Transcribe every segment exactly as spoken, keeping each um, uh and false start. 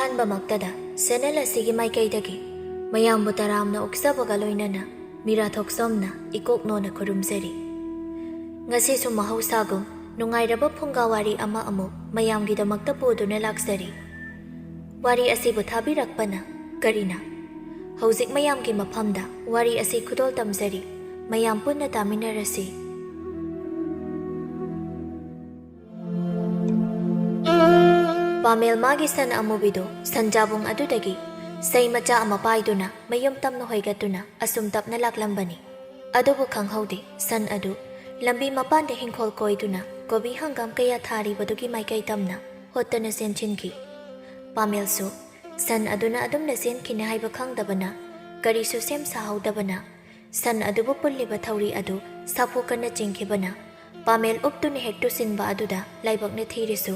ꯑꯍꯥꯟꯕꯃꯛꯇꯗ channel ꯑꯁꯤꯒꯤ ꯃꯥꯏꯀꯩꯗꯒꯤ ꯃꯌꯥꯝꯕꯨ ꯇꯔꯥꯝꯅ ꯑꯣꯛꯆꯕꯒ ꯂꯣꯏꯅꯅ ꯃꯤꯔꯥꯊꯣꯛꯁꯣꯝꯅ ꯏꯀꯣꯛ ꯅꯣꯟꯅ ꯈꯨꯔꯨꯝꯖꯔꯤ꯫ ꯉꯁꯤꯁꯨ ꯃꯍꯧꯁꯥꯒꯨꯝ ꯅꯨꯡꯉꯥꯏꯔꯕ ꯐꯨꯡꯒꯥ ꯋꯥꯔꯤ ꯑꯃ ꯑꯃꯨꯛ ꯃꯌꯥꯝꯒꯤꯗꯃꯛꯇ ꯄꯨꯗꯨꯅ ꯂꯥꯛꯆꯔꯤ꯫ ꯋꯥꯔꯤ ꯑꯁꯤꯕꯨ ꯊꯥꯕꯤꯔꯛꯄꯅ ꯀꯔꯤꯅ? ꯍꯧꯖꯤꯛ ꯃꯌꯥꯝꯒꯤ ꯃꯐꯝꯗ ꯋꯥꯔꯤ ꯑꯁꯤ ꯈꯨꯗꯣꯜ ꯇꯝꯖꯔꯤ꯫ ꯃꯌꯥꯝ ꯄꯨꯟꯅ ꯇꯥꯃꯤꯟꯅꯔꯁꯤ꯫ ꯄꯥꯃꯦꯜ ꯃꯥꯒꯤ ꯁꯟ ꯑꯃꯨꯕꯤꯗꯨ ꯁꯟꯖꯥꯕꯨꯡ ꯑꯗꯨꯗꯒꯤ ꯁꯩ ꯃꯆꯥ ꯑꯃ ꯄꯥꯏꯗꯨꯅ ꯃꯌꯨꯝ ꯇꯝꯅ ꯍꯣꯏꯒꯠꯇꯨꯅ ꯑꯁꯨꯝ ꯇꯞꯅ ꯂꯥꯛꯂꯝꯕꯅꯤ꯫ ꯑꯗꯨꯕꯨ ꯈꯪꯍꯧꯗꯦ, ꯁꯟ ꯑꯗꯨ ꯂꯝꯕꯤ ꯃꯄꯥꯟꯗ ꯍꯤꯡꯈꯣꯜ ꯀꯣꯏꯗꯨꯅ ꯀꯣꯕꯤ ꯍꯪꯒꯥꯝ ꯀꯌꯥ ꯊꯥꯔꯤꯕꯗꯨꯒꯤ ꯃꯥꯏꯀꯩ ꯇꯝꯅ ꯍꯣꯠꯇꯅ ꯆꯦꯟꯁꯤꯟꯈꯤ꯫ ꯄꯥꯃꯦꯜꯁꯨ ꯁꯟ ꯑꯗꯨꯅ ꯑꯗꯨꯝꯅ ꯆꯦꯟꯈꯤꯅꯤ ꯍꯥꯏꯕ ꯈꯪꯗꯕꯅ, ꯀꯔꯤꯁꯨ ꯁꯦꯝ ꯁꯥꯍꯧꯗꯕꯅ, ꯁꯟ ꯑꯗꯨꯕꯨ ꯄꯨꯜꯂꯤꯕ ꯊꯧꯔꯤ ꯑꯗꯨ ꯁꯥꯐꯨ ꯀꯟꯅ ꯆꯤꯡꯈꯤꯕꯅ, ꯄꯥꯃꯦꯜ ꯎꯞꯇꯨꯅ ꯍꯦꯛ ꯇꯨꯁꯤꯟꯕ ꯑꯗꯨꯗ ꯂꯥꯏꯕꯛꯅ ꯊꯤꯔꯤꯁꯨ,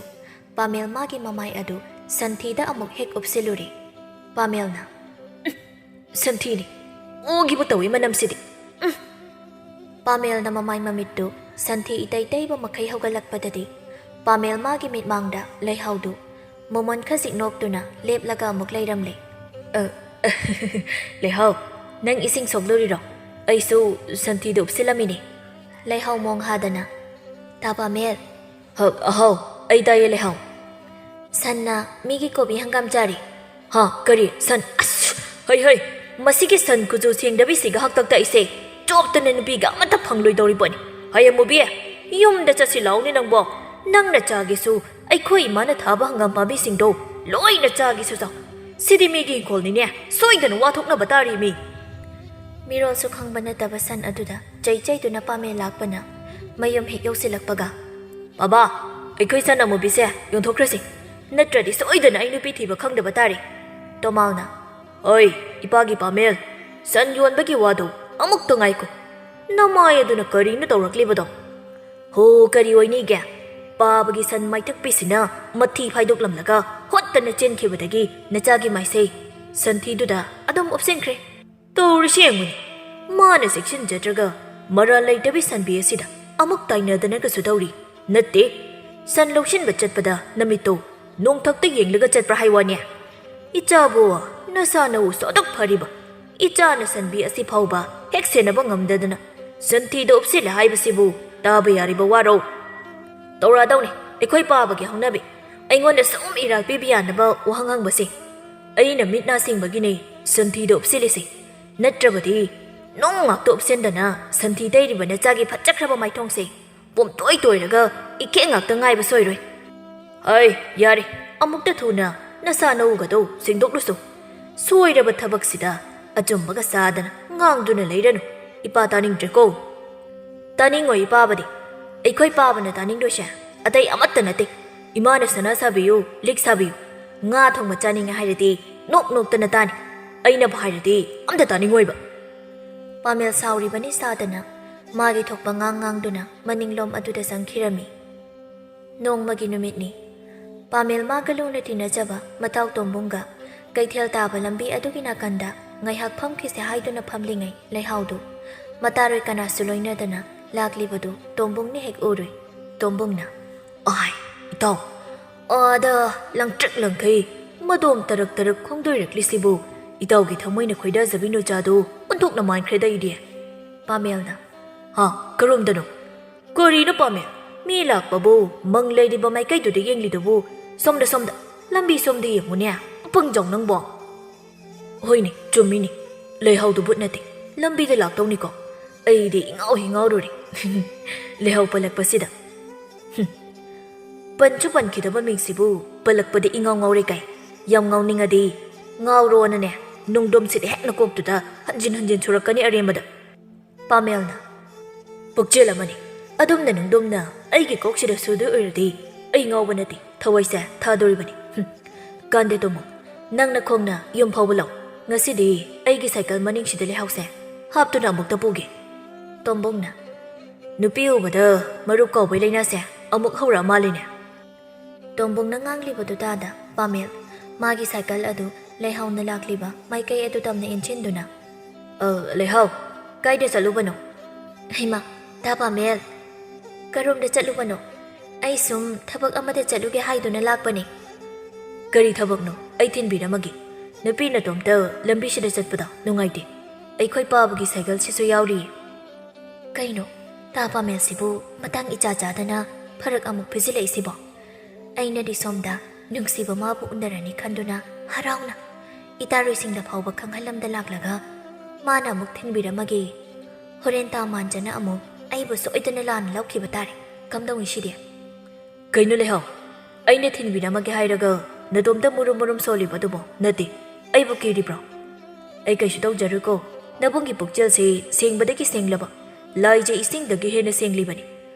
ꯄꯥꯃꯦꯜ ꯃꯥꯒꯤ ꯃꯃꯥꯏ ꯑꯗꯨ ꯁꯟꯊꯤꯗ ꯑꯃꯨꯛ ꯍꯦꯛ ꯎꯞꯁꯤꯜꯂꯨꯔꯦ꯫ ꯄꯥꯃꯦꯜꯅ, "ꯎꯝ, ꯁꯟꯊꯤꯅꯤ, ꯑꯣꯒꯤꯕꯨ ꯇꯧꯏ ꯃꯅꯝꯁꯤꯗꯤ꯫ ꯎꯝ!" ꯄꯥꯃꯦꯜꯅ ꯃꯃꯥꯏ ꯃꯃꯤꯠꯇꯨ ꯁꯟꯊꯤ ꯏꯇꯩ ꯇꯩꯕ ꯃꯈꯩ ꯍꯧꯒꯠꯂꯛꯄꯗꯗꯤ, ꯄꯥꯃꯦꯜ ꯃꯥꯒꯤ ꯃꯤꯠꯃꯥꯡꯗ ꯂꯩꯍꯥꯎꯗꯨ ꯃꯣꯃꯣꯟ ꯈꯖꯤꯛ ꯅꯣꯛꯇꯨꯅ ꯂꯦꯞꯂꯒ ꯑꯃꯨꯛ ꯂꯩꯔꯝꯂꯦ꯫ "ꯑ, ꯂꯩꯍꯥꯎ, ꯅꯪ ꯏꯁꯤꯡ ꯁꯣꯛꯂꯨꯔꯤꯔꯣ? ꯑꯩꯁꯨ ꯁꯟꯊꯤꯗ ꯎꯞꯁꯤꯜꯂꯝꯃꯤꯅꯦ꯫" ꯂꯩꯍꯥꯎ ꯃꯣꯡ ꯍꯥꯗꯅ, "ꯇꯥ ꯄꯥꯃꯦꯜ!" "ꯍ, ꯑꯍꯥꯎ, ꯑꯩ ꯇꯥꯏꯌꯦ ꯂꯩꯍꯥꯎ꯫" "ꯁꯟꯅ ꯃꯤꯒꯤ ꯀꯣꯕꯤ ꯍꯪꯒꯥꯝ ꯆꯥꯔꯦ꯫" "ꯍꯥ, ꯀꯔꯤ? ꯁꯟ? ꯑꯁ, ꯍꯩ, ꯍꯩ, ꯃꯁꯤꯒꯤ ꯁꯟ ꯀꯨꯆꯨ ꯁꯦꯡꯗꯕꯤꯁꯤꯒ ꯍꯥꯛꯇꯛꯇ ꯑꯩꯁꯦ ꯆꯣꯞꯇꯅ ꯅꯨꯄꯤꯒ ꯑꯃꯠꯇ ꯐꯪꯂꯣꯏꯗꯧꯔꯤꯕꯣꯅꯤ꯫ ꯍꯩ ꯑꯃꯨꯕꯤ, ꯌꯨꯝꯗ ꯆꯠꯁꯤ ꯂꯥꯎꯅꯦ ꯅꯪꯕꯣ꯫ ꯅꯪꯅ ꯆꯥꯒꯦꯁꯨ ꯑꯩꯈꯣꯏ ꯏꯃꯥꯅ ꯊꯥꯕ ꯍꯪꯒꯥꯝ ꯄꯥꯝꯕꯤꯁꯤꯡꯗꯣ ꯂꯣꯏꯅ ꯆꯥꯒꯦꯁꯨ ꯆꯥꯎ꯫ ꯁꯤꯗꯤ ꯃꯤꯒꯤ ꯏꯪꯈꯣꯜꯅꯤꯅꯦ, ꯁꯣꯏꯗꯅ ꯋꯥ ꯊꯣꯛꯅꯕ ꯇꯥꯔꯤ ꯃꯤ꯫" ꯃꯤꯔꯣꯜꯁꯨ ꯈꯪꯕ ꯅꯠꯇꯕ ꯁꯟ ꯑꯗꯨꯗ ꯆꯩ ꯆꯩꯗꯨꯅ ꯄꯥꯃꯦꯜ ꯂꯥꯛꯄꯅ ꯃꯌꯨꯝ ꯍꯦꯛ ꯌꯧꯁꯤꯜꯂꯛꯄꯒ, "ꯕꯥꯕꯥ, ꯑꯩꯈꯣꯏ ꯁꯟ ꯑꯃꯨꯕꯤꯁꯦ ꯌꯣꯟꯊꯣꯛꯈ꯭ꯔꯁꯤ, ꯅꯠꯇ꯭ꯔꯗꯤ ꯁꯣꯏꯗꯅ ꯑꯩ ꯅꯨꯄꯤ ꯊꯤꯕ ꯈꯪꯗꯕ ꯇꯥꯔꯦ꯫" ꯇꯣꯃꯥꯜꯅ, "ꯍꯣꯏ, ꯏꯄꯥꯒꯤ ꯄꯥꯃꯦꯜ, ꯁꯟ ꯌꯣꯟꯕꯒꯤ ꯋꯥꯗꯣ ꯑꯃꯨꯛꯇ ꯉꯥꯏꯈꯣ꯫ ꯅꯃꯥꯏ ꯑꯗꯨꯅ ꯀꯔꯤꯅꯣ ꯇꯧꯔꯛꯂꯤꯕꯗꯣ? ꯍꯣ, ꯀꯔꯤ ꯑꯣꯏꯅꯤꯒꯦ? ꯄꯥꯕꯒꯤ ꯁꯟ ꯃꯥꯏꯊꯛꯄꯤꯁꯤꯅ ꯃꯊꯤ ꯐꯥꯏꯗꯣꯛꯂꯝꯂꯒ ꯍꯣꯠꯇꯅ ꯆꯦꯟꯈꯤꯕꯗꯒꯤ ꯅꯆꯥꯒꯤ ꯃꯥꯏꯁꯦ ꯁꯟꯊꯤꯗꯨꯗ ꯑꯗꯨꯝ ꯎꯞꯁꯤꯟꯈ꯭ꯔꯦ꯫ ꯇꯧꯔꯤꯁꯤ ꯌꯦꯡꯉꯨꯅꯦ, ꯃꯥꯅ ꯆꯦꯛꯁꯤꯟꯖꯗ꯭ꯔꯒ ꯃꯔꯥꯜ ꯂꯩꯇꯕꯤ ꯁꯟꯕꯤ ꯑꯁꯤꯗ ꯑꯃꯨꯛ ꯇꯥꯏꯅꯗꯅꯒꯁꯨ ꯇꯧꯔꯤ꯫ ꯅꯠꯇꯦ, ꯁꯟ ꯂꯧꯁꯤꯟꯕ ꯆꯠꯄꯗ ꯅꯃꯤꯠꯇꯣ ꯅꯣꯡꯊꯛꯇ ꯌꯦꯡꯂꯒ ꯆꯠꯄ꯭ꯔꯥ ꯍꯥꯏ ꯋꯥꯅꯦ?" "ꯏꯆꯥꯕꯨ ꯅꯁꯥ ꯅꯎꯁꯨ ꯑꯗꯨꯛ ꯐꯔꯤꯕ ꯏꯆꯥꯅ ꯁꯟꯕꯤ ꯑꯁꯤ ꯐꯥꯎꯕ ꯍꯦꯛ ꯁꯦꯟꯅꯕ ꯉꯝꯗꯗꯅ ꯁꯟꯊꯤꯗ ꯎꯞꯁꯤꯜꯂꯦ ꯍꯥꯏꯕꯁꯤꯕꯨ ꯇꯥꯕ ꯌꯥꯔꯤꯕ ꯋꯥꯔꯣ? ꯇꯧꯔꯛꯑꯗꯧꯅꯤ ꯑꯩꯈꯣꯏ ꯄꯥꯕꯒꯤ ꯍꯧꯅꯕꯤ꯫ ꯑꯩꯉꯣꯟꯗ ꯁꯨꯝ ꯏꯔꯥꯜ ꯄꯤꯕ ꯌꯥꯅꯕ ꯋꯥꯍꯪ ꯍꯪꯕꯁꯦ꯫ ꯑꯩꯅ ꯃꯤꯠ ꯅꯥ ꯁꯤꯡꯕꯒꯤꯅꯦ ꯁꯟꯊꯤꯗ ꯎꯞꯁꯤꯜꯂꯤꯁꯦ꯫ ꯅꯠꯇ꯭ꯔꯕꯗꯤ ꯅꯣꯡ ꯉꯥꯛꯇ ꯎꯞꯁꯤꯟꯗꯅ ꯁꯟꯊꯤ ꯇꯩꯔꯤꯕ ꯅꯆꯥꯒꯤ ꯐꯠꯆꯈ꯭ꯔꯕ ꯃꯥꯏꯊꯣꯡꯁꯦ ꯄꯨꯝꯇꯣꯏ ꯇꯣꯏꯔꯒ ꯏꯀꯦ ꯉꯥꯛꯇ ꯉꯥꯏꯕ ꯁꯣꯏꯔꯣꯏ꯫ ꯍꯩ, ꯌꯥꯔꯦ, ꯑꯃꯨꯛꯇ ꯊꯨꯅ ꯅꯁꯥ ꯅꯧꯒꯗꯧ ꯁꯦꯡꯗꯣꯛꯂꯨꯁꯨ꯫ ꯁꯣꯏꯔꯕ ꯊꯕꯛꯁꯤꯗ ꯑꯆꯨꯝꯕꯒ ꯆꯥꯗꯅ ꯉꯥꯡꯗꯨꯅ ꯂꯩꯔꯅꯨ꯫ ꯏꯄꯥ ꯇꯥꯅꯤꯡꯗ꯭ꯔꯦꯀꯣ꯫ ꯇꯥꯅꯤꯡꯉꯣꯏ ꯏꯄꯥꯕꯗꯤ꯫ ꯑꯩꯈꯣꯏ ꯄꯥꯕꯅ ꯇꯥꯅꯤꯡꯗꯣꯏꯁꯦ ꯑꯇꯩ ꯑꯃꯠꯇ ꯅꯠꯇꯦ꯫ ꯏꯃꯥꯅ ꯁꯅꯥ ꯁꯥꯕꯤꯌꯨ, ꯂꯤꯛ ꯁꯥꯕꯤꯌꯨ, ꯉꯥ ꯊꯣꯡꯕ ꯆꯥꯅꯤꯡꯉꯦ ꯍꯥꯏꯔꯗꯤ ꯅꯣꯛ ꯅꯣꯛꯇꯅ ꯇꯥꯅꯤ꯫ ꯑꯩꯅꯕꯨ ꯍꯥꯏꯔꯗꯤ ꯑꯝꯇ ꯇꯥꯅꯤꯡꯉꯣꯏꯕ꯫ ꯄꯥꯃꯦꯜ ꯁꯥꯎꯔꯤꯕꯅꯤ ꯁꯥꯗꯅ ꯃꯥꯒꯤ ꯊꯣꯛꯄ ꯉꯥꯡ ꯉꯥꯡꯗꯨꯅ ꯃꯅꯤꯡꯂꯣꯝ ꯑꯗꯨꯗ ꯆꯪꯈꯤꯔꯝꯃꯤ꯫ ꯅꯣꯡꯃꯒꯤ ꯅꯨꯃꯤꯠꯅꯤ꯫ ꯄꯥꯃꯦꯜ ꯃꯥꯒ ꯂꯨꯅ ꯇꯤꯟꯅꯖꯕ ꯃꯇꯥꯎ ꯇꯣꯝꯕꯨꯡꯒ ꯀꯩꯊꯦꯜ ꯇꯥꯕ ꯂꯝꯕꯤ ꯑꯗꯨꯒꯤ ꯅꯥꯀꯟꯗ ꯉꯥꯏꯍꯥꯛ ꯐꯝꯈꯤꯁꯦ ꯍꯥꯏꯗꯨꯅ ꯐꯝꯂꯤꯉꯩ ꯂꯩꯍꯥꯎꯗꯨ ꯃꯇꯥꯔꯣꯏ ꯀꯅꯥꯁꯨ ꯂꯣꯏꯅꯗꯅ ꯂꯥꯛꯂꯤꯕꯗꯨ ꯇꯣꯝꯕꯨꯡꯅ ꯍꯦꯛ ꯎꯔꯨꯏ꯫ ꯇꯣꯝꯕꯨꯡꯅ, "ꯑꯥꯏ, ꯏꯇꯥꯎ, ꯑꯥꯗ ꯂꯪꯇ꯭ꯔꯤꯛ ꯂꯪꯈꯩ ꯃꯗꯣꯝ ꯇꯔꯛ ꯇꯔꯛ ꯈꯣꯡꯗꯣꯏꯔꯛꯂꯤꯁꯤꯕꯨ ꯏꯇꯥꯎꯒꯤ ꯊꯃꯣꯏꯅ ꯈꯣꯏꯗꯥꯖꯕꯤ ꯅꯨꯆꯥꯗꯨ ꯑꯣꯟꯊꯣꯛꯅ ꯃꯥꯟꯈ꯭ꯔꯦꯗ ꯑꯩꯗꯤ꯫" ꯄꯥꯃꯦꯜꯅ, "ꯍꯥ, ꯀꯔꯣꯝꯗꯅꯣ?" "ꯀꯔꯤꯅꯣ ꯄꯥꯃꯦꯜ? ꯃꯤ ꯂꯥꯛꯄꯕꯨ ꯃꯪ ꯂꯩꯔꯤꯕ ꯃꯥꯏꯀꯩꯗꯨꯗ ꯌꯦꯡꯂꯤꯗꯨꯕꯨ? ꯁꯣꯝꯗ, ꯁꯣꯝꯗ, ꯂꯝꯕꯤ ꯁꯣꯝꯗ ꯌꯦꯡꯉꯨꯅꯦ, ꯑꯄꯪꯖꯥꯎ ꯅꯪꯕꯣ!" "ꯍꯣꯏꯅꯦ, ꯆꯨꯝꯃꯤꯅꯦ, ꯂꯩꯍꯥꯎꯗꯨ ꯕꯨꯠ ꯅꯠꯇꯦ, ꯂꯝꯕꯤꯗ ꯂꯥꯛꯇꯧꯅꯤꯀꯣ꯫ ꯑꯩꯗꯤ ꯏꯉꯥꯎ ꯍꯦꯛ ꯉꯥꯎꯔꯨꯔꯦ꯫ ꯂꯩꯍꯥꯎ ꯄꯜꯂꯛꯄꯁꯤꯗ꯫ ꯍꯨꯝ, ꯄꯟꯁꯨ ꯄꯟꯈꯤꯗꯕ ꯃꯤꯡꯁꯤꯕꯨ ꯄꯜꯂꯛꯄꯗ ꯏꯉꯥꯎ ꯉꯥꯎꯔꯦ ꯀꯥꯏ꯫ ꯌꯥꯝ ꯉꯥꯎꯅꯤꯡꯉꯗꯤ ꯉꯥꯎꯔꯣꯅꯅꯦ, ꯅꯨꯡꯗꯣꯝꯁꯤꯗ ꯍꯦꯛ ꯅꯀꯣꯛꯇꯨꯗ ꯍꯟꯖꯤꯟ ꯍꯟꯖꯤꯟ ꯁꯨꯔꯛꯀꯅꯤ ꯑꯔꯦꯝꯕꯗ꯫" ꯄꯥꯃꯦꯜꯅ, "ꯄꯨꯛꯆꯦꯜ ꯑꯃꯅꯤ꯫ ꯑꯗꯨꯝꯅ ꯅꯨꯡꯗꯣꯝꯅ ꯑꯩꯒꯤ ꯀꯣꯛꯁꯤꯗ ꯁꯨꯗꯣꯏ ꯑꯣꯏꯔꯗꯤ ꯑꯩ ꯉꯥꯎꯕ ꯅꯠꯇꯦ, ꯊꯋꯥꯏꯁꯦ ꯊꯥꯗꯣꯔꯤꯕꯅꯤ꯫ ꯍꯨꯝ꯫ ꯀꯥꯟꯗꯦ ꯇꯣꯃꯣ, ꯅꯪꯅ ꯈꯣꯡꯅ ꯌꯨꯝ ꯐꯥꯎꯕ ꯂꯥꯛꯎ꯫ ꯉꯁꯤꯗꯤ ꯑꯩꯒꯤ ꯁꯥꯏꯀꯜ ꯃꯅꯤꯡꯁꯤꯗ ꯂꯩꯍꯥꯎꯁꯦ ꯍꯥꯞꯇꯨꯅ ꯑꯃꯨꯛꯇ ꯄꯨꯒꯦ꯫" ꯇꯣꯝꯕꯨꯡꯅ, "ꯅꯨꯄꯤ ꯎꯕꯗ ꯃꯔꯨꯞ ꯀꯥꯎꯕꯩ ꯂꯥꯏꯅꯥꯁꯦ ꯑꯃꯨꯛ ꯍꯧꯔꯛꯑ ꯃꯥꯜꯂꯤꯅꯦ꯫" ꯇꯣꯝꯕꯨꯡꯅ ꯉꯥꯡꯂꯤꯕꯗꯨ ꯇꯥꯗ ꯄꯥꯃꯦꯜ ꯃꯥꯒꯤ ꯁꯥꯏꯀꯜ ꯑꯗꯨ ꯂꯩꯍꯥꯎꯅ ꯂꯥꯛꯂꯤꯕ ꯃꯥꯏꯀꯩ ꯑꯗꯨ ꯇꯝꯅ ꯏꯟꯁꯤꯟꯗꯨꯅ, "ꯑ, ꯂꯩꯍꯥꯎ, ꯀꯥꯏꯗ ꯆꯠꯂꯨꯕꯅꯣ?" "ꯍꯩꯃꯥ, ꯗꯥ ꯄꯥꯃꯦꯜ, ꯀꯔꯣꯝꯗ ꯆꯠꯂꯨꯕꯅꯣ? ꯑꯩ ꯁꯨꯝ ꯊꯕꯛ ꯑꯃꯗ ꯆꯠꯂꯨꯒꯦ ꯍꯥꯏꯗꯨꯅ ꯂꯥꯛꯄꯅꯤ꯫" "ꯀꯔꯤ ꯊꯕꯛꯅꯣ? ꯑꯩ ꯊꯤꯟꯕꯤꯔꯝꯃꯒꯦ꯫ ꯅꯨꯄꯤ ꯅꯇꯣꯝꯇ ꯂꯝꯕꯤꯁꯤꯗ ꯆꯠꯄꯗꯣ ꯅꯨꯡꯉꯥꯏꯇꯦ꯫ ꯑꯩꯈꯣꯏ ꯄꯥꯕꯒꯤ ꯁꯥꯏꯀꯜꯁꯤꯁꯨ ꯌꯥꯎꯔꯤ꯫ ꯀꯩꯅꯣ, ꯇꯥ ꯄꯥꯃꯦꯜꯁꯤꯕꯨ ꯃꯇꯥꯡ ꯏꯆꯥ ꯆꯥꯗꯅ ꯐꯔꯛ ꯑꯃꯨꯛ ꯄꯤꯖꯤꯜꯂꯛꯏꯁꯤꯕꯣ? ꯑꯩꯅꯗꯤ ꯁꯣꯝꯗ ꯅꯨꯡꯁꯤꯕ ꯃꯥꯕꯨ ꯎꯅꯔꯅꯤ ꯈꯟꯗꯨꯅ ꯍꯔꯥꯎꯅ ꯏꯇꯥꯔꯨꯏꯁꯤꯡꯗ ꯐꯥꯎꯕ ꯈꯪꯍꯜꯂꯝꯗ ꯂꯥꯛꯂꯒ ꯃꯥꯅ ꯑꯃꯨꯛ ꯊꯤꯟꯕꯤꯔꯝꯃꯒꯦ꯫ ꯍꯣꯔꯦꯟ ꯇꯥ ꯃꯥꯟꯖꯅ ꯑꯃꯨꯛ ꯑꯩꯕꯨ ꯁꯣꯏꯗꯅ ꯂꯥꯟꯅ ꯂꯧꯈꯤꯕ ꯇꯥꯔꯦ꯫ ꯀꯝꯗꯧꯅꯤ ꯁꯤꯗꯤ? ꯀꯩꯅꯣ ꯂꯩꯍꯥꯎ, ꯑꯩꯅ ꯊꯤꯟꯕꯤꯔꯝꯃꯒꯦ ꯍꯥꯏꯔꯒ ꯅꯇꯣꯝꯇ ꯃꯨꯔꯨꯝ ꯃꯨꯔꯨꯝ ꯁꯣꯜꯂꯤꯕ ꯑꯗꯨꯕꯣ? ꯅꯠꯇꯦ, ꯑꯩꯕꯨ ꯀꯤꯔꯤꯕ꯭ꯔꯣ? ꯑꯩ ꯀꯩꯁꯨ ꯇꯧꯖꯔꯣꯏꯀꯣ꯫ ꯅꯕꯨꯡꯒꯤ ꯄꯨꯛꯆꯦꯜꯁꯦ ꯁꯦꯡꯕꯗꯒꯤ ꯁꯦꯡꯂꯕ, ꯂꯥꯏꯖ ꯏꯁꯤꯡꯗꯒꯤ ꯍꯦꯟꯅ ꯁꯦꯡꯂꯤꯕꯅꯤ꯫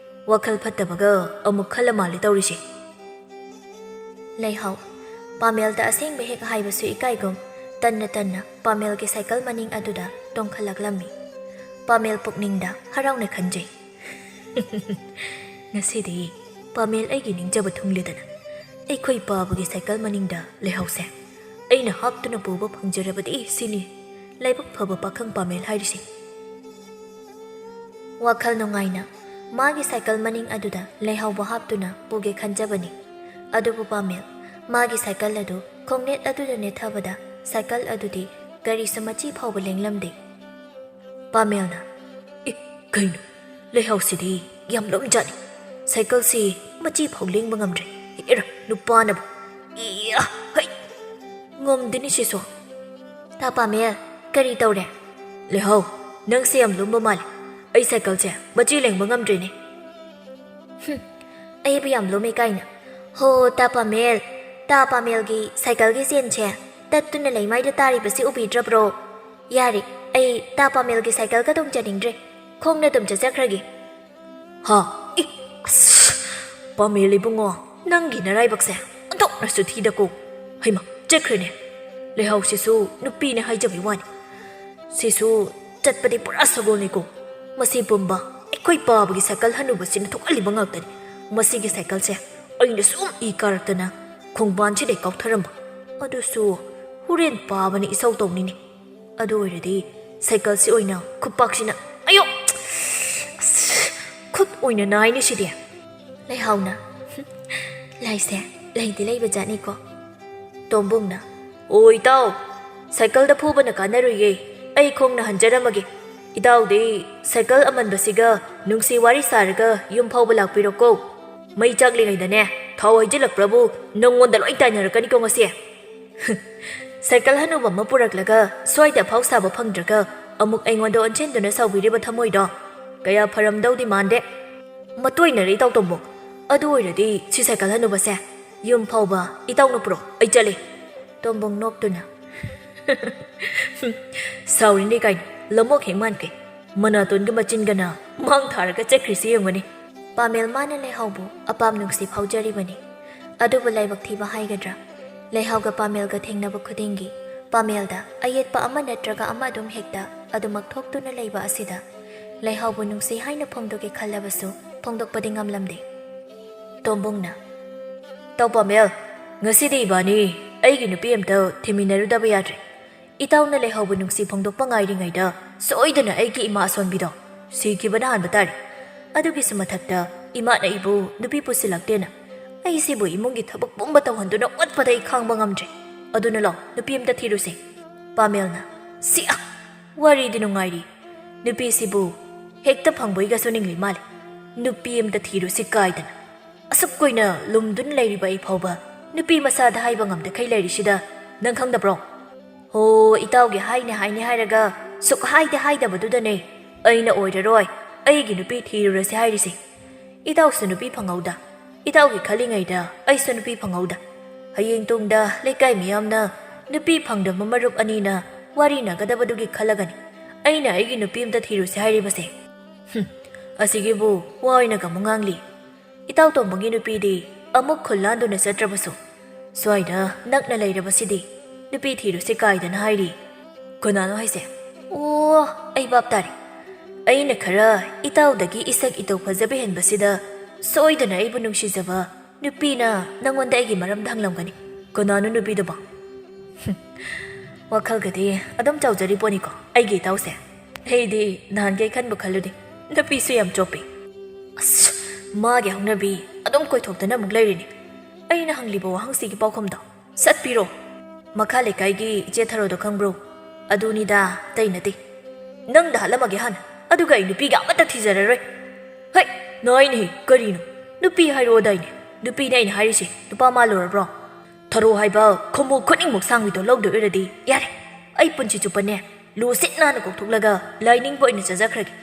ꯋꯥꯈꯜ ꯐꯠꯇꯕꯒ ꯑꯃꯨꯛ ꯈꯜꯂ ꯃꯥꯜꯂꯦ ꯇꯧꯔꯤꯁꯦ꯫ ꯂꯩꯍꯥꯎ, ꯄꯥꯃꯦꯜꯗ ꯑꯁꯦꯡꯕ ꯍꯦꯛ ꯍꯥꯏꯕꯁꯨ ꯏꯀꯥꯏꯒꯨꯝ, ꯇꯟꯅ ꯇꯟꯅ ꯄꯥꯃꯦꯜꯒꯤ ꯁꯥꯏꯀꯜ ꯃꯅꯤꯡ ꯑꯗꯨꯗ ꯇꯣꯡꯈꯠꯂꯛꯂꯝꯃꯤ꯫ ꯄꯥꯃꯦꯜ ꯄꯨꯛꯅꯤꯡꯗ ꯍꯔꯥꯎꯅ ꯈꯟꯖꯩ꯫ ꯉꯁꯤꯗꯤ ꯄꯥꯃꯦꯜ ꯑꯩꯒꯤ ꯅꯤꯡꯖꯕ ꯊꯨꯡꯂꯦꯗꯅ꯫ ꯑꯩꯈꯣꯏ ꯄꯥꯕꯒꯤ ꯁꯥꯏꯀꯜ ꯃꯅꯤꯡꯗ ꯂꯩꯍꯥꯎꯁꯦ ꯑꯩꯅ ꯍꯥꯞꯇꯨꯅ ꯄꯨꯕ ꯐꯪꯖꯔꯕꯗꯤ ꯁꯤꯅꯤ ꯂꯥꯏꯕꯛ ꯐꯕ ꯄꯥꯈꯪ ꯄꯥꯃꯦꯜ ꯍꯥꯏꯔꯤꯁꯦ꯫ ꯋꯥꯈꯜ ꯅꯨꯡꯉꯥꯏꯅ ꯃꯥꯒꯤ ꯁꯥꯏꯀꯜ ꯃꯅꯤꯡ ꯑꯗꯨꯗ ꯂꯩꯍꯥꯎꯕ ꯍꯥꯞꯇꯨꯅ ꯄꯨꯒꯦ ꯈꯟꯖꯕꯅꯤ꯫ ꯑꯗꯨꯕꯨ ꯄꯥꯃꯦꯜ ꯃꯥꯒꯤ ꯁꯥꯏꯀꯜ ꯑꯗꯨ ꯈꯣꯡꯅꯦꯠ ꯑꯗꯨꯗ ꯅꯦꯠꯊꯕꯗ ꯁꯥꯏꯀꯜ ꯑꯗꯨꯗꯤ ꯀꯔꯤꯁꯨ ꯃꯆꯤ ꯐꯥꯎꯕ ꯂꯦꯡꯂꯝꯗꯦ꯫ ꯄꯥꯃꯦꯜꯅ, "ꯑꯦ, ꯀꯩꯅꯣ? ꯂꯩꯍꯥꯎꯁꯤꯗꯤ ꯌꯥꯝ ꯂꯨꯝꯖꯥꯠꯅꯤ꯫ ꯁꯥꯏꯀꯜꯁꯤ ꯃꯆꯤ ꯐꯥꯎ ꯂꯦꯡꯕ ꯉꯝꯗ꯭ꯔꯦ꯫ ꯑꯦꯔꯥ, ꯅꯨꯄꯥꯅꯕꯨ꯫ ꯏꯌꯥ, ꯍꯩ!" ꯉꯝꯗꯦꯅꯦ ꯁꯤꯁꯨ꯫ ꯇꯥ ꯄꯥꯃꯦꯜ, ꯀꯔꯤ ꯇꯧꯔꯦ? ꯂꯩꯍꯥꯎ, ꯅꯪꯁꯦ ꯌꯥꯝ ꯂꯨꯝꯕ ꯃꯥꯜꯂꯦ꯫ ꯑꯩ ꯁꯥꯏꯀꯜꯁꯦ ꯃꯆꯤ ꯂꯦꯡꯕ ꯉꯝꯗ꯭ꯔꯦꯅꯦ꯫ ꯍꯨꯝ, ꯑꯩꯕꯨ ꯌꯥꯝ ꯂꯨꯝꯃꯦ ꯀꯥꯏꯅ꯫ ꯍꯣ, ꯇꯥ ꯄꯥꯃꯦꯜ, ꯇꯥ ꯄꯥꯃꯦꯜꯒꯤ ꯁꯥꯏꯀꯜꯒꯤ ꯆꯦꯟꯁꯦ ꯇꯠꯇꯨꯅ ꯂꯩꯃꯥꯏꯗ ꯇꯥꯔꯤꯕꯁꯤ ꯎꯕꯤꯗ꯭ꯔꯕ꯭ꯔꯣ? ꯌꯥꯔꯦ, ꯑꯩ ꯇꯥ ꯄꯥꯃꯦꯜꯒꯤ ꯁꯥꯏꯀꯜꯒ ꯇꯣꯡꯖꯅꯤꯡꯗ꯭ꯔꯦ꯫ ꯈꯣꯡꯅ ꯑꯗꯨꯝ ꯆꯠꯆꯈ꯭ꯔꯒꯦ꯫ ꯍꯥ? ꯏ, ꯑꯁ, ꯄꯥꯃꯦꯜ ꯏꯕꯨꯡꯉꯣ, ꯅꯪꯒꯤ ꯅꯔꯥꯏꯕꯛꯁꯦ ꯑꯣꯟꯊꯣꯛꯅꯁꯨ ꯊꯤꯗꯀꯣ꯫ ꯍꯩꯃꯥ, ꯆꯠꯈ꯭ꯔꯦꯅꯦ꯫ ꯂꯩꯍꯥꯎꯁꯤꯁꯨ ꯅꯨꯄꯤꯅꯦ ꯍꯥꯏꯖꯕꯩ ꯋꯥꯅꯤ꯫ ꯁꯤꯁꯨ ꯆꯠꯄꯗꯤ ꯄꯨꯔꯥ ꯁꯒꯣꯜꯅꯤꯀꯣ꯫ ꯃꯁꯤ ꯄꯨꯝꯕ ꯑꯩꯈꯣꯏ ꯄꯥꯕꯒꯤ ꯁꯥꯏꯀꯜ ꯍꯟꯅꯨꯕꯁꯤꯅ ꯊꯣꯛꯍꯜꯂꯤꯕ ꯉꯥꯛꯇꯅꯤ꯫ ꯃꯁꯤꯒꯤ ꯁꯥꯏꯀꯜꯁꯦ ꯑꯩꯅ ꯁꯨꯝ ꯏ ꯀꯥꯔꯛꯇꯅ ꯈꯣꯡꯕꯥꯟꯁꯤꯗ ꯀꯥꯎꯊꯔꯝꯕ꯫ ꯑꯗꯨꯁꯨ ꯍꯣꯔꯦꯟ ꯄꯥꯕꯅ ꯏꯁꯧ ꯇꯧꯅꯤꯅꯦ꯫ ꯑꯗꯨ ꯑꯣꯏꯔꯗꯤ ꯁꯥꯏꯀꯜꯁꯤ ꯑꯣꯏꯅ ꯈꯨꯄꯥꯛꯁꯤꯅ, ꯑꯌꯣ! ꯑꯁ, ꯈꯨꯠ ꯑꯣꯏꯅ ꯅꯥꯏꯅꯦ ꯁꯤꯗꯤ꯫ ꯂꯩꯍꯥꯎꯅ, "ꯂꯥꯏꯁꯦ ꯂꯩꯗꯤ ꯂꯩꯕ ꯖꯥꯠꯅꯤꯀꯣ"꯫ ꯇꯣꯝꯕꯨꯡꯅ, "ꯑꯣ ꯏꯇꯥꯎ, ꯁꯥꯏꯀꯜꯗ ꯐꯨꯕꯅ ꯀꯥꯟꯅꯔꯣꯏꯌꯦ, ꯑꯩ ꯈꯣꯡꯅ ꯍꯟꯖꯔꯝꯃꯒꯦ꯫ ꯏꯇꯥꯎꯗꯤ ꯁꯥꯏꯀꯜ ꯑꯃꯟꯕꯁꯤꯒ ꯅꯨꯡꯁꯤ ꯋꯥꯔꯤ ꯁꯥꯔꯒ ꯌꯨꯝ ꯐꯥꯎꯕ ꯂꯥꯛꯄꯤꯔꯣꯀꯣ꯫ ꯃꯩ ꯆꯥꯛꯂꯤꯉꯩꯗꯅꯦ, ꯊꯥꯎ ꯍꯩꯖꯤꯜꯂꯛꯄ꯭ꯔꯕꯨ ꯅꯪꯉꯣꯟꯗ ꯂꯣꯏ ꯇꯥꯏꯅꯔꯛꯀꯅꯤꯀꯣ ꯉꯁꯤ꯫" ꯁꯥꯏꯀꯜ ꯍꯅꯨꯕ ꯑꯃ ꯄꯨꯔꯛꯂꯒ ꯁ꯭ꯋꯥꯏꯗ ꯑꯐꯥꯎ ꯁꯥꯕ ꯐꯪꯗ꯭ꯔꯒ ꯑꯃꯨꯛ ꯑꯩꯉꯣꯟꯗ ꯑꯣꯟꯁꯤꯟꯗꯨꯅ ꯁꯥꯎꯕꯤꯔꯤꯕ ꯊꯃꯣꯏꯗꯣ ꯀꯌꯥ ꯐꯔꯝꯗꯧꯗꯤ ꯃꯥꯟꯗꯦ꯫ ꯃꯇꯣꯏꯅꯔꯦ ꯏꯇꯥꯎ ꯇꯣꯝꯕꯣ꯫ ꯑꯗꯨ ꯑꯣꯏꯔꯗꯤ ꯁꯤ ꯁꯥꯏꯀꯜ ꯍꯅꯨꯕꯁꯦ ꯌꯨꯝ ꯐꯥꯎꯕ ꯏꯇꯥꯎꯅ ꯄꯨꯔꯛꯑꯣ, ꯑꯩ ꯆꯠꯂꯦ꯫ ꯇꯣꯝꯕꯣꯡ ꯅꯣꯛꯇꯨꯅ, "ꯁꯥꯎꯔꯤꯅꯦ ꯀꯥꯏꯅ ꯂꯃꯣꯛ ꯍꯦꯛ ꯃꯥꯟꯈꯩ꯫ ꯃꯅꯥꯇꯣꯟꯒ ꯃꯆꯤꯟꯒꯅ ꯃꯥꯡ ꯊꯥꯔꯒ ꯆꯠꯈ꯭ꯔꯤꯁꯤ ꯌꯦꯡꯉꯨꯅꯦ꯫" ꯄꯥꯃꯦꯜ ꯃꯥꯅ ꯂꯩꯍꯥꯎꯕꯨ ꯑꯄꯥꯝ ꯅꯨꯡꯁꯤ ꯐꯥꯎꯖꯔꯤꯕꯅꯤ꯫ ꯑꯗꯨꯕꯨ ꯂꯥꯏꯕꯛ ꯊꯤꯕ ꯍꯥꯏꯒꯗ꯭ꯔꯥ, ꯂꯩꯍꯥꯎꯒ ꯄꯥꯃꯦꯜꯒ ꯊꯦꯡꯅꯕ ꯈꯨꯗꯤꯡꯒꯤ ꯄꯥꯃꯦꯜꯗ ꯑꯌꯦꯠꯄ ꯑꯃ ꯅꯠꯇ꯭ꯔꯒ ꯑꯃ ꯑꯗꯨꯝ ꯍꯦꯛꯇ ꯑꯗꯨꯃꯛ ꯊꯣꯛꯇꯨꯅ ꯂꯩꯕ ꯑꯁꯤꯗ ꯂꯩꯍꯥꯎꯕꯨ ꯅꯨꯡꯁꯤ ꯍꯥꯏꯅ ꯐꯣꯡꯗꯣꯛꯀꯦ ꯈꯜꯂꯕꯁꯨ ꯐꯣꯡꯗꯣꯛꯄꯗꯤ ꯉꯝꯂꯝꯗꯦ꯫ ꯇꯣꯝꯕꯨꯡꯅ, "ꯇꯥꯎ ꯄꯥꯃꯦꯜ, ꯉꯁꯤꯗꯤ ꯏꯕꯥꯅꯤ ꯑꯩꯒꯤ ꯅꯨꯄꯤ ꯑꯝꯇ ꯊꯤꯃꯤꯟꯅꯔꯨꯗꯕ ꯌꯥꯗ꯭ꯔꯦ꯫ ꯏꯇꯥꯎꯅ ꯂꯩꯍꯥꯎꯕ ꯅꯨꯡꯁꯤ ꯐꯣꯡꯗꯣꯛꯄ ꯉꯥꯏꯔꯤꯉꯩꯗ ꯁꯣꯏꯗꯅ ꯑꯩꯒꯤ ꯏꯃꯥ ꯑꯁꯣꯟꯕꯤꯗꯣ ꯁꯤꯈꯤꯕꯅ ꯍꯥꯟꯕ ꯇꯥꯔꯦ꯫ ꯑꯗꯨꯒꯤꯁꯨ ꯃꯊꯛꯇ ꯏꯃꯥꯅ ꯑꯩꯕꯨ ꯅꯨꯄꯤ ꯄꯨꯁꯤꯜꯂꯛꯇꯦꯅ ꯑꯩꯁꯤꯕꯨ ꯏꯃꯨꯡꯒꯤ ꯊꯕꯛ ꯄꯨꯝꯕ ꯇꯧꯍꯟꯗꯨꯅ ꯑꯣꯠꯄꯗ ꯑꯩ ꯈꯥꯡꯕ ꯉꯝꯗ꯭ꯔꯦ꯫ ꯑꯗꯨꯅ ꯂꯥꯎ, ꯅꯨꯄꯤ ꯑꯝꯇ ꯊꯤꯔꯨꯁꯦ꯫" ꯄꯥꯃꯦꯜꯅ, "ꯁꯤ ꯑ, ꯋꯥꯔꯤꯗꯤ ꯅꯨꯡꯉꯥꯏꯔꯤ꯫ ꯅꯨꯄꯤꯁꯤꯕꯨ ꯍꯦꯛꯇ ꯐꯪꯕꯩꯒꯁꯨ ꯅꯤꯡꯂꯤ ꯃꯥꯜꯂꯦ꯫ ꯅꯨꯄꯤ ꯑꯝꯇ ꯊꯤꯔꯨꯁꯤ ꯀꯥꯏꯗꯅ꯫ ꯑꯁꯨꯛ ꯀꯨꯏꯅ ꯂꯨꯝꯗꯨꯅ ꯂꯩꯔꯤꯕ ꯑꯩ ꯐꯥꯎꯕ ꯅꯨꯄꯤ ꯃꯁꯥꯗ ꯍꯥꯏꯕ ꯉꯝꯗꯈꯩ ꯂꯩꯔꯤꯁꯤꯗ ꯅꯪ ꯈꯪꯗꯕ꯭ꯔꯣ? ꯍꯣ, ꯏꯇꯥꯎꯒꯤ ꯍꯥꯏꯅꯦ ꯍꯥꯏꯅꯦ ꯍꯥꯏꯔꯒ ꯁꯨꯛ ꯍꯥꯏꯗꯦ ꯍꯥꯏꯗꯕꯗꯨꯗꯅꯦ ꯑꯩꯅ ꯑꯣꯏꯔꯔꯣꯏ, ꯑꯩꯒꯤ ꯅꯨꯄꯤ ꯊꯤꯔꯨꯔꯁꯦ ꯍꯥꯏꯔꯤꯁꯦ꯫ ꯏꯇꯥꯎꯁꯨ ꯅꯨꯄꯤ ꯐꯪꯍꯧꯗ, ꯏꯇꯥꯎꯒꯤ ꯈꯜꯂꯤꯉꯩꯗ ꯑꯩꯁꯨ ꯅꯨꯄꯤ ꯐꯪꯍꯧꯗ꯫ ꯍꯌꯦꯡ ꯇꯨꯡꯗ ꯂꯩꯀꯥꯏ ꯃꯤꯌꯥꯝꯅ ꯅꯨꯄꯤ ꯐꯪꯗꯕ ꯃꯔꯨꯞ ꯑꯅꯤꯅ ꯋꯥꯔꯤꯅꯒꯗꯕꯗꯨꯒꯤ ꯈꯜꯂꯒꯅꯤ ꯑꯩꯅ ꯑꯩꯒꯤ ꯅꯨꯄꯤ ꯑꯝꯇ ꯊꯤꯔꯨꯁꯦ ꯍꯥꯏꯔꯤꯕꯁꯦ꯫" ꯍꯨꯝ, ꯑꯁꯤꯒꯤꯕꯨ ꯋꯥ ꯑꯣꯏꯅꯒ ꯑꯃꯨꯛ ꯉꯥꯡꯂꯤ꯫ ꯏꯇꯥꯎ ꯇꯣꯝꯕꯒꯤ ꯅꯨꯄꯤꯗꯤ ꯑꯃꯨꯛ ꯈꯨꯜ ꯂꯥꯟꯗꯨꯅ ꯆꯠꯇ꯭ꯔꯕꯁꯨ ꯁ꯭ꯋꯥꯏꯗ ꯅꯛꯅ ꯂꯩꯔꯕꯁꯤꯗꯤ ꯅꯨꯄꯤ ꯊꯤꯔꯨꯁꯤ ꯀꯥꯏꯗꯅ ꯍꯥꯏꯔꯤ꯫ "ꯀꯅꯥꯅꯣ ꯍꯥꯏꯁꯦ? ꯑꯣ, ꯑꯩ ꯚꯥꯞ ꯇꯥꯔꯦ꯫ ꯑꯩꯅ ꯈꯔ ꯏꯇꯥꯎꯗꯒꯤ ꯏꯁꯛ ꯏꯇꯧ ꯐꯖꯕ ꯍꯦꯟꯕꯁꯤꯗ ꯁꯣꯏꯗꯅ ꯑꯩꯕꯨ ꯅꯨꯡꯁꯤꯖꯕ ꯅꯨꯄꯤꯅ ꯅꯪꯉꯣꯟꯗ ꯑꯩꯒꯤ ꯃꯔꯝꯗ ꯍꯪꯂꯝꯒꯅꯤ꯫ ꯀꯅꯥꯅꯣ ꯅꯨꯄꯤꯗꯨꯕꯣ?" ꯍꯨꯝ, ꯋꯥꯈꯜꯒꯗꯤ ꯑꯗꯨꯝ ꯆꯥꯎꯖꯔꯤ ꯄꯣꯠꯅꯤꯀꯣ ꯑꯩꯒꯤ ꯏꯇꯥꯎꯁꯦ꯫ ꯑꯩꯗꯤ ꯅꯍꯥꯟꯒꯩ ꯈꯟꯕꯨ ꯈꯜꯂꯨꯗꯦ, ꯅꯨꯄꯤꯁꯨ ꯌꯥꯝ ꯆꯣꯞꯄꯤ꯫ ꯑꯁ, ꯃꯥꯒꯤ ꯍꯧꯅꯕꯤ ꯑꯗꯨꯝ ꯀꯣꯏꯊꯣꯛꯇꯅ ꯑꯃꯨꯛ ꯂꯩꯔꯤꯅꯤ꯫ ꯑꯩꯅ ꯍꯪꯂꯤꯕ ꯋꯥꯍꯪꯁꯤꯒꯤ ꯄꯥꯎꯈꯨꯝꯗꯣ ꯁꯠꯄꯤꯔꯣ꯫ ꯃꯈꯥ ꯂꯩꯀꯥꯏꯒꯤ ꯏꯆꯦ ꯊꯔꯣꯗꯣ ꯈꯪꯕ꯭ꯔꯣ? ꯑꯗꯨꯅꯤꯗ, ꯑꯇꯩ ꯅꯠꯇꯦ꯫ ꯅꯪꯗ ꯍꯥꯠꯂꯝꯃꯒꯦ ꯍꯥꯟꯅ, ꯑꯗꯨꯒ ꯑꯩ ꯅꯨꯄꯤꯒ ꯑꯃꯠꯇ ꯊꯤꯖꯔꯔꯣꯏ꯫ ꯍꯩ, ꯅꯥꯏꯅꯦꯍꯦ, ꯀꯔꯤꯅꯣ? ꯅꯨꯄꯤ ꯍꯥꯏꯔꯛꯑꯣꯗꯥꯏꯅꯦ? ꯅꯨꯄꯤꯅꯦ ꯑꯩꯅ ꯍꯥꯏꯔꯤꯁꯦ, ꯅꯨꯄꯥ ꯃꯥꯜꯂꯨꯔꯕ꯭ꯔꯣ? ꯊꯔꯣ ꯍꯥꯏꯕ ꯈꯣꯡꯎꯞ ꯈꯨꯅꯤꯡꯃꯨꯛ ꯁꯥꯡꯕꯤꯗꯣ ꯂꯧꯗꯣꯏ ꯑꯣꯏꯔꯗꯤ ꯌꯥꯔꯦ, ꯑꯩ ꯄꯨꯟꯁꯤ ꯆꯨꯞꯄꯅꯦ ꯂꯨ ꯁꯤꯠ ꯅꯥꯟꯅ ꯀꯣꯛꯊꯣꯛꯂꯒ ꯂꯥꯏꯅꯤꯡꯕ ꯑꯣꯏꯅ ꯆꯠꯆꯈ꯭ꯔꯒꯦ꯫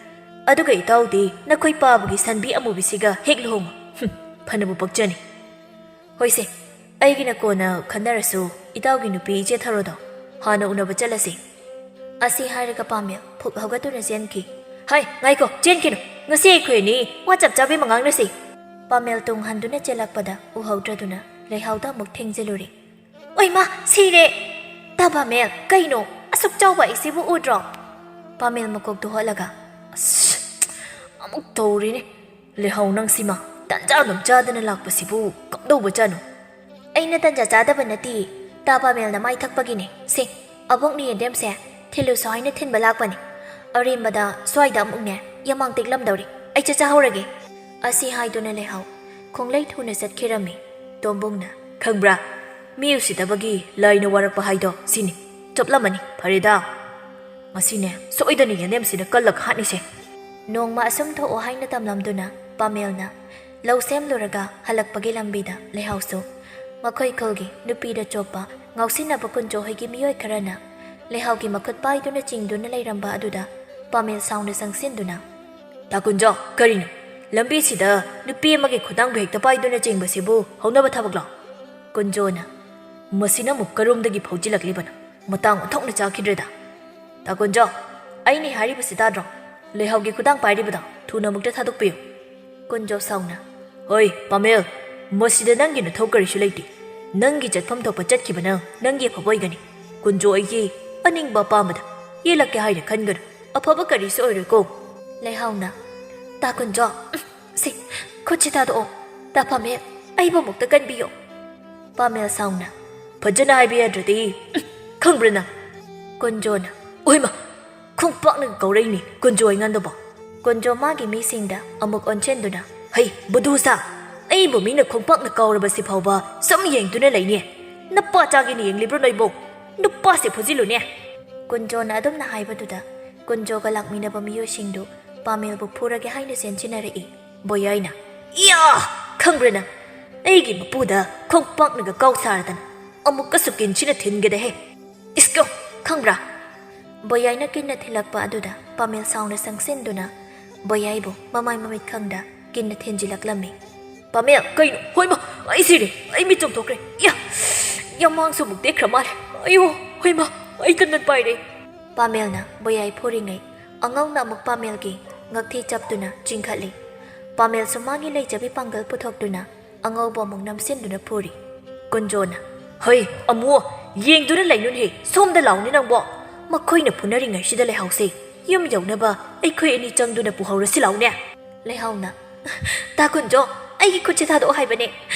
ꯑꯗꯨꯒ ꯏꯇꯥꯎꯗꯤ ꯅꯈꯣꯏ ꯄꯥꯕꯒꯤ ꯁꯟꯕꯤ ꯑꯃꯨꯕꯤꯁꯤꯒ ꯍꯦꯛ ꯂꯨꯍꯣꯡꯉꯨ꯫ ꯍꯨꯝ, ꯐꯅꯕꯨ ꯄꯛꯆꯅꯤ꯫ ꯍꯣꯏꯁꯦ, ꯑꯩꯒꯤꯅ ꯀꯣꯟꯅ ꯈꯟꯅꯔꯁꯨ, ꯏꯇꯥꯎꯒꯤ ꯅꯨꯄꯤ ꯏꯆꯦ ꯊꯔꯣꯗꯣ ꯍꯥꯟꯅ ꯎꯅꯕ ꯆꯠꯂꯁꯤ꯫ ꯑꯁꯤ ꯍꯥꯏꯔꯒ ꯄꯥꯃꯦꯜ ꯐꯨꯛ ꯍꯧꯒꯠꯇꯨꯅ ꯆꯦꯟꯈꯤ꯫ ꯍꯥꯏ, ꯉꯥꯏꯈꯣ, ꯆꯦꯟꯈꯤꯅꯨ꯫ ꯉꯁꯤ ꯑꯩꯈꯣꯏ ꯑꯅꯤ ꯋꯥ ꯆꯞ ꯆꯥꯕꯤ ꯑꯃ ꯉꯥꯡꯅꯁꯤ꯫ ꯄꯥꯃꯦꯜ ꯇꯨꯡ ꯍꯟꯗꯨꯅ ꯆꯦꯜꯂꯛꯄꯗ ꯎꯍꯧꯗ꯭ꯔꯗꯨꯅ ꯂꯩꯍꯥꯎꯗ ꯑꯃꯨꯛ ꯊꯦꯡꯖꯤꯜꯂꯨꯔꯦ꯫ ꯑꯣꯏꯃꯥ, ꯁꯤꯔꯦ! ꯇꯥ ꯄꯥꯃꯦꯜ, ꯀꯩꯅꯣ? ꯑꯁꯨꯛ ꯆꯥꯎꯕ ꯑꯩꯁꯤꯕꯨ ꯎꯗ꯭ꯔꯣ? ꯄꯥꯃꯦꯜ ꯃꯀꯣꯛꯇꯨ ꯍꯣꯠꯂꯒ, ꯑꯁ, ꯑꯃꯨꯛ ꯇꯧꯔꯤꯅꯦ꯫ ꯂꯩꯍꯥꯎ ꯅꯪꯁꯤꯃ, ꯇꯟꯖꯥ ꯑꯗꯨꯝ ꯆꯥꯗꯅ ꯂꯥꯛꯄꯁꯤꯕꯨ ꯀꯝꯗꯧꯕꯖꯥꯠꯅꯣ? ꯑꯩꯅ ꯇꯟꯖꯥ ꯆꯥꯗꯕ ꯅꯠꯇꯤꯌꯦ, ꯇꯥ ꯄꯥꯃꯦꯜꯅ ꯃꯥꯏ ꯊꯛꯄꯒꯤꯅꯦ꯫ ꯁꯦ, ꯑꯕꯣꯛꯅ ꯌꯦꯟꯗꯦꯝꯁꯦ ꯊꯤꯜꯂꯨꯁꯣ ꯍꯥꯏꯅ ꯊꯤꯟꯕ ꯂꯥꯛꯄꯅꯦ꯫ ꯑꯔꯦꯝꯕꯗ ꯁ꯭ꯋꯥꯏꯗ ꯑꯃꯨꯛꯅꯦ ꯌꯥꯃꯥꯡ ꯇꯦꯛꯂꯝꯗꯧꯔꯤ꯫ ꯑꯩ ꯆꯠꯆꯍꯧꯔꯒꯦ꯫ ꯑꯁꯤ ꯍꯥꯏꯗꯨꯅ ꯂꯩꯍꯥꯎ ꯈꯣꯡꯂꯩ ꯊꯨꯅ ꯆꯠꯈꯤꯔꯝꯃꯤ꯫ ꯇꯣꯝꯕꯨꯡꯅ, ꯈꯪꯕ꯭ꯔꯥ, ꯃꯤ ꯎꯁꯤꯠꯇꯕꯒꯤ ꯂꯥꯏꯅ ꯋꯥꯔꯛꯄ ꯍꯥꯏꯗꯣ ꯁꯤꯅꯤ꯫ ꯆꯞꯂꯝꯃꯅꯤ꯫ ꯐꯔꯦꯗ, ꯉꯁꯤꯅꯦ ꯁꯣꯏꯗꯅ ꯌꯦꯟꯗꯦꯝꯁꯤꯅ ꯀꯜꯂꯒ ꯍꯥꯠꯅꯤꯁꯦ꯫ ꯅꯣꯡꯃ ꯑꯁꯨꯝ ꯊꯣꯛꯑꯣ ꯍꯥꯏꯅ ꯇꯝꯂꯝꯗꯨꯅ ꯄꯥꯃꯦꯜꯅ ꯂꯧ ꯁꯦꯝꯂꯨꯔꯒ ꯍꯜꯂꯛꯄꯒꯤ ꯂꯝꯕꯤꯗ ꯂꯩꯍꯥꯎꯁꯨ ꯃꯈꯣꯏ ꯈꯨꯜꯒꯤ ꯅꯨꯄꯤꯗ ꯆꯣꯞꯄ ꯉꯥꯎꯁꯤꯟꯅꯕ ꯀꯨꯟꯖꯣ ꯍꯣꯏꯒꯤ ꯃꯤꯑꯣꯏ ꯈꯔꯅ ꯂꯩꯍꯥꯎꯒꯤ ꯃꯈꯨꯠ ꯄꯥꯏꯗꯨꯅ ꯆꯤꯡꯗꯨꯅ ꯂꯩꯔꯝꯕ ꯑꯗꯨꯗ ꯄꯥꯃꯦꯜ ꯁꯥꯎꯅ ꯆꯪꯁꯤꯟꯗꯨꯅ, "ꯇꯥ ꯀꯨꯟꯖꯣ, ꯀꯔꯤꯅꯣ? ꯂꯝꯕꯤꯁꯤꯗ ꯅꯨꯄꯤ ꯑꯃꯒꯤ ꯈꯨꯗꯥꯡꯕꯨ ꯍꯦꯛꯇ ꯄꯥꯏꯗꯨꯅ ꯆꯦꯟꯕꯁꯤꯕꯨ ꯍꯧꯅꯕ ꯊꯕꯛꯂꯣ?" ꯀꯨꯟꯖꯣꯅ, "ꯃꯁꯤꯅ ꯑꯃꯨꯛ ꯀꯔꯣꯝꯗꯒꯤ ꯐꯥꯎꯖꯤꯜꯂꯛꯂꯤꯕꯅꯣ? ꯃꯇꯥꯡ ꯑꯣꯟꯊꯣꯛꯅ ꯆꯥꯈꯤꯗ꯭ꯔꯦꯗ꯫ ꯇꯥ ꯀꯨꯟꯖꯣ, ꯑꯩꯅ ꯍꯥꯏꯔꯤꯕꯁꯤ ꯇꯥꯗ꯭ꯔꯣ? ꯂꯩꯍꯥꯎꯒꯤ ꯈꯨꯗꯥꯡ ꯄꯥꯏꯔꯤꯕꯗꯣ ꯊꯨꯅ ꯑꯃꯨꯛꯇ ꯊꯥꯗꯣꯛꯄꯤꯌꯨ꯫" ꯀꯨꯟꯖꯣ ꯁꯥꯎꯅ, "ꯍꯣꯏ ꯄꯥꯃꯦꯜ, ꯃꯁꯤꯗ ꯅꯪꯒꯤ ꯅꯊꯧ ꯀꯔꯤꯁꯨ ꯂꯩꯇꯦ꯫ ꯅꯪꯒꯤ ꯆꯠꯐꯝ ꯊꯣꯛꯄ ꯆꯠꯈꯤꯕꯅ ꯅꯪꯒꯤ ꯑꯐꯕ ꯑꯣꯏꯒꯅꯤ꯫ ꯀꯨꯟꯖꯣ ꯑꯩꯒꯤ ꯑꯅꯤꯡꯕ ꯑꯄꯥꯝꯕꯗ ꯌꯦꯜꯂꯛꯀꯦ ꯍꯥꯏꯅ ꯈꯟꯒꯅꯨ꯫ ꯑꯐꯕ ꯀꯔꯤꯁꯨ ꯑꯣꯏꯔꯣꯏꯀꯣ꯫" ꯂꯩꯍꯥꯎꯅ, "ꯇꯥ ꯀꯨꯟꯖꯣ, ꯎꯝ, ꯁꯤ, ꯈꯨꯠꯁꯤ ꯊꯥꯗꯣꯛꯑꯣ꯫ ꯇꯥ ꯄꯥꯃꯦꯜ, ꯑꯩꯕꯨ ꯑꯃꯨꯛꯇ ꯀꯟꯕꯤꯌꯣ꯫" ꯄꯥꯃꯦꯜ ꯁꯥꯎꯅ, "ꯐꯖꯅ ꯍꯥꯏꯕ ꯌꯥꯗ꯭ꯔꯗꯤ, ꯎꯝ, ꯈꯪꯕ꯭ꯔꯥ ꯅꯪ?" ꯀꯨꯟꯖꯣꯅ, "ꯑꯣꯏꯃ, ꯈꯣꯡꯄꯥꯛꯅ ꯀꯧꯔꯛꯏꯅꯤ ꯀꯨꯟꯖꯣ ꯑꯩꯉꯣꯟꯗꯕꯣ꯫" ꯀꯨꯟꯖꯣ ꯃꯥꯒꯤ ꯃꯤꯁꯤꯡꯗ ꯑꯃꯨꯛ ꯑꯣꯟꯁꯤꯟꯗꯨꯅ, "ꯍꯩ, ꯕꯨꯙꯨꯁꯥ, ꯑꯩꯕꯨ ꯃꯤꯅ ꯈꯣꯡꯄꯥꯛꯅ ꯀꯧꯔꯕꯁꯤ ꯐꯥꯎꯕ ꯁꯨꯝ ꯌꯦꯡꯗꯨꯅ ꯂꯩꯅꯤ꯫ "ꯅꯄꯥ ꯆꯥꯒꯦꯅ ꯌꯦꯡꯂꯤꯕ꯭ꯔꯣ ꯅꯣꯏꯕꯣ? ꯅꯨꯄꯥꯁꯦ ꯐꯨꯖꯤꯜꯂꯨꯅꯦ!" ꯀꯨꯟꯖꯣꯅ ꯑꯗꯨꯝꯅ ꯍꯥꯏꯕꯗꯨꯗ ꯀꯨꯟꯖꯣꯒ ꯂꯥꯛꯃꯤꯟꯅꯕ ꯃꯤꯑꯣꯏꯁꯤꯡꯗꯨ ꯄꯥꯃꯦꯜꯕꯨ ꯐꯨꯔꯒꯦ ꯍꯥꯏꯅ ꯆꯦꯟꯁꯤꯟꯅꯔꯛꯏ꯫ ꯕꯣꯌꯥꯏꯅ, "ꯏꯌꯥ! ꯈꯪꯕ꯭ꯔꯥ ꯅꯪ? ꯑꯩꯒꯤ ꯃꯄꯨꯗ ꯈꯣꯡꯄꯥꯛꯅꯒ ꯀꯥꯎ ꯁꯥꯔꯗꯅ ꯑꯃꯨꯛꯀꯁꯨ ꯀꯤꯟꯁꯤꯅ ꯊꯤꯟꯒꯦꯗꯍꯦ꯫ ꯏꯁꯀꯣ! ꯈꯪꯕ꯭ꯔꯥ?" ꯕꯣꯌꯥꯏꯅ ꯀꯤꯟꯅ ꯊꯤꯜꯂꯛꯄ ꯑꯗꯨꯗ ꯄꯥꯃꯦꯜ ꯁꯥꯎꯅ ꯆꯪꯁꯤꯟꯗꯨꯅ ꯕꯣꯌꯥꯏꯕꯨ ꯃꯃꯥꯏ ꯃꯃꯤꯠ ꯈꯪꯗ ꯀꯤꯟꯅ ꯊꯤꯟꯖꯤꯜꯂꯛꯂꯝꯃꯤ꯫ "ꯄꯥꯃꯦꯜ, ꯀꯩꯅꯣ? ꯍꯣꯏꯃ, ꯑꯩ ꯁꯤꯔꯦ! ꯑꯩ ꯃꯤꯠ ꯆꯣꯡꯊꯣꯛꯈ꯭ꯔꯦ! ꯏꯌꯥ! ꯌꯥꯝꯃꯥꯡꯁꯨ ꯑꯃꯨꯛ ꯇꯦꯛꯈ꯭ꯔ ꯃꯥꯜꯂꯦ! ꯑꯌꯣ! ꯍꯣꯏꯃ, ꯑꯩ ꯇꯟꯗꯟ ꯄꯥꯏꯔꯦ!" ꯄꯥꯃꯦꯜꯅ ꯕꯣꯌꯥꯏ ꯐꯨꯔꯤꯉꯩ ꯑꯉꯧꯅ ꯑꯃꯨꯛ ꯄꯥꯃꯦꯜꯒꯤ ꯉꯛꯊꯤ ꯆꯞꯇꯨꯅ ꯆꯤꯡꯈꯠꯂꯤ꯫ ꯄꯥꯃꯦꯜꯁꯨ ꯃꯥꯒꯤ ꯂꯩꯖꯕꯤ ꯄꯥꯡꯒꯜ ꯄꯨꯊꯣꯛꯇꯨꯅ ꯑꯉꯧꯕ ꯑꯃꯨꯛ ꯅꯝꯁꯤꯟꯗꯨꯅ ꯐꯨꯔꯤ꯫ ꯀꯨꯟꯖꯣꯅ, "ꯍꯩ, ꯑꯃꯨ, ꯌꯦꯡꯗꯨꯅ ꯂꯩꯅꯨꯅꯦꯍꯦ, ꯁꯣꯝꯗ ꯂꯥꯎꯅꯦ ꯅꯪꯕꯣ! ꯃꯈꯣꯏꯅ ꯐꯨꯅꯔꯤꯉꯩꯁꯤꯗ ꯂꯩꯍꯥꯎꯁꯦ ꯌꯨꯝ ꯌꯧꯅꯕ ꯑꯩꯈꯣꯏ ꯑꯅꯤ ꯆꯪꯗꯨꯅ ꯄꯨꯍꯧꯔꯁꯤ ꯂꯥꯎꯅꯦ!" ꯂꯩꯍꯥꯎꯅ, "ꯇꯥ ꯀꯨꯟꯖꯣ, ꯑꯩꯒꯤ ꯈꯨꯠꯁꯦ ꯊꯥꯗꯣꯛꯑꯣ ꯍꯥꯏꯕꯅꯦ꯫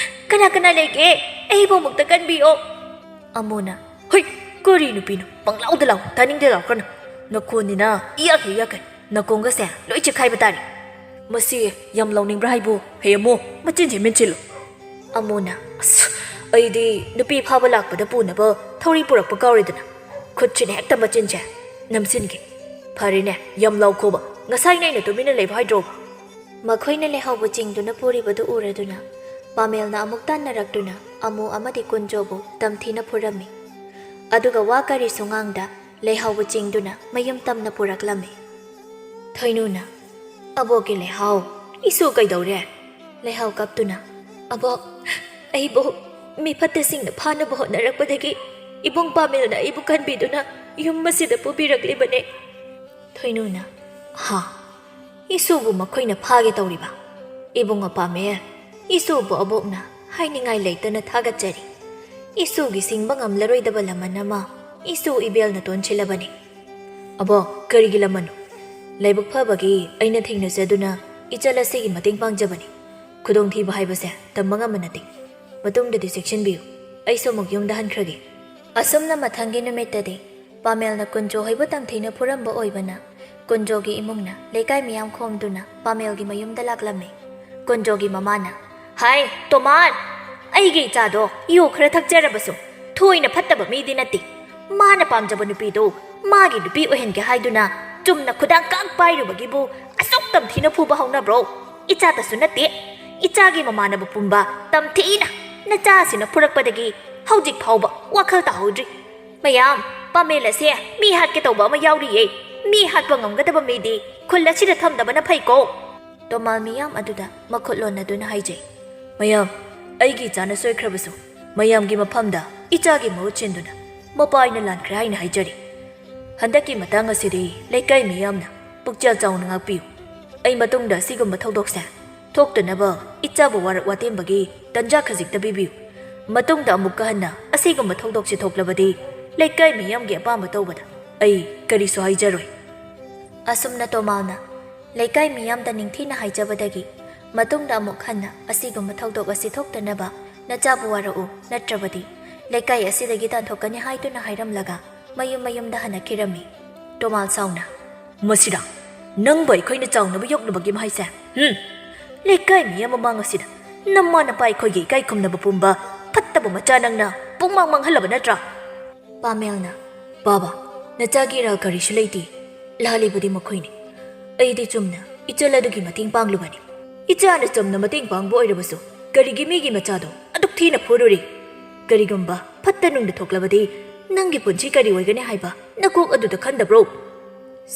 ꯀꯅꯥ ꯀꯅꯥ ꯂꯩꯒꯦ? ꯑꯩꯕꯨ ꯑꯃꯨꯛꯇ ꯀꯟꯕꯤꯌꯣ!" ꯑꯃꯨꯅ, "ꯍꯨꯏ, ꯀꯔꯤ ꯅꯨꯄꯤꯅꯣ? ꯄꯪꯂꯥꯎꯗ ꯂꯥꯎ, ꯇꯥꯅꯤꯡꯗꯦ ꯂꯥꯎꯈ꯭ꯔꯅꯨ꯫ ꯅꯈꯣꯟꯅꯤꯅ ꯏꯌꯥꯛ ꯍꯦꯛ ꯌꯥꯛꯀꯩ꯫ ꯅꯥꯀꯣꯡꯒꯁꯦ ꯂꯣꯏ ꯆꯤꯛꯈꯥꯏꯕ ꯇꯥꯔꯦ꯫ ꯃꯁꯤ ꯌꯥꯝ ꯂꯥꯎꯅꯤꯡꯕ꯭ꯔꯥ ꯍꯥꯏꯕꯨ? ꯍꯦ ꯑꯃꯨ, ꯃꯆꯤꯟꯁꯦ ꯃꯦꯟꯁꯤꯜꯂꯨ!" ꯑꯃꯨꯅ, "ꯑꯁ, ꯑꯩꯗꯤ ꯅꯨꯄꯤ ꯐꯥꯕ ꯂꯥꯛꯄꯗ ꯄꯨꯅꯕ ꯊꯧꯔꯤ ꯄꯨꯔꯛꯄ ꯀꯥꯎꯔꯦꯗꯅ꯫ ꯈꯨꯠꯁꯤꯅ ꯍꯦꯛꯇ ꯃꯆꯤꯟꯁꯦ ꯅꯝꯁꯤꯟꯒꯦ꯫ ꯐꯔꯦꯅꯦ, ꯌꯥꯝ ꯂꯥꯎꯈꯣꯕ꯫ ꯉꯁꯥꯏꯅ ꯑꯩꯅ ꯇꯨꯃꯤꯟꯅ ꯂꯩꯕ ꯍꯥꯏꯗ꯭ꯔꯣ?" ꯃꯈꯣꯏꯅ ꯂꯩꯍꯥꯎꯕ ꯆꯤꯡꯗꯨꯅ ꯄꯨꯔꯤꯕꯗꯨ ꯎꯔꯗꯨꯅ ꯄꯥꯃꯦꯜꯅ ꯑꯃꯨꯛ ꯇꯥꯟꯅꯔꯛꯇꯨꯅ ꯑꯃꯨ ꯑꯃꯗꯤ ꯀꯨꯟꯖꯣꯕꯨ ꯇꯝꯊꯤꯅ ꯐꯨꯔꯝꯃꯤ꯫ ꯑꯗꯨꯒ ꯋꯥ ꯀꯔꯤꯁꯨ ꯉꯥꯡꯗ ꯂꯩꯍꯥꯎꯕ ꯆꯤꯡꯗꯨꯅ ꯃꯌꯨꯝ ꯇꯝꯅ ꯄꯨꯔꯛꯂꯝꯃꯤ꯫ ꯊꯣꯏꯅꯨꯅ, "ꯑꯕꯣꯛꯀꯤ ꯂꯩꯍꯥꯎ, ꯏꯁꯨ ꯀꯩꯗꯧꯔꯦ?" ꯂꯩꯍꯥꯎ ꯀꯞꯇꯨꯅ, "ꯑꯕꯣꯛ, ꯑꯩꯕꯨ ꯃꯤ ꯐꯠꯇꯁꯤꯡꯅ ꯐꯥꯅꯕ ꯍꯣꯠꯅꯔꯛꯄꯗꯒꯤ ꯏꯕꯨꯡ ꯄꯥꯃꯦꯜꯅ ꯑꯩꯕꯨ ꯀꯟꯕꯤꯗꯨꯅ ꯌꯨꯝ ꯑꯁꯤꯗ ꯄꯨꯕꯤꯔꯛꯂꯤꯕꯅꯦ꯫" ꯊꯣꯏꯅꯨꯅ, "ꯍꯥ? ꯏꯁꯨꯕꯨ ꯃꯈꯣꯏꯅ ꯐꯥꯒꯦ ꯇꯧꯔꯤꯕ? ꯏꯕꯨꯡ ꯄꯥꯃꯦꯜ, ꯏꯁꯨꯕꯨ ꯑꯕꯣꯛꯅ ꯍꯥꯏꯅꯤꯡꯉꯥꯏ ꯂꯩꯇꯅ ꯊꯥꯒꯠꯆꯔꯤ꯫ ꯏꯁꯨꯒꯤ ꯁꯤꯡꯕ ꯉꯝꯂꯔꯣꯏꯗꯕ ꯂꯃꯟ ꯑꯃ ꯏꯁꯨ ꯏꯕꯦꯜꯅ ꯇꯣꯟꯁꯤꯜꯂꯕꯅꯤ꯫" "ꯑꯕꯣꯛ, ꯀꯔꯤꯒꯤ ꯂꯃꯟꯅꯣ? ꯂꯥꯏꯕꯛ ꯐꯕꯒꯤ ꯑꯩꯅ ꯊꯦꯡꯅꯖꯗꯨꯅ ꯏꯆꯜ ꯑꯁꯤꯒꯤ ꯃꯇꯦꯡ ꯄꯥꯡꯖꯕꯅꯤ꯫ ꯈꯨꯗꯣꯡꯊꯤꯕ ꯍꯥꯏꯕꯁꯦ ꯇꯝꯕ ꯉꯝꯕ ꯅꯠꯇꯦ꯫ ꯃꯇꯨꯡꯗꯗꯤ ꯆꯦꯛꯁꯤꯟꯕꯤꯌꯨ꯫ ꯑꯩꯁꯨ ꯑꯃꯨꯛ ꯌꯨꯝꯗ ꯍꯟꯈ꯭ꯔꯒꯦ꯫" ꯑꯁꯨꯝꯅ ꯃꯊꯪꯒꯤ ꯅꯨꯃꯤꯠꯇꯗꯤ ꯄꯥꯃꯦꯜꯅ ꯀꯨꯟꯖꯣ ꯍꯣꯏꯕꯨ ꯇꯝꯊꯤꯅ ꯐꯨꯔꯝꯕ ꯑꯣꯏꯕꯅ ꯀꯨꯟꯖꯣꯒꯤ ꯏꯃꯨꯡꯅ ꯂꯩꯀꯥꯏ ꯃꯤꯌꯥꯝ ꯈꯣꯝꯗꯨꯅ ꯄꯥꯃꯦꯜꯒꯤ ꯃꯌꯨꯝꯗ ꯂꯥꯛꯂꯝꯃꯤ꯫ ꯀꯨꯟꯖꯣꯒꯤ ꯃꯃꯥꯅ, "ꯍꯥꯏ, ꯇꯣꯃꯥꯟ!" ꯑꯩꯒꯤ ꯏꯆꯥꯗꯣ ꯌꯨ ꯈꯔ ꯊꯛꯆꯔꯕꯁꯨ ꯊꯣꯏꯅ ꯐꯠꯇꯕ ꯃꯤꯗꯤ ꯅꯠꯇꯦ꯫ ꯃꯥꯅ ꯄꯥꯝꯖꯕ ꯅꯨꯄꯤꯗꯣ ꯃꯥꯒꯤ ꯅꯨꯄꯤ ꯑꯣꯏꯍꯟꯒꯦ ꯍꯥꯏꯗꯨꯅ ꯆꯨꯝꯅ ꯈꯨꯗꯥꯡ ꯀꯥꯛ ꯄꯥꯏꯔꯨꯕꯒꯤꯕꯨ ꯑꯁꯨꯛ ꯇꯝꯊꯤꯅ ꯐꯨꯕ ꯍꯧꯅꯕ꯭ꯔꯣ? ꯏꯆꯥꯇꯁꯨ ꯅꯠꯇꯦ, ꯏꯆꯥꯒꯤ ꯃꯃꯥꯟꯅꯕ ꯄꯨꯝꯕ ꯇꯝꯊꯤꯅ ꯅꯆꯥꯁꯤꯅ ꯐꯨꯔꯛꯄꯗꯒꯤ ꯍꯧꯖꯤꯛ ꯐꯥꯎꯕ ꯋꯥꯈꯜ ꯇꯥꯍꯧꯗ꯭ꯔꯤ꯫ ꯃꯌꯥꯝ, ꯄꯥꯃꯦꯜ ꯑꯁꯦ ꯃꯤ ꯍꯥꯠꯀꯦ ꯇꯧꯕ ꯑꯃ ꯌꯥꯎꯔꯤꯌꯦ꯫ ꯃꯤ ꯍꯥꯠꯄ ꯉꯝꯒꯗꯕ ꯃꯤꯗꯤ ꯈꯨꯜ ꯑꯁꯤꯗ ꯊꯝꯗꯕꯅ ꯐꯩꯀꯣ꯫ ꯇꯣꯃꯥꯜ ꯃꯤꯌꯥꯝ ꯑꯗꯨꯗ ꯃꯈꯨꯠ ꯂꯣꯟꯅꯗꯨꯅ ꯍꯥꯏꯖꯩ꯫ ꯃꯌꯥꯝ, ꯑꯩꯒꯤ ꯏꯆꯥꯅ ꯁꯣꯏꯈ꯭ꯔꯕꯁꯨ ꯃꯌꯥꯝꯒꯤ ꯃꯐꯝꯗ ꯏꯆꯥꯒꯤ ꯃꯍꯨꯠ ꯁꯤꯟꯗꯨꯅ ꯃꯄꯥ ꯑꯩꯅ ꯂꯥꯟꯈ꯭ꯔꯦ ꯍꯥꯏꯅ ꯍꯥꯏꯖꯔꯤ꯫ ꯍꯟꯗꯛꯀꯤ ꯃꯇꯥꯡ ꯑꯁꯤꯗꯤ ꯂꯩꯀꯥꯏ ꯃꯤꯌꯥꯝꯅ ꯄꯨꯛꯆꯦꯜ ꯆꯥꯎꯅ ꯉꯥꯛꯄꯤꯌꯨ꯫ ꯑꯩ ꯃꯇꯨꯡꯗ ꯑꯁꯤꯒꯨꯝꯕ ꯊꯧꯗꯣꯛꯁꯦ ꯊꯣꯛꯇꯅꯕ ꯏꯆꯥꯕꯨ ꯋꯥꯔꯛ ꯋꯥꯇꯦꯝꯕꯒꯤ ꯇꯟꯖꯥ ꯈꯖꯤꯛꯇ ꯄꯤꯕꯤꯌꯨ꯫ ꯃꯇꯨꯡꯗ ꯑꯃꯨꯛꯀ ꯍꯟꯅ ꯑꯁꯤꯒꯨꯝꯕ ꯊꯧꯗꯣꯛꯁꯦ ꯊꯣꯛꯂꯕꯗꯤ ꯂꯩꯀꯥꯏ ꯃꯤꯌꯥꯝꯒꯤ ꯑꯄꯥꯝꯕ ꯇꯧꯕꯗ ꯑꯩ ꯀꯔꯤꯁꯨ ꯍꯥꯏꯖꯔꯣꯏ꯫ ꯑꯁꯨꯝꯅ ꯇꯣꯃꯥꯜꯅ ꯂꯩꯀꯥꯏ ꯃꯤꯌꯥꯝꯗ ꯅꯤꯡꯊꯤꯅ ꯍꯥꯏꯖꯕꯗꯒꯤ ꯃꯇꯨꯡꯗ ꯑꯃꯨꯛ ꯍꯟꯅ ꯑꯁꯤꯒꯨꯝꯕ ꯊꯧꯗꯣꯛ ꯑꯁꯤ ꯊꯣꯛꯇꯅꯕ ꯅꯆꯥꯕꯨ ꯋꯥꯔꯛꯎ, ꯅꯠꯇ꯭ꯔꯕꯗꯤ ꯂꯩꯀꯥꯏ ꯑꯁꯤꯗꯒꯤ ꯇꯥꯟꯊꯣꯛꯀꯅꯤ ꯍꯥꯏꯗꯨꯅ ꯍꯥꯏꯔꯝꯂꯒ ꯃꯌꯨꯝ ꯃꯌꯨꯝꯗ ꯍꯟꯅꯈꯤꯔꯝꯃꯤ꯫ ꯇꯣꯃꯥꯜ ꯁꯥꯎꯅ, "ꯃꯁꯤꯔꯥ, ꯅꯪꯕꯨ ꯑꯩꯈꯣꯏꯅ ꯆꯥꯎꯅꯕ ꯌꯣꯛꯅꯕꯒꯤ ꯃꯍꯩꯁꯦ? ꯍꯨꯝ! ꯂꯩꯀꯥꯏ ꯃꯤꯌꯥꯝ ꯃꯃꯥꯡ ꯑꯁꯤꯗ ꯅꯃꯥ ꯅꯄꯥ ꯑꯩꯈꯣꯏꯒꯤ ꯏꯀꯥꯏ ꯈꯨꯝꯅꯕ ꯄꯨꯝꯕ ꯐꯠꯇꯕ ꯃꯆꯥ ꯅꯪꯅ ꯄꯨꯡꯃꯥꯡ ꯃꯥꯡꯍꯜꯂꯕ ꯅꯠꯇ꯭ꯔꯥ?" ꯄꯥꯃꯦꯜꯅ, "ꯕꯥꯕꯥ, ꯅꯆꯥꯒꯤ ꯏꯔꯥꯜ ꯀꯔꯤꯁꯨ ꯂꯩꯇꯦ꯫ ꯂꯥꯜꯂꯤꯕꯗꯤ ꯃꯈꯣꯏꯅꯤ꯫ ꯑꯩꯗꯤ ꯆꯨꯝꯅ ꯏꯆꯜ ꯑꯗꯨꯒꯤ ꯃꯇꯦꯡ ꯄꯥꯡꯂꯨꯕꯅꯤ꯫ ꯏꯆꯥꯅ ꯆꯨꯝꯅ ꯃꯇꯦꯡ ꯄꯥꯡꯕ ꯑꯣꯏꯔꯕꯁꯨ ꯀꯔꯤꯒꯤ ꯃꯤꯒꯤ ꯃꯆꯥꯗꯣ ꯑꯗꯨꯛ ꯊꯤꯅ ꯐꯨꯔꯨꯔꯤ? ꯀꯔꯤꯒꯨꯝꯕ ꯐꯠꯇ ꯅꯨꯡꯗ ꯊꯣꯛꯂꯕꯗꯤ ꯅꯪꯒꯤ ꯄꯨꯟꯁꯤ ꯀꯔꯤ ꯑꯣꯏꯒꯅꯤ ꯍꯥꯏꯕ ꯅꯀꯣꯛ ꯑꯗꯨꯗ ꯈꯟꯗꯕ꯭ꯔꯣ?"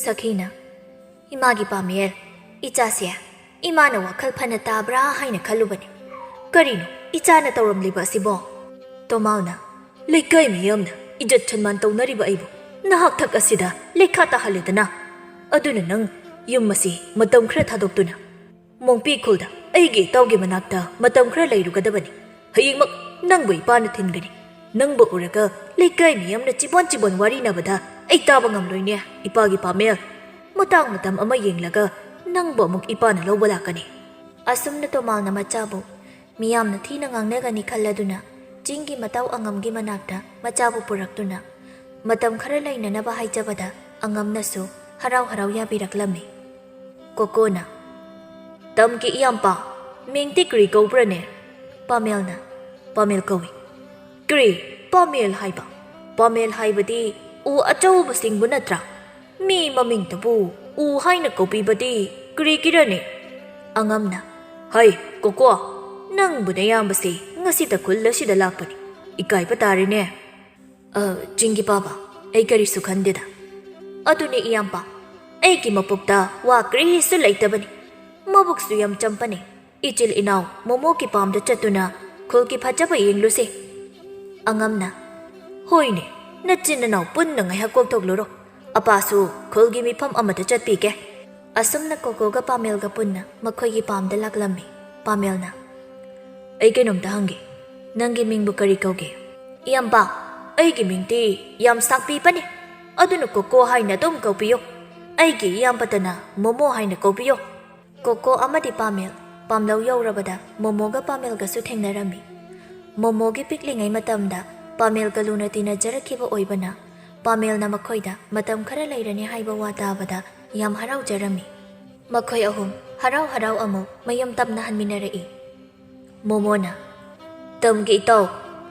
ꯁꯈꯤꯅ, "ꯏꯃꯥꯒꯤ ꯄꯥꯃꯦꯜ, ꯏꯆꯥꯁꯦ ꯏꯃꯥꯅ ꯋꯥꯈꯜ ꯐꯅ ꯇꯥꯕ꯭ꯔꯥ ꯍꯥꯏꯅ ꯈꯜꯂꯨꯕꯅꯤ꯫ ꯀꯔꯤꯅꯣ ꯏꯆꯥꯅ ꯇꯧꯔꯝꯂꯤꯕ ꯑꯁꯤꯕꯣ?" ꯇꯣꯃꯥꯜꯅ, "ꯂꯩꯀꯥꯏ ꯃꯤꯌꯥꯝꯅ ꯏꯖꯠ ꯁꯟꯃꯥꯟ ꯇꯧꯅꯔꯤꯕ ꯑꯩꯕꯨ ꯅꯍꯥꯛ ꯊꯛ ꯑꯁꯤꯗ ꯂꯩꯈꯥ ꯇꯥꯍꯜꯂꯦꯗꯅ꯫ ꯑꯗꯨꯅ ꯅꯪ ꯌꯨꯝ ꯑꯁꯤ ꯃꯇꯝ ꯈꯔ ꯊꯥꯗꯣꯛꯇꯨꯅ ꯃꯣꯡꯄꯤ ꯈꯨꯜꯗ ꯑꯩꯒꯤ ꯏꯇꯥꯎꯒꯤ ꯃꯅꯥꯛꯇ ꯃꯇꯝ ꯈꯔ ꯂꯩꯔꯨꯒꯗꯕꯅꯤ꯫ ꯍꯌꯦꯡꯃꯛ ꯅꯪꯕꯨ ꯏꯄꯥꯅ ꯊꯤꯟꯒꯅꯤ꯫ ꯅꯪꯕꯨ ꯎꯔꯒ ꯂꯩꯀꯥꯏ ꯃꯤꯌꯥꯝꯅ ꯆꯤꯕꯣꯟ ꯆꯤꯕꯣꯟ ꯋꯥꯔꯤꯅꯕꯗ ꯑꯩ ꯇꯥꯕ ꯉꯝꯂꯣꯏꯅꯦ, ꯏꯄꯥꯒꯤ ꯄꯥꯃꯦꯜ꯫ ꯃꯇꯥꯡ ꯃꯇꯝ ꯑꯃ ꯌꯦꯡꯂꯒ ꯅꯪꯕꯨ ꯑꯃꯨꯛ ꯏꯄꯥꯅ ꯂꯧꯕ ꯂꯥꯛꯀꯅꯤ꯫" ꯑꯁꯨꯝꯅ ꯇꯣꯃꯥꯜꯅ ꯃꯆꯥꯕꯨ ꯃꯤꯌꯥꯝꯅ ꯊꯤꯅ ꯉꯥꯡꯅꯒꯅꯤ ꯈꯜꯂꯗꯨꯅ ꯆꯤꯡꯒꯤ ꯃꯇꯥꯎ ꯑꯉꯝꯒꯤ ꯃꯅꯥꯛꯇ ꯃꯆꯥꯕꯨ ꯄꯨꯔꯛꯇꯨꯅ ꯃꯇꯝ ꯈꯔ ꯂꯩꯅꯅꯕ ꯍꯥꯏꯖꯕꯗ ꯑꯉꯝꯅꯁꯨ ꯍꯔꯥꯎ ꯍꯔꯥꯎ ꯌꯥꯕꯤꯔꯛꯂꯝꯃꯤ꯫ ꯀꯣꯀꯣꯅ, "ꯇꯝꯀꯤ ꯏꯌꯥꯝꯄꯥ, ꯃꯤꯡꯗꯤ ꯀꯔꯤ ꯀꯧꯕ꯭ꯔꯅꯦ?" ꯄꯥꯃꯦꯜꯅ, ꯄꯥꯃꯦꯜ ꯀꯧꯏ꯫ "ꯀ꯭ꯔꯤ? ꯄꯥꯃꯦꯜ ꯍꯥꯏꯕ? ꯄꯥꯃꯦꯜ ꯍꯥꯏꯕꯗꯤ ꯎ ꯑꯆꯧꯕꯁꯤꯡꯕꯨ ꯅꯠꯇ꯭ꯔꯥ? ꯃꯤ ꯃꯃꯤꯡꯗꯨꯕꯨ ꯎ ꯍꯥꯏꯅ ꯀꯧꯕꯤꯕꯗꯤ ꯀꯔꯤꯒꯤꯔꯅꯦ?" ꯑꯉꯝꯅ, "ꯍꯩ, ꯀꯣꯀꯣ, ꯅꯪꯕꯨ ꯅꯌꯥꯝꯕꯁꯦ ꯉꯁꯤꯇ ꯈꯨꯜ ꯑꯁꯤꯗ ꯂꯥꯛꯄꯅꯤ꯫ ꯏꯀꯥꯏꯕ ꯇꯥꯔꯦꯅꯦ꯫" "ꯑ, ꯆꯤꯡꯒꯤ ꯄꯥꯕ, ꯑꯩ ꯀꯔꯤꯁꯨ ꯈꯟꯗꯦꯗ꯫ ꯑꯗꯨꯅꯦ ꯏꯌꯥꯝꯕ, ꯑꯩꯒꯤ ꯃꯄꯨꯛꯇ ꯋꯥ ꯀꯔꯤꯁꯨ ꯂꯩꯇꯕꯅꯤ꯫ ꯃꯕꯨꯛꯁꯨ ꯌꯥꯝ ꯆꯝꯕꯅꯤ꯫ ꯏꯆꯤꯜ ꯏꯅꯥꯎ ꯃꯣꯃꯣꯒꯤ ꯄꯥꯝꯗ ꯆꯠꯇꯨꯅ ꯈꯨꯜꯒꯤ ꯐꯖꯕ ꯌꯦꯡꯂꯨꯁꯦ꯫" ꯑꯉꯝꯅ, "ꯍꯣꯏꯅꯦ, ꯅꯆꯤꯟ ꯅꯅꯥꯎ ꯄꯨꯟꯅ ꯉꯥꯏꯍꯥꯛ ꯀꯣꯛꯊꯣꯛꯂꯨꯔꯣ꯫ ꯑꯄꯥꯁꯨ ꯈꯨꯜꯒꯤ ꯃꯤꯐꯝ ꯑꯃꯗ ꯆꯠꯄꯤꯒꯦ꯫" ꯑꯁꯨꯝꯅ ꯀꯣꯀꯣꯒ ꯄꯥꯃꯦꯜꯒ ꯄꯨꯟꯅ ꯃꯈꯣꯏꯒꯤ ꯄꯥꯝꯗ ꯂꯥꯛꯂꯝꯃꯤ꯫ ꯄꯥꯃꯦꯜꯅ, "ꯑꯩ ꯀꯩꯅꯣꯝꯇ ꯍꯪꯒꯦ, ꯅꯪꯒꯤ ꯃꯤꯡꯕꯨ ꯀꯔꯤ ꯀꯧꯒꯦ?" "ꯏꯌꯥꯝꯕ, ꯑꯩꯒꯤ ꯃꯤꯡꯗꯤ ꯌꯥꯝ ꯁꯥꯡꯄꯤꯕꯅꯤ, ꯑꯗꯨꯅ ꯀꯣꯀꯣ ꯍꯥꯏꯅ ꯑꯗꯨꯝ ꯀꯧꯕꯤꯌꯨ꯫ ꯑꯩꯒꯤ ꯏꯌꯥꯝꯕꯇꯅ ꯃꯣꯃꯣ ꯍꯥꯏꯅ ꯀꯧꯕꯤꯌꯨ꯫" ꯀꯣꯀꯣ ꯑꯃꯗꯤ ꯄꯥꯃꯦꯜ ꯄꯥꯝꯂꯧ ꯌꯧꯔꯕꯗ ꯃꯣꯃꯣꯒ ꯄꯥꯃꯦꯜꯒꯁꯨ ꯊꯦꯡꯅꯔꯝꯃꯤ꯫ ꯃꯣꯃꯣꯒꯤ ꯄꯤꯛꯂꯤꯉꯩ ꯃꯇꯝꯗ ꯄꯥꯃꯦꯜꯒ ꯂꯨꯅ ꯇꯤꯟꯅꯖꯔꯛꯈꯤꯕ ꯑꯣꯏꯕꯅ, ꯄꯥꯃꯦꯜꯅ ꯃꯈꯣꯏꯗ ꯃꯇꯝ ꯈꯔ ꯂꯩꯔꯅꯤ ꯍꯥꯏꯕ ꯋꯥ ꯇꯥꯕꯗ ꯌꯥꯝ ꯍꯔꯥꯎꯖꯔꯝꯃꯤ꯫ ꯃꯈꯣꯏ ꯑꯍꯨꯝ ꯍꯔꯥꯎ ꯍꯔꯥꯎ ꯑꯃꯨꯛ ꯃꯌꯨꯝ ꯇꯞꯅ ꯍꯟꯃꯤꯟꯅꯔꯛꯏ꯫ ꯃꯣꯃꯣꯅ, "ꯇꯝꯒꯤ ꯏꯇꯥꯎ,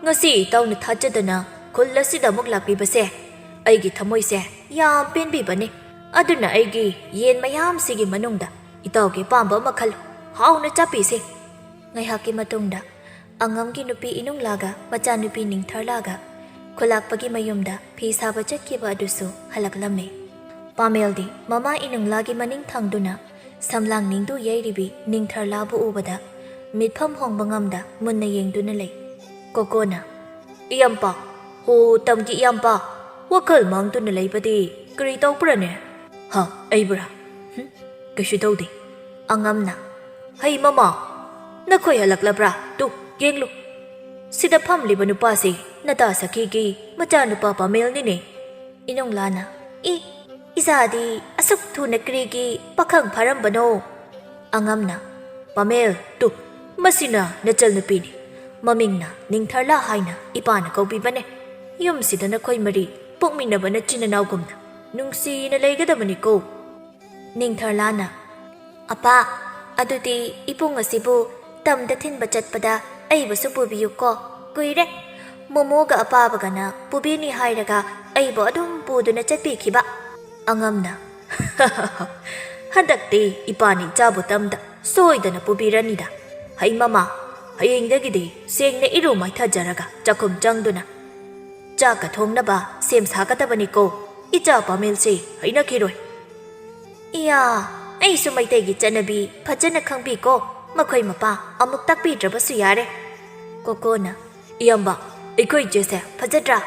ꯉꯁꯤ ꯏꯇꯥꯎꯅ ꯊꯥꯖꯗꯅ ꯈꯨꯜ ꯑꯁꯤꯗ ꯑꯃꯨꯛ ꯂꯥꯛꯄꯤꯕꯁꯦ ꯑꯩꯒꯤ ꯊꯃꯣꯏꯁꯦ ꯌꯥꯝ ꯄꯦꯟꯕꯤꯕꯅꯤ꯫ ꯑꯗꯨꯅ ꯑꯩꯒꯤ ꯌꯦꯟ ꯃꯌꯥꯝꯁꯤꯒꯤ ꯃꯅꯨꯡꯗ ꯏꯇꯥꯎꯒꯤ ꯑꯄꯥꯝꯕ ꯑꯃ ꯈꯜꯂꯨ, ꯍꯥꯎꯅ ꯆꯥꯕꯤꯁꯦ꯫" ꯉꯥꯏꯍꯥꯛꯀꯤ ꯃꯇꯨꯡꯗ ꯑꯉꯝꯒꯤ ꯅꯨꯄꯤ ꯏꯅꯨꯡꯂꯥꯒ ꯃꯆꯥꯅꯨꯄꯤ ꯅꯤꯡꯊꯔꯂꯥꯒ ꯈꯨꯂꯥꯛꯄꯒꯤ ꯃꯌꯨꯝꯗ ꯐꯤ ꯁꯥꯕ ꯆꯠꯈꯤꯕ ꯑꯗꯨꯁꯨ ꯍꯜꯂꯛꯂꯝꯃꯤ꯫ ꯄꯥꯃꯦꯜꯗꯤ ꯃꯃꯥ ꯏꯅꯨꯡꯂꯥꯒꯤ ꯃꯅꯤꯡ ꯊꯪꯗꯨꯅ ꯁꯝꯂꯥꯡ ꯅꯤꯡꯗꯨ ꯌꯩꯔꯤꯕꯤ ꯅꯤꯡꯊꯔꯂꯥꯕꯨ ꯎꯕꯗ ꯃꯤꯠꯐꯝ ꯍꯣꯡꯕ ꯉꯝꯗ ꯃꯨꯟꯅ ꯌꯦꯡꯗꯨꯅ ꯂꯩ꯫ ꯀꯣꯀꯣꯅ, "ꯏꯌꯥꯝꯕ, ꯍꯣ, ꯇꯝꯒꯤ ꯏꯌꯥꯝꯕ, ꯋꯥꯈꯜ ꯃꯥꯡꯗꯨꯅ ꯂꯩꯕꯗꯤ ꯀꯔꯤ ꯇꯧꯕ꯭ꯔꯅꯦ?" "ꯍ, ꯑꯩꯕꯨꯔꯥ? ꯍꯨꯝ, ꯀꯩꯁꯨ ꯇꯧꯗꯦ꯫" ꯑꯉꯝꯅ, "ꯍꯩ ꯃꯃꯥ, ꯅꯈꯣꯏ ꯍꯜꯂꯛꯂꯕ꯭ꯔꯥ? ꯇꯨ, ꯌꯦꯡꯂꯨ꯫ ꯁꯤꯗ ꯐꯝꯂꯤꯕ ꯅꯨꯄꯥꯁꯤ ꯅꯇꯥ ꯁꯈꯤꯒꯤ ꯃꯆꯥꯅꯨꯄꯥ ꯄꯥꯃꯦꯜꯅꯤꯅꯦ꯫" ꯏꯅꯨꯡꯂꯥꯅ, "ꯏ, ꯏꯆꯥꯗꯤ ꯑꯁꯨꯛ ꯊꯨꯅ ꯀꯔꯤꯒꯤ ꯄꯥꯈꯪ ꯐꯥꯔꯝꯕꯅꯣ?" ꯑꯉꯝꯅ, "ꯄꯥꯃꯦꯜ, ꯇꯨ, ꯃꯁꯤꯅ ꯅꯆꯜꯅꯨꯄꯤꯅꯤ꯫ ꯃꯃꯤꯡꯅ ꯅꯤꯡꯊꯔꯂꯥ ꯍꯥꯏꯅ ꯏꯄꯥꯅ ꯀꯧꯕꯤꯕꯅꯦ꯫ ꯌꯨꯝꯁꯤꯗ ꯅꯈꯣꯏ ꯃꯔꯤ ꯄꯣꯛꯃꯤꯟꯅꯕ ꯅꯆꯤꯟ ꯅꯅꯥꯎꯒꯨꯝꯅ ꯅꯨꯡꯁꯤꯅ ꯂꯩꯒꯗꯕꯅꯤꯀꯣ꯫" ꯅꯤꯡꯊꯔꯂꯥꯅ, "ꯑꯄꯥ, ꯑꯗꯨꯗꯤ ꯏꯕꯨꯡ ꯑꯁꯤꯕꯨ ꯇꯝꯗ ꯊꯤꯟꯕ ꯆꯠꯄꯗ ꯑꯩꯕꯨꯁꯨ ꯄꯨꯕꯤꯌꯨꯀꯣ꯫ ꯀꯨꯏꯔꯦ꯫ ꯃꯣꯃꯣꯒ ꯑꯄꯥꯕꯒꯅ ꯄꯨꯕꯤꯅꯤ ꯍꯥꯏꯔꯒ ꯑꯩꯕꯨ ꯑꯗꯨꯝ ꯄꯨꯗꯨꯅ ꯆꯠꯄꯤꯈꯤꯕ꯫ ꯑꯉꯝꯅ, "ꯍꯟꯗꯛꯇꯤ ꯏꯄꯥꯅ ꯏꯆꯥꯕꯨ ꯇꯝꯗ ꯁꯣꯏꯗꯅ ꯄꯨꯕꯤꯔꯅꯤꯗ꯫ ꯍꯩ ꯃꯃꯥ, ꯍꯌꯦꯡꯗꯒꯤꯗꯤ ꯁꯦꯡꯅ ꯏꯔꯨ ꯃꯥꯏꯊꯖꯔꯒ ꯆꯥꯛꯈꯨꯝ ꯆꯪꯗꯨꯅ ꯆꯥꯛꯀ ꯊꯣꯡꯅꯕ ꯁꯦꯝ ꯁꯥꯒꯗꯕꯅꯤꯀꯣ꯫ ꯏꯆꯥ ꯄꯥꯃꯦꯜꯁꯦ ꯍꯩꯅꯈꯤꯔꯣꯏ꯫" "ꯏꯌꯥ, ꯑꯩꯁꯨ ꯃꯩꯇꯩꯒꯤ ꯆꯠꯅꯕꯤ ꯐꯖꯅ ꯈꯪꯕꯤꯀꯣ꯫ ꯃꯈꯣꯏ ꯃꯄꯥ ꯑꯃꯨꯛ ꯇꯥꯛꯄꯤꯗ꯭ꯔꯕꯁꯨ ꯌꯥꯔꯦ꯫" ꯀꯣꯀꯣꯅ, "ꯏꯌꯥꯝꯕ, ꯑꯩꯈꯣꯏ ꯏꯆꯦꯁꯦ ꯐꯖꯗ꯭ꯔꯥ?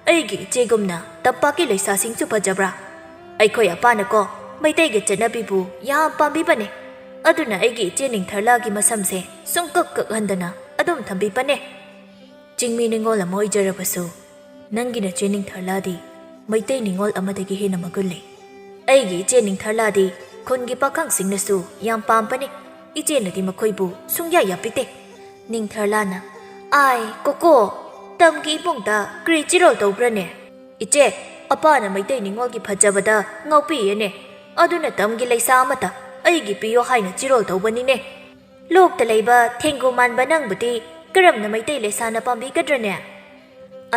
ꯑꯩꯒꯤ ꯏꯆꯦꯒꯨꯝꯅ ꯇꯝꯄꯥꯛꯀꯤ ꯂꯩꯁꯥꯁꯤꯡꯁꯨ ꯐꯖꯕ꯭ꯔꯥ? ꯑꯩꯈꯣꯏ ꯑꯄꯥꯅꯀꯣ ꯃꯩꯇꯩꯒꯤ ꯆꯠꯅꯕꯤꯕꯨ ꯌꯥꯝ ꯄꯥꯝꯕꯤꯕꯅꯦ꯫ ꯑꯗꯨꯅ ꯑꯩꯒꯤ ꯏꯆꯦ ꯅꯤꯡꯊꯔꯂꯥꯒꯤ ꯃꯁꯝꯁꯦ ꯁꯨꯡꯀꯛ ꯀꯛꯍꯟꯗꯅ ꯑꯗꯨꯝ ꯊꯝꯕꯤꯕꯅꯦ꯫ ꯆꯤꯡꯃꯤ ꯅꯤꯉꯣꯜ ꯑꯃ ꯑꯣꯏꯖꯔꯕꯁꯨ ꯅꯪꯒꯤ ꯅꯆꯦ ꯅꯤꯡꯊꯔꯂꯥꯗꯤ ꯃꯩꯇꯩ ꯅꯤꯉꯣꯜ ꯑꯃꯗꯒꯤ ꯍꯦꯟꯅ ꯃꯒꯨꯟ ꯂꯩ꯫ ꯑꯩꯒꯤ ꯏꯆꯦ ꯅꯤꯡꯊꯔꯂꯥꯗꯤ ꯈꯨꯟꯒꯤ ꯄꯥꯈꯪꯁꯤꯡꯅꯁꯨ ꯌꯥꯝ ꯄꯥꯝꯕꯅꯤ꯫ ꯏꯆꯦꯅꯗꯤ ꯃꯈꯣꯏꯕꯨ ꯁꯨꯡꯌꯥ ꯌꯥꯄꯤꯗꯦ꯫" ꯅꯤꯡꯊꯔꯂꯥꯅ, "ꯑꯥꯏ, ꯀꯣꯀꯣ, ꯇꯝꯒꯤ ꯏꯕꯨꯡꯗ ꯀꯔꯤ ꯆꯤꯔꯣꯜ ꯇꯧꯕ꯭ꯔꯅꯦ? ꯏꯆꯦ, ꯑꯄꯥꯅ ꯃꯩꯇꯩ ꯅꯤꯉꯣꯜꯒꯤ ꯐꯖꯕꯗ ꯉꯥꯎꯄꯤꯌꯦꯅꯦ꯫ ꯑꯗꯨꯅ ꯇꯝꯒꯤ ꯂꯩꯁꯥ ꯑꯃꯇ ꯑꯩꯒꯤ ꯄꯤꯌꯣ ꯍꯥꯏꯅ ꯆꯤꯔꯣꯜ ꯇꯧꯕꯅꯤꯅꯦ꯫ ꯂꯣꯛꯇ ꯂꯩꯕ ꯊꯦꯡꯒꯨ ꯃꯥꯟꯕ ꯅꯪꯕꯨꯗꯤ ꯀꯔꯝꯅ ꯃꯩꯇꯩ ꯂꯩꯁꯥꯅ ꯄꯥꯝꯕꯤꯒꯗ꯭ꯔꯅꯦ?"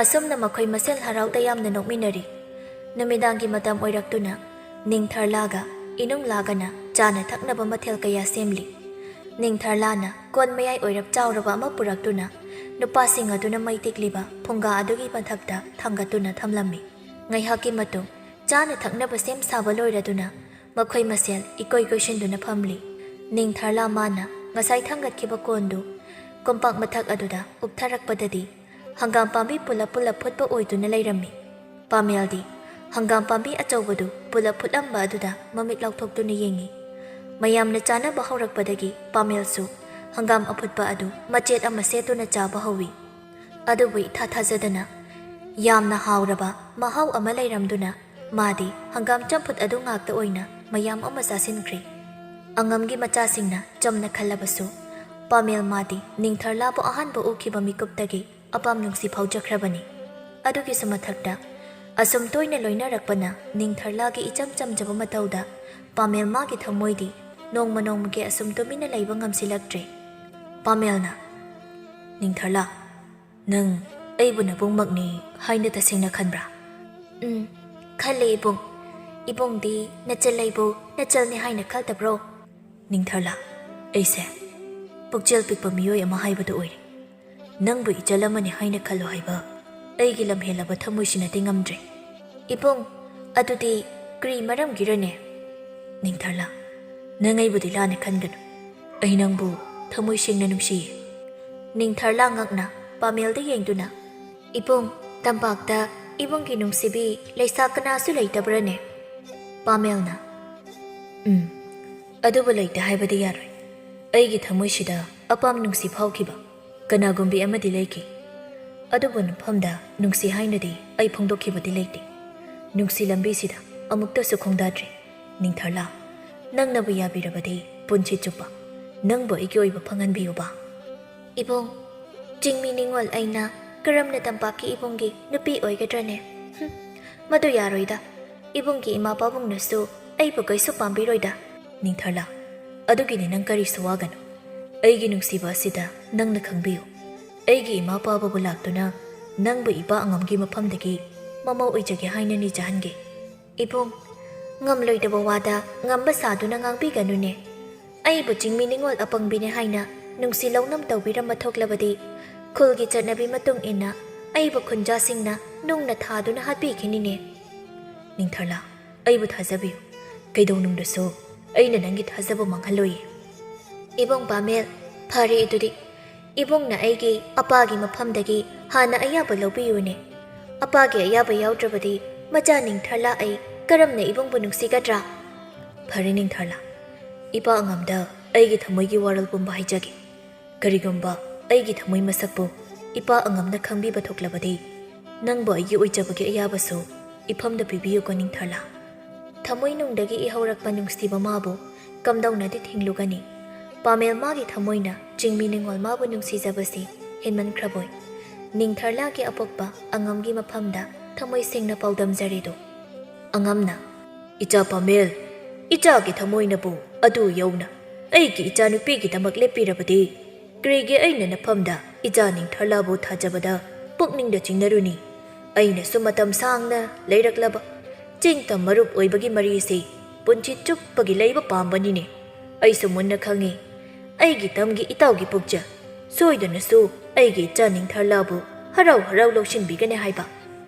ꯑꯁꯨꯝꯅ ꯃꯈꯣꯏ ꯃꯁꯦꯜ ꯍꯔꯥꯎ ꯇꯌꯥꯝꯅ ꯅꯣꯛꯃꯤꯟꯅꯔꯤ꯫ ꯅꯨꯃꯤꯗꯥꯡꯒꯤ ꯃꯇꯝ ꯑꯣꯏꯔꯛꯇꯨꯅ ꯅꯤꯡꯊꯔꯂꯥꯒ ꯏꯅꯨꯡꯂꯥꯒꯅ ꯆꯥꯅ ꯊꯛꯅꯕ ꯃꯊꯦꯜ ꯀꯌꯥ ꯁꯦꯝꯂꯤ꯫ ꯅꯤꯡꯊꯔꯂꯥꯅ ꯀꯣꯟ ꯃꯌꯥꯏ ꯑꯣꯏꯔꯞ ꯆꯥꯎꯔꯕ ꯑꯃ ꯄꯨꯔꯛꯇꯨꯅ ꯅꯨꯄꯥꯁꯤꯡ ꯑꯗꯨꯅ ꯃꯩ ꯇꯤꯛꯂꯤꯕ ꯐꯨꯡꯒꯥ ꯑꯗꯨꯒꯤ ꯃꯊꯛꯇ ꯊꯥꯡꯒꯠꯇꯨꯅ ꯊꯝꯂꯝꯃꯤ꯫ ꯉꯥꯏꯍꯥꯛꯀꯤ ꯃꯇꯨꯡ ꯆꯥꯅ ꯊꯛꯅꯕ ꯁꯦꯝ ꯁꯥꯕ ꯂꯣꯏꯔꯗꯨꯅ ꯃꯈꯣꯏ ꯃꯁꯦꯜ ꯏꯀꯣꯏ ꯀꯣꯏꯁꯤꯟꯗꯨꯅ ꯐꯝꯂꯤ꯫ ꯅꯤꯡꯊꯔꯂꯥ ꯃꯥꯅ ꯉꯁꯥꯏ ꯊꯥꯡꯒꯠꯈꯤꯕ ꯀꯣꯟꯗꯨ ꯀꯣꯝꯄꯥꯛ ꯃꯊꯛ ꯑꯗꯨꯗ ꯎꯞꯊꯔꯛꯄꯗꯗꯤ ꯍꯪꯒꯥꯝ ꯄꯥꯝꯕꯤ ꯄꯨꯂꯞ ꯄꯨꯂꯞ ꯐꯨꯠꯄ ꯑꯣꯏꯗꯨꯅ ꯂꯩꯔꯝꯃꯤ꯫ ꯄꯥꯃꯦꯜꯗꯤ ꯍꯪꯒꯥꯝ ꯄꯥꯝꯕꯤ ꯑꯆꯧꯕꯗꯨ ꯄꯨꯂꯞ ꯐꯨꯠꯂꯝꯕ ꯑꯗꯨꯗ ꯃꯃꯤꯠ ꯂꯥꯎꯊꯣꯛꯇꯨꯅ ꯌꯦꯡꯉꯤ꯫ ꯃꯌꯥꯝꯅ ꯆꯥꯅꯕ ꯍꯧꯔꯛꯄꯗꯒꯤ ꯄꯥꯃꯦꯜꯁꯨ ꯍꯪꯒꯥꯝ ꯑꯐꯨꯠꯄ ꯑꯗꯨ ꯃꯆꯦꯠ ꯑꯃ ꯁꯦꯠꯇꯨꯅ ꯆꯥꯕ ꯍꯧꯏ꯫ ꯑꯗꯨꯕꯨ ꯏꯊꯥ ꯊꯥꯖꯗꯅ ꯌꯥꯝꯅ ꯍꯥꯎꯔꯕ ꯃꯍꯥꯎ ꯑꯃ ꯂꯩꯔꯝꯗꯨꯅ ꯃꯥꯗꯤ ꯍꯪꯒꯥꯝ ꯆꯝꯐꯨꯠ ꯑꯗꯨ ꯉꯥꯛꯇ ꯑꯣꯏꯅ ꯃꯌꯥꯝ ꯑꯃ ꯆꯥꯁꯤꯟꯈ꯭ꯔꯦ꯫ ꯑꯉꯝꯒꯤ ꯃꯆꯥꯁꯤꯡꯅ ꯆꯝꯅ ꯈꯜꯂꯕꯁꯨ ꯄꯥꯃꯦꯜ ꯃꯥꯗꯤ ꯅꯤꯡꯊꯔꯂꯥꯕꯨ ꯑꯍꯥꯟꯕ ꯎꯈꯤꯕ ꯃꯤꯀꯨꯞꯇꯒꯤ ꯑꯄꯥꯝ ꯅꯨꯡꯁꯤ ꯐꯥꯎꯖꯈ꯭ꯔꯕꯅꯤ꯫ ꯑꯗꯨꯒꯤꯁꯨ ꯃꯊꯛꯇ ꯑꯁꯨꯝ ꯇꯣꯏꯅ ꯂꯣꯏꯅꯔꯛꯄꯅ ꯅꯤꯡꯊꯔꯂꯥꯒꯤ ꯏꯆꯝ ꯆꯝꯖꯕ ꯃꯇꯧꯗ ꯄꯥꯃꯦꯜ ꯃꯥꯒꯤ ꯊꯃꯣꯏꯗꯤ ꯅꯣꯡꯃ ꯅꯣꯡꯃꯒꯤ ꯑꯁꯨꯝ ꯇꯨꯃꯤꯟꯅ ꯂꯩꯕ ꯉꯝꯁꯤꯜꯂꯛꯇ꯭ꯔꯦ꯫ ꯄꯥꯃꯦꯜꯅ, ꯅꯤꯡꯊꯔꯂꯥ, ꯅꯪ ꯑꯩꯕꯨ ꯅꯕꯨꯡꯃꯛꯅꯤ ꯍꯥꯏꯅ ꯇꯁꯦꯡꯅ ꯈꯟꯕ꯭ꯔꯥ? ꯎꯝ, ꯈꯜꯂꯦ ꯏꯕꯨꯡ꯫ ꯏꯕꯨꯡꯗꯤ ꯅꯆꯜ ꯑꯩꯕꯨ ꯅꯆꯜꯅꯤ ꯍꯥꯏꯅ ꯈꯜꯗꯕ꯭ꯔꯣ? ꯅꯤꯡꯊꯔꯂꯥ, ꯑꯩꯁꯦ ꯄꯨꯛꯆꯦꯜ ꯄꯤꯛꯄ ꯃꯤꯑꯣꯏ ꯑꯃ ꯍꯥꯏꯕꯗꯨ ꯑꯣꯏꯔꯦ꯫ ꯅꯪꯕꯨ ꯏꯆꯜ ꯑꯃꯅꯤ ꯍꯥꯏꯅ ꯈꯜꯂꯨ ꯍꯥꯏꯕ ꯑꯩꯒꯤ ꯂꯝꯍꯦꯜꯂꯕ ꯊꯃꯣꯏꯁꯤꯅꯗꯤ ꯉꯝꯗ꯭ꯔꯦ꯫ ꯏꯕꯨꯡ, ꯑꯗꯨꯗꯤ ꯀꯔꯤ ꯃꯔꯝꯒꯤꯔꯅꯦ? ꯅꯤꯡꯊꯔꯂꯥ, ꯅꯪ ꯑꯩꯕꯨꯗꯤ ꯂꯥꯟꯅ ꯈꯟꯒꯅꯨ꯫ ꯑꯩ ꯅꯪꯕꯨ ꯊꯃꯣꯏ ꯁꯦꯡꯅ ꯅꯨꯡꯁꯤꯌꯦ꯫ ꯅꯤꯡꯊꯔꯂꯥ ꯉꯛꯅ ꯄꯥꯃꯦꯜꯗ ꯌꯦꯡꯗꯨꯅ, ꯏꯕꯨꯡ, ꯇꯝꯄꯥꯛꯇ ꯏꯕꯨꯡꯒꯤ ꯅꯨꯡꯁꯤꯕꯤ ꯂꯩꯁꯥ ꯀꯅꯥꯁꯨ ꯂꯩꯇꯕ꯭ꯔꯅꯦ? ꯄꯥꯃꯦꯜꯅ, ꯎꯝ, ꯑꯗꯨꯕꯨ ꯂꯩꯇꯦ ꯍꯥꯏꯕꯗꯤ ꯌꯥꯔꯣꯏ꯫ ꯑꯩꯒꯤ ꯊꯃꯣꯏꯁꯤꯗ ꯑꯄꯥꯝ ꯅꯨꯡꯁꯤ ꯐꯥꯎꯈꯤꯕ ꯀꯅꯥꯒꯨꯝꯕꯤ ꯑꯃꯗꯤ ꯂꯩꯈꯤ꯫ ꯑꯗꯨꯕꯨ ꯃꯐꯝꯗ ꯅꯨꯡꯁꯤ ꯍꯥꯏꯅꯗꯤ ꯑꯩ ꯐꯣꯡꯗꯣꯛꯈꯤꯕꯗꯤ ꯂꯩꯇꯦ꯫ ꯅꯨꯡꯁꯤ ꯂꯝꯕꯤꯁꯤꯗ ꯑꯃꯨꯛꯇꯁꯨ ꯈꯣꯡꯗꯥꯗ꯭ꯔꯤ꯫ ꯅꯤꯡꯊꯔꯂꯥ, ꯅꯪꯅꯕꯨ ꯌꯥꯕꯤꯔꯕꯗꯤ ꯄꯨꯟꯁꯤ ꯆꯨꯞꯄ ꯅꯪꯕꯨ ꯑꯩꯒꯤ ꯑꯣꯏꯕ ꯐꯪꯍꯟꯕꯤꯌꯨꯕ꯫ ꯏꯕꯨꯡ, ꯆꯤꯡꯃꯤ ꯅꯤꯉꯣꯜ ꯑꯩꯅ ꯀꯔꯝꯅ ꯇꯝꯄꯥꯛꯀꯤ ꯏꯕꯨꯡꯒꯤ ꯅꯨꯄꯤ ꯑꯣꯏꯒꯗ꯭ꯔꯅꯦ? ꯍꯨꯝ, ꯃꯗꯨ ꯌꯥꯔꯣꯏꯗ꯫ ꯏꯕꯨꯡꯒꯤ ꯏꯃꯥ ꯄꯥꯕꯨꯡꯅꯁꯨ ꯑꯩꯕꯨ ꯀꯩꯁꯨ ꯄꯥꯝꯕꯤꯔꯣꯏꯗ꯫ ꯅꯤꯡꯊꯔꯂꯥ, ꯑꯗꯨꯒꯤꯗꯤ ꯅꯪ ꯀꯔꯤꯁꯨ ꯋꯥꯒꯅꯨ꯫ ꯑꯩꯒꯤ ꯅꯨꯡꯁꯤꯕ ꯑꯁꯤꯗ ꯅꯪꯅ ꯈꯪꯕꯤꯌꯨ꯫ ꯑꯩꯒꯤ ꯏꯃꯥ ꯄꯥꯕꯕꯨ ꯂꯥꯛꯇꯨꯅ ꯅꯪꯕꯨ ꯏꯄꯥ ꯑꯉꯝꯒꯤ ꯃꯐꯝꯗꯒꯤ ꯃꯃꯧ ꯑꯣꯏꯖꯒꯦ ꯍꯥꯏꯅ ꯅꯤꯖꯍꯟꯒꯦ꯫ ꯏꯕꯨꯡ, ꯉꯝꯂꯣꯏꯗꯕ ꯋꯥꯗ ꯉꯝꯕ ꯁꯥꯗꯨꯅ ꯉꯥꯡꯕꯤꯒꯅꯨꯅꯦ꯫ ꯑꯩꯕꯨ ꯆꯤꯡꯃꯤ ꯅꯤꯉꯣꯜ ꯑꯄꯪꯕꯤꯅꯦ ꯍꯥꯏꯅ ꯅꯨꯡꯁꯤ ꯂꯧꯅꯝ ꯇꯧꯕꯤꯔꯝꯕ ꯊꯣꯛꯂꯕꯗꯤ, ꯈꯨꯜꯒꯤ ꯆꯠꯅꯕꯤ ꯃꯇꯨꯡ ꯏꯟꯅ ꯑꯩꯕꯨ ꯈꯨꯟꯖꯥꯁꯤꯡꯅ ꯅꯨꯡꯅ ꯊꯥꯗꯨꯅ ꯍꯥꯠꯄꯤꯈꯤꯅꯤꯅꯦ꯫ ꯅꯤꯡꯊꯔꯂꯥ, ꯑꯩꯕꯨ ꯊꯥꯖꯕꯤꯌꯨ꯫ ꯀꯩꯗꯧꯅꯨꯡꯗꯁꯨ ꯑꯩꯅ ꯅꯪꯒꯤ ꯊꯥꯖꯕ ꯃꯥꯡꯍꯜꯂꯣꯏꯌꯦ꯫ ꯏꯕꯨꯡ ꯄꯥꯃꯦꯜ, ꯐꯔꯦ ꯑꯗꯨꯗꯤ꯫ ꯏꯕꯨꯡꯅ ꯑꯩꯒꯤ ꯑꯄꯥꯒꯤ ꯃꯐꯝꯗꯒꯤ ꯍꯥꯟꯅ ꯑꯌꯥꯕ ꯂꯧꯕꯤꯌꯨꯅꯦ꯫ ꯑꯄꯥꯒꯤ ꯑꯌꯥꯕ ꯌꯥꯎꯗ꯭ꯔꯕꯗꯤ ꯃꯆꯥ ꯅꯤꯡꯊꯔꯂꯥ ꯑꯩ ꯀꯔꯝꯅ ꯏꯕꯨꯡꯕꯨ ꯅꯨꯡꯁꯤꯒꯗ꯭ꯔꯥ? ꯐꯔꯦ ꯅꯤꯡꯊꯔꯂꯥ, ꯏꯄꯥ ꯑꯉꯝꯗ ꯑꯩꯒꯤ ꯊꯃꯣꯏꯒꯤ ꯋꯥꯔꯣꯜ ꯄꯨꯝꯕ ꯍꯥꯏꯖꯒꯦ꯫ ꯀꯔꯤꯒꯨꯝꯕ ꯑꯩꯒꯤ ꯊꯃꯣꯏ ꯃꯁꯛꯄꯨ ꯏꯄꯥ ꯑꯉꯝꯅ ꯈꯪꯕꯤꯕ ꯊꯣꯛꯂꯕꯗꯤ, ꯅꯪꯕꯨ ꯑꯩꯒꯤ ꯑꯣꯏꯖꯕꯒꯤ ꯑꯌꯥꯕꯁꯨ ꯏꯐꯝꯗ ꯄꯤꯕꯤꯌꯨꯀꯣ ꯅꯤꯡꯊꯔꯂꯥ꯫ ꯊꯃꯣꯏꯅꯨꯡꯗꯒꯤ ꯏꯍꯧꯔꯛꯄ ꯅꯨꯡꯁꯤꯕ ꯃꯥꯕꯨ ꯀꯝꯗꯧꯅꯗꯤ ꯊꯤꯡꯂꯨꯒꯅꯤ? ꯄꯥꯃꯦꯜ ꯃꯥꯒꯤ ꯊꯃꯣꯏꯅ ꯆꯤꯡꯃꯤ ꯅꯤꯉꯣꯜ ꯃꯥꯕꯨ ꯅꯨꯡꯁꯤꯖꯕꯁꯤ ꯍꯦꯟꯃꯟꯈ꯭ꯔꯕꯣꯏ꯫ ꯅꯤꯡꯊꯔꯂꯥꯒꯤ ꯑꯄꯣꯛꯄ ꯑꯉꯝꯒꯤ ꯃꯐꯝꯗ ꯊꯃꯣꯏ ꯁꯦꯡꯅ ꯄꯥꯎꯗꯝꯖꯔꯦꯗꯣ꯫ ꯑꯉꯝꯅ, ꯏꯆꯥ ꯄꯥꯃꯦꯜ, ꯏꯆꯥꯒꯤ ꯊꯃꯣꯏꯅꯕꯨ ꯑꯗꯨ ꯌꯧꯅ ꯑꯩꯒꯤ ꯏꯆꯥꯅꯨꯄꯤꯒꯤꯗꯃꯛ ꯂꯦꯞꯄꯤꯔꯕꯗꯤ, ꯀꯔꯤꯒꯤ ꯑꯩꯅ ꯅꯐꯝꯗ ꯏꯆꯥ ꯅꯤꯡꯊꯔꯂꯥꯕꯨ ꯊꯥꯖꯕꯗ ꯄꯨꯛꯅꯤꯡꯗ ꯆꯤꯡꯅꯔꯨꯅꯤ? ꯑꯩꯅꯁꯨ ꯃꯇꯝ ꯁꯥꯡꯅ ꯂꯩꯔꯛꯂꯕ ꯆꯤꯡꯇꯝ ꯃꯔꯨꯞ ꯑꯣꯏꯕꯒꯤ ꯃꯔꯤꯁꯤ ꯄꯨꯟꯁꯤ ꯆꯨꯞꯄꯒꯤ ꯂꯩꯕ ꯄꯥꯝꯕꯅꯤꯅꯦ꯫ ꯑꯩꯁꯨ ꯃꯨꯟꯅ ꯈꯪꯏ, ꯑꯩꯒꯤ ꯇꯝꯒꯤ ꯏꯇꯥꯎꯒꯤ ꯄꯨꯛꯆꯦꯜ꯫ ꯁꯣꯏꯗꯅꯁꯨ ꯑꯩꯒꯤ ꯏꯆꯥ ꯅꯤꯡꯊꯔꯂꯥꯕꯨ ꯍꯔꯥꯎ ꯍꯔꯥꯎ ꯂꯧꯁꯤꯟꯕꯤꯒꯅꯤ ꯍꯥꯏꯕ꯫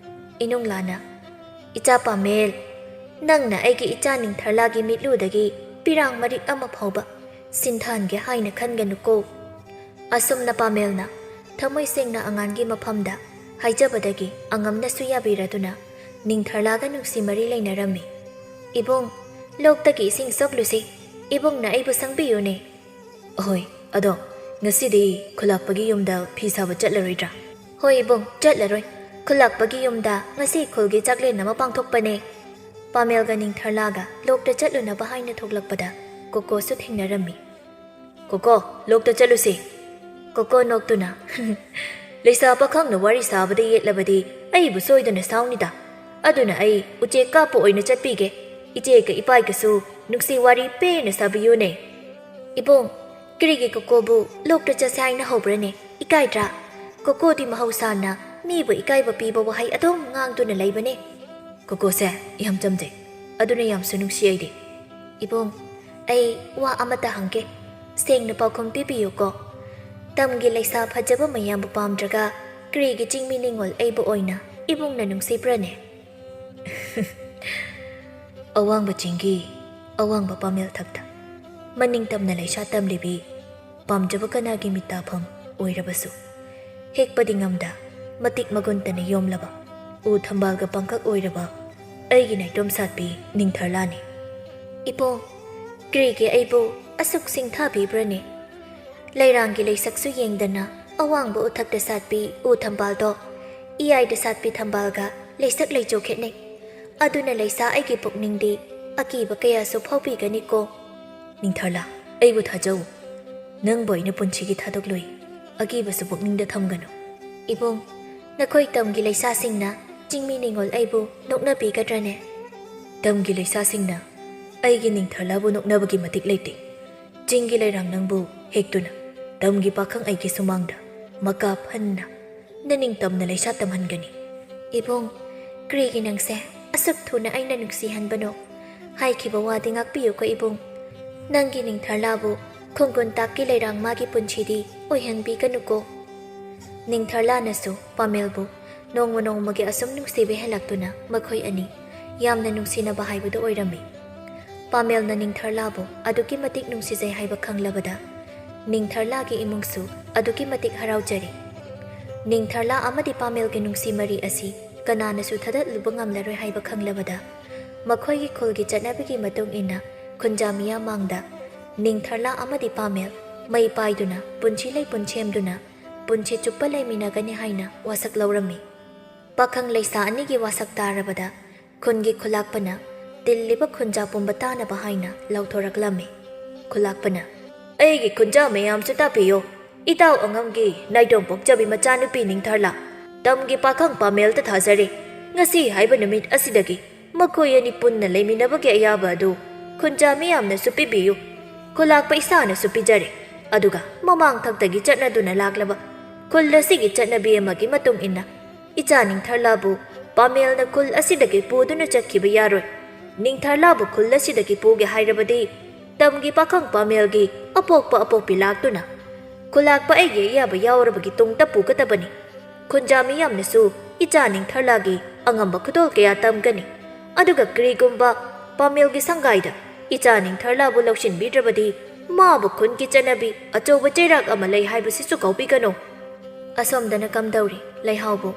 ꯏꯅꯨꯡꯂꯥꯅ, "ꯏꯆꯥ ꯄꯥꯃꯦꯜ, ꯅꯪꯅ ꯑꯩꯒꯤ ꯏꯆꯥ ꯅꯤꯡꯊꯔꯂꯥꯒꯤ ꯃꯤꯠꯂꯨꯗꯒꯤ ꯄꯤꯔꯥꯡ ꯃꯔꯤꯛ ꯑꯃ ꯐꯥꯎꯕ ꯁꯤꯟꯊꯥꯟꯒꯦ ꯍꯥꯏꯅ ꯈꯟꯒꯅꯨꯀꯣ꯫ ꯑꯁꯨꯝꯅ ꯄꯥꯃꯦꯜꯅ ꯊꯃꯣꯏ ꯁꯦꯡꯅ ꯑꯉꯥꯟꯒꯤ ꯃꯐꯝꯗ ꯍꯥꯏꯖꯕꯗꯒꯤ ꯑꯉꯝꯅꯁꯨ ꯌꯥꯕꯤꯔꯗꯨꯅ ꯅꯤꯡꯊꯔꯂꯥꯒ ꯅꯨꯡꯁꯤ ꯃꯔꯤ ꯂꯩꯅꯔꯝꯃꯤ꯫ ꯏꯕꯨꯡ, ꯂꯣꯛꯇꯒꯤ ꯏꯁꯤꯡ ꯁꯣꯛꯂꯨꯁꯤ꯫ ꯏꯕꯨꯡꯅ ꯑꯩꯕꯨ ꯁꯪꯕꯤꯌꯨꯅꯦ꯫" "ꯑꯍꯣꯏ, ꯑꯗꯣ ꯉꯁꯤꯗꯤ ꯈꯨꯂꯥꯛꯄꯒꯤ ꯌꯨꯝꯗ ꯐꯤ ꯁꯥꯕ ꯆꯠꯂꯔꯣꯏꯗ꯭ꯔꯥ?" "ꯍꯣꯏ ꯏꯕꯨꯡ, ꯆꯠꯂꯔꯣꯏ꯫ ꯈꯨꯂꯥꯛꯄꯒꯤ ꯌꯨꯝꯗ ꯉꯁꯤ ꯈꯨꯜꯒꯤ ꯆꯥꯛꯂꯦꯟ ꯑꯃ ꯄꯥꯡꯊꯣꯛꯄꯅꯦ꯫" ꯄꯥꯃꯦꯜꯒ ꯅꯤꯡꯊꯔꯂꯥꯒ ꯂꯣꯛꯇ ꯆꯠꯂꯨꯅꯕ ꯍꯥꯏꯅ ꯊꯣꯛꯂꯛꯄꯗ ꯀꯣꯀꯣꯁꯨ ꯊꯦꯡꯅꯔꯝꯃꯤ꯫ "ꯀꯣꯀꯣ, ꯂꯣꯛꯇ ꯆꯠꯂꯨꯁꯤ꯫" ꯀꯣꯀꯣ ꯅꯣꯛꯇꯨꯅ, "ꯂꯩꯁꯥ ꯄꯥꯈꯪꯅ ꯋꯥꯔꯤ ꯁꯥꯕꯗ ꯌꯦꯠꯂꯕꯗꯤ ꯑꯩꯕꯨ ꯁꯣꯏꯗꯅ ꯁꯥꯎꯅꯤꯗ꯫ ꯑꯗꯨꯅ ꯑꯩ ꯎꯆꯦꯛ ꯀꯥꯞꯄ ꯑꯣꯏꯅ ꯆꯠꯄꯤꯒꯦ꯫ ꯏꯆꯦꯒ ꯏꯄꯥꯏꯒꯁꯨ ꯅꯨꯡꯁꯤ ꯋꯥꯔꯤ ꯄꯦꯟꯅ ꯁꯥꯕꯤꯌꯨꯅꯦ꯫" "ꯏꯕꯨꯡ, ꯀꯔꯤꯒꯤ ꯀꯣꯀꯣꯕꯨ ꯂꯣꯛꯇ ꯆꯠꯁꯦ ꯍꯥꯏꯅ ꯍꯧꯕ꯭ꯔꯅꯦ? ꯏꯀꯥꯏꯗ꯭ꯔꯥ? ꯀꯣꯀꯣꯗꯤ ꯃꯍꯧꯁꯥꯅ ꯃꯤꯕꯨ ꯏꯀꯥꯏꯕ ꯄꯤꯕ ꯋꯥꯍꯩ ꯑꯗꯨꯝ ꯉꯥꯡꯗꯨꯅ ꯂꯩꯕꯅꯦ꯫" "ꯀꯣꯀꯣꯁꯦ ꯌꯥꯝ ꯆꯝꯖꯩ, ꯑꯗꯨꯅ ꯌꯥꯝꯁꯨ ꯅꯨꯡꯁꯤ ꯑꯩꯗꯤ꯫" "ꯏꯕꯨꯡ, ꯑꯩ ꯋꯥ ꯑꯃꯇ ꯍꯪꯒꯦ, ꯁꯦꯡꯅ ꯄꯥꯎꯈꯨꯝ ꯄꯤꯕꯤꯌꯨꯀꯣ꯫ ꯇꯝꯒꯤ ꯂꯩꯁꯥ ꯐꯖꯕ ꯃꯌꯥꯝꯕꯨ ꯄꯥꯝꯗ꯭ꯔꯒ ꯀꯔꯤꯒꯤ ꯆꯤꯡꯃꯤ ꯅꯤꯉꯣꯜ ꯑꯩꯕꯨ ꯑꯣꯏꯅ ꯏꯕꯨꯡꯅ ꯅꯨꯡꯁꯤꯕ꯭ꯔꯅꯦ?" ꯑꯋꯥꯡꯕ ꯆꯤꯡꯒꯤ ꯑꯋꯥꯡꯕ ꯄꯥꯃꯦꯜ ꯊꯛꯇ ꯃꯅꯤꯡ ꯇꯝꯅ ꯂꯩꯁꯥ ꯇꯝꯂꯤꯕꯤ ꯄꯥꯝꯖꯕ ꯀꯅꯥꯒꯤ ꯃꯤꯠ ꯇꯥꯐꯝ ꯑꯣꯏꯔꯕꯁꯨ, ꯍꯦꯛꯄꯗꯤ ꯉꯝꯗ ꯃꯇꯤꯛ ꯃꯒꯨꯟꯇꯅ ꯌꯣꯝꯂꯕ ꯎ ꯊꯝꯕꯥꯜꯒ ꯄꯥꯡꯀꯛ ꯑꯣꯏꯔꯕ ꯑꯩꯒꯤ ꯅꯥꯏꯇꯣꯝ ꯁꯥꯠꯄꯤ ꯅꯤꯡꯊꯔꯂꯥꯅꯤ꯫ "ꯏꯕꯨꯡ, ꯀꯔꯤꯒꯤ ꯑꯩꯕꯨ ꯑꯁꯨꯛ ꯁꯤꯡꯊꯥꯕꯤꯕ꯭ꯔꯅꯦ? ꯂꯩꯔꯥꯡꯒꯤ ꯂꯩꯁꯛꯁꯨ ꯌꯦꯡꯗꯅ ꯑꯋꯥꯡꯕ ꯎꯊꯛꯇ ꯁꯥꯠꯄꯤ ꯎ ꯊꯝꯕꯥꯜꯗꯣ ꯏꯌꯥꯏꯗ ꯁꯥꯠꯄꯤ ꯊꯝꯕꯥꯜꯒ ꯂꯩꯁꯛ ꯂꯩꯆꯨ ꯈꯦꯠꯅꯩ꯫ ꯑꯗꯨꯅ ꯂꯩꯁꯥ ꯑꯩꯒꯤ ꯄꯨꯛꯅꯤꯡꯗꯤ ꯑꯀꯤꯕ ꯀꯌꯥꯁꯨ ꯐꯥꯎꯕꯤꯒꯅꯤꯀꯣ꯫" "ꯅꯤꯡꯊꯔꯂꯥ, ꯑꯩꯕꯨ ꯊꯥꯖꯧ꯫ ꯅꯪꯕꯨ ꯑꯩꯅ ꯄꯨꯟꯁꯤꯒꯤ ꯊꯥꯗꯣꯛꯂꯣꯏ꯫ ꯑꯀꯤꯕꯁꯨ ꯄꯨꯛꯅꯤꯡꯗ ꯊꯝꯒꯅꯨ꯫" "ꯏꯕꯨꯡ, ꯅꯈꯣꯏ ꯇꯝꯒꯤ ꯂꯩꯁꯥꯁꯤꯡꯅ ꯆꯤꯡꯃꯤ ꯅꯤꯉꯣꯜ ꯑꯩꯕꯨ ꯅꯣꯛꯅꯕꯤꯒꯗ꯭ꯔꯅꯦ?" "ꯇꯝꯒꯤ ꯂꯩꯁꯥꯁꯤꯡꯅ ꯑꯩꯒꯤ ꯅꯤꯡꯊꯔꯂꯥꯕꯨ ꯅꯣꯛꯅꯕꯒꯤ ꯃꯇꯤꯛ ꯂꯩꯇꯦ꯫ ꯆꯤꯡꯒꯤ ꯂꯩꯔꯥꯡ ꯅꯪꯕꯨ ꯍꯦꯛꯇꯨꯅ ꯇꯝꯒꯤ ꯄꯥꯈꯪ ꯑꯩꯒꯤ ꯁꯨꯃꯥꯡꯗ ꯃꯀꯥ ꯐꯟꯅ ꯅꯅꯤꯡꯇꯝꯅ ꯂꯩꯁꯥ ꯇꯝꯍꯟꯒꯅꯤ꯫ ꯏꯕꯨꯡ, ꯀꯔꯤꯒꯤ ꯅꯪꯁꯦ ꯑꯁꯨꯛ ꯊꯨꯅ ꯑꯩꯅ ꯅꯨꯡꯁꯤꯍꯟꯕꯅꯣ? ꯍꯥꯏꯈꯤꯕ ꯋꯥꯗꯤ ꯉꯥꯛꯄꯤꯌꯨꯀꯣ ꯏꯕꯨꯡ꯫ ꯅꯪꯒꯤ ꯅꯤꯡꯊꯔꯂꯥꯕꯨ ꯈꯣꯡꯒꯨꯟ ꯇꯥꯛꯀꯤ ꯂꯩꯔꯥꯡ ꯃꯥꯒꯤ ꯄꯨꯟꯁꯤꯗꯤ ꯑꯣꯏꯍꯟꯕꯤꯒꯅꯨꯀꯣ꯫ ꯅꯤꯡꯊꯔꯂꯥꯅꯁꯨ ꯄꯥꯃꯦꯜꯕꯨ ꯅꯣꯡꯃ ꯅꯣꯡꯃꯒꯤ ꯑꯁꯨꯝ ꯅꯨꯡꯁꯤꯕ ꯍꯦꯜꯂꯛꯇꯨꯅ ꯃꯈꯣꯏ ꯑꯅꯤ ꯌꯥꯝꯅ ꯅꯨꯡꯁꯤꯅꯕ ꯍꯥꯏꯕꯗꯨ ꯑꯣꯏꯔꯝꯃꯤ꯫ ꯄꯥꯃꯦꯜꯅ ꯅꯤꯡꯊꯔꯂꯥꯕꯨ ꯑꯗꯨꯛꯀꯤ ꯃꯇꯤꯛ ꯅꯨꯡꯁꯤꯖꯩ ꯍꯥꯏꯕ ꯈꯪꯂꯕꯗ ꯅꯤꯡꯊꯔꯂꯥꯒꯤ ꯏꯃꯨꯡꯁꯨ ꯑꯗꯨꯛꯀꯤ ꯃꯇꯤꯛ ꯍꯔꯥꯎꯖꯔꯤ꯫ ꯅꯤꯡꯊꯔꯂꯥ ꯑꯃꯗꯤ ꯄꯥꯃꯦꯜꯒꯤ ꯅꯨꯡꯁꯤ ꯃꯔꯤ ꯑꯁꯤ ꯀꯅꯥꯅꯁꯨ ꯊꯥꯗꯠꯂꯨꯕ ꯉꯝꯂꯔꯣꯏ ꯍꯥꯏꯕ ꯈꯪꯂꯕꯗ ꯃꯈꯣꯏꯒꯤ ꯈꯨꯜꯒꯤ ꯆꯠꯅꯕꯤꯒꯤ ꯃꯇꯨꯡ ꯏꯟꯅ ꯈꯨꯟꯖꯥ ꯃꯤꯌꯥꯝ ꯃꯥꯡꯗ ꯅꯤꯡꯊꯔꯂꯥ ꯑꯃꯗꯤ ꯄꯥꯃꯦꯜ ꯃꯩ ꯄꯥꯏꯗꯨꯅ ꯄꯨꯟꯁꯤ ꯂꯩꯄꯨꯟ ꯁꯦꯝꯗꯨꯅ ꯄꯨꯟꯁꯤ ꯆꯨꯞꯄ ꯂꯩꯃꯤꯟꯅꯒꯅꯤ ꯍꯥꯏꯅ ꯋꯥꯁꯛ ꯂꯧꯔꯝꯃꯤ꯫ ꯄꯥꯈꯪ ꯂꯩꯁꯥ ꯑꯅꯤꯒꯤ ꯋꯥꯁꯛ ꯇꯥꯔꯕꯗ ꯈꯨꯟꯒꯤ ꯈꯨꯂꯥꯛꯄꯅ ꯇꯤꯜꯂꯤꯕ ꯈꯨꯟꯖꯥ ꯄꯨꯝꯕ ꯇꯥꯅꯕ ꯍꯥꯏꯅ ꯂꯥꯎꯊꯣꯔꯛꯂꯝꯃꯤ꯫ ꯈꯨꯂꯥꯛꯄꯅ, "ꯑꯩꯒꯤ ꯈꯨꯟꯖꯥ ꯃꯌꯥꯝꯁꯨ ꯇꯥꯕꯤꯌꯨ꯫ ꯏꯇꯥꯎ ꯑꯉꯝꯒꯤ ꯅꯥꯏꯗꯣꯝ ꯄꯣꯛꯆꯕꯤ ꯃꯆꯥꯅꯨꯄꯤ ꯅꯤꯡꯊꯔꯂꯥ ꯇꯝꯒꯤ ꯄꯥꯈꯪ ꯄꯥꯃꯦꯜꯗ ꯊꯥꯖꯔꯦ꯫ ꯉꯁꯤ ꯍꯥꯏꯕ ꯅꯨꯃꯤꯠ ꯑꯁꯤꯗꯒꯤ ꯃꯈꯣꯏ ꯑꯅꯤ ꯄꯨꯟꯅ ꯂꯩꯃꯤꯟꯅꯕꯒꯤ ꯑꯌꯥꯕ ꯑꯗꯨ ꯈꯨꯟꯖꯥ ꯃꯤꯌꯥꯝꯅꯁꯨ ꯄꯤꯕꯤꯌꯨ꯫ ꯈꯨꯂꯥꯛꯄ ꯏꯁꯥꯅꯁꯨ ꯄꯤꯖꯔꯦ꯫ ꯑꯗꯨꯒ ꯃꯃꯥꯡ ꯊꯛꯇꯒꯤ ꯆꯠꯅꯗꯨꯅ ꯂꯥꯛꯂꯕ ꯈꯨꯜ ꯑꯁꯤꯒꯤ ꯆꯠꯅꯕꯤ ꯑꯃꯒꯤ ꯃꯇꯨꯡ ꯏꯟꯅ ꯏꯆꯥ ꯅꯤꯡꯊꯔꯂꯥꯕꯨ ꯄꯥꯃꯦꯜꯅ ꯈꯨꯜ ꯑꯁꯤꯗꯒꯤ ꯄꯨꯗꯨꯅ ꯆꯠꯈꯤꯕ ꯌꯥꯔꯣꯏ꯫ ꯅꯤꯡꯊꯔꯂꯥꯕꯨ ꯈꯨꯜ ꯑꯁꯤꯗꯒꯤ ꯄꯨꯒꯦ ꯍꯥꯏꯔꯕꯗꯤ ꯇꯝꯒꯤ ꯄꯥꯈꯪ ꯄꯥꯃꯦꯜꯒꯤ ꯑꯄꯣꯛꯄ ꯑꯄꯣꯛꯄꯤ ꯂꯥꯛꯇꯨꯅ ꯈꯨꯂꯥꯛꯄ ꯑꯩꯒꯤ ꯑꯌꯥꯕ ꯌꯥꯎꯔꯕꯒꯤ ꯇꯨꯡꯗ ꯄꯨꯒꯗꯕꯅꯤ꯫ ꯈꯨꯟꯖꯥ ꯃꯤꯌꯥꯝꯅꯁꯨ ꯏꯆꯥ ꯅꯤꯡꯊꯔꯂꯥꯒꯤ ꯑꯉꯝꯕ ꯈꯨꯗꯣꯜ ꯀꯌꯥ ꯇꯝꯒꯅꯤ꯫ ꯑꯗꯨꯒ ꯀꯔꯤꯒꯨꯝꯕ ꯄꯥꯃꯦꯜꯒꯤ ꯁꯪꯒꯥꯏꯗ ꯏꯆꯥ ꯅꯤꯡꯊꯔꯂꯥꯕꯨ ꯂꯧꯁꯤꯟꯕꯤꯗ꯭ꯔꯕꯗꯤ ꯃꯥꯕꯨ ꯈꯨꯟꯒꯤ ꯆꯠꯅꯕꯤ ꯑꯆꯧꯕ ꯆꯩꯔꯥꯛ ꯑꯃ ꯂꯩ ꯍꯥꯏꯕꯁꯤꯁꯨ ꯀꯥꯎꯕꯤꯒꯅꯨ꯫" ꯑꯁꯣꯝꯗꯅ ꯀꯝꯗꯧꯔꯤ ꯂꯩꯍꯥꯎꯕꯨ?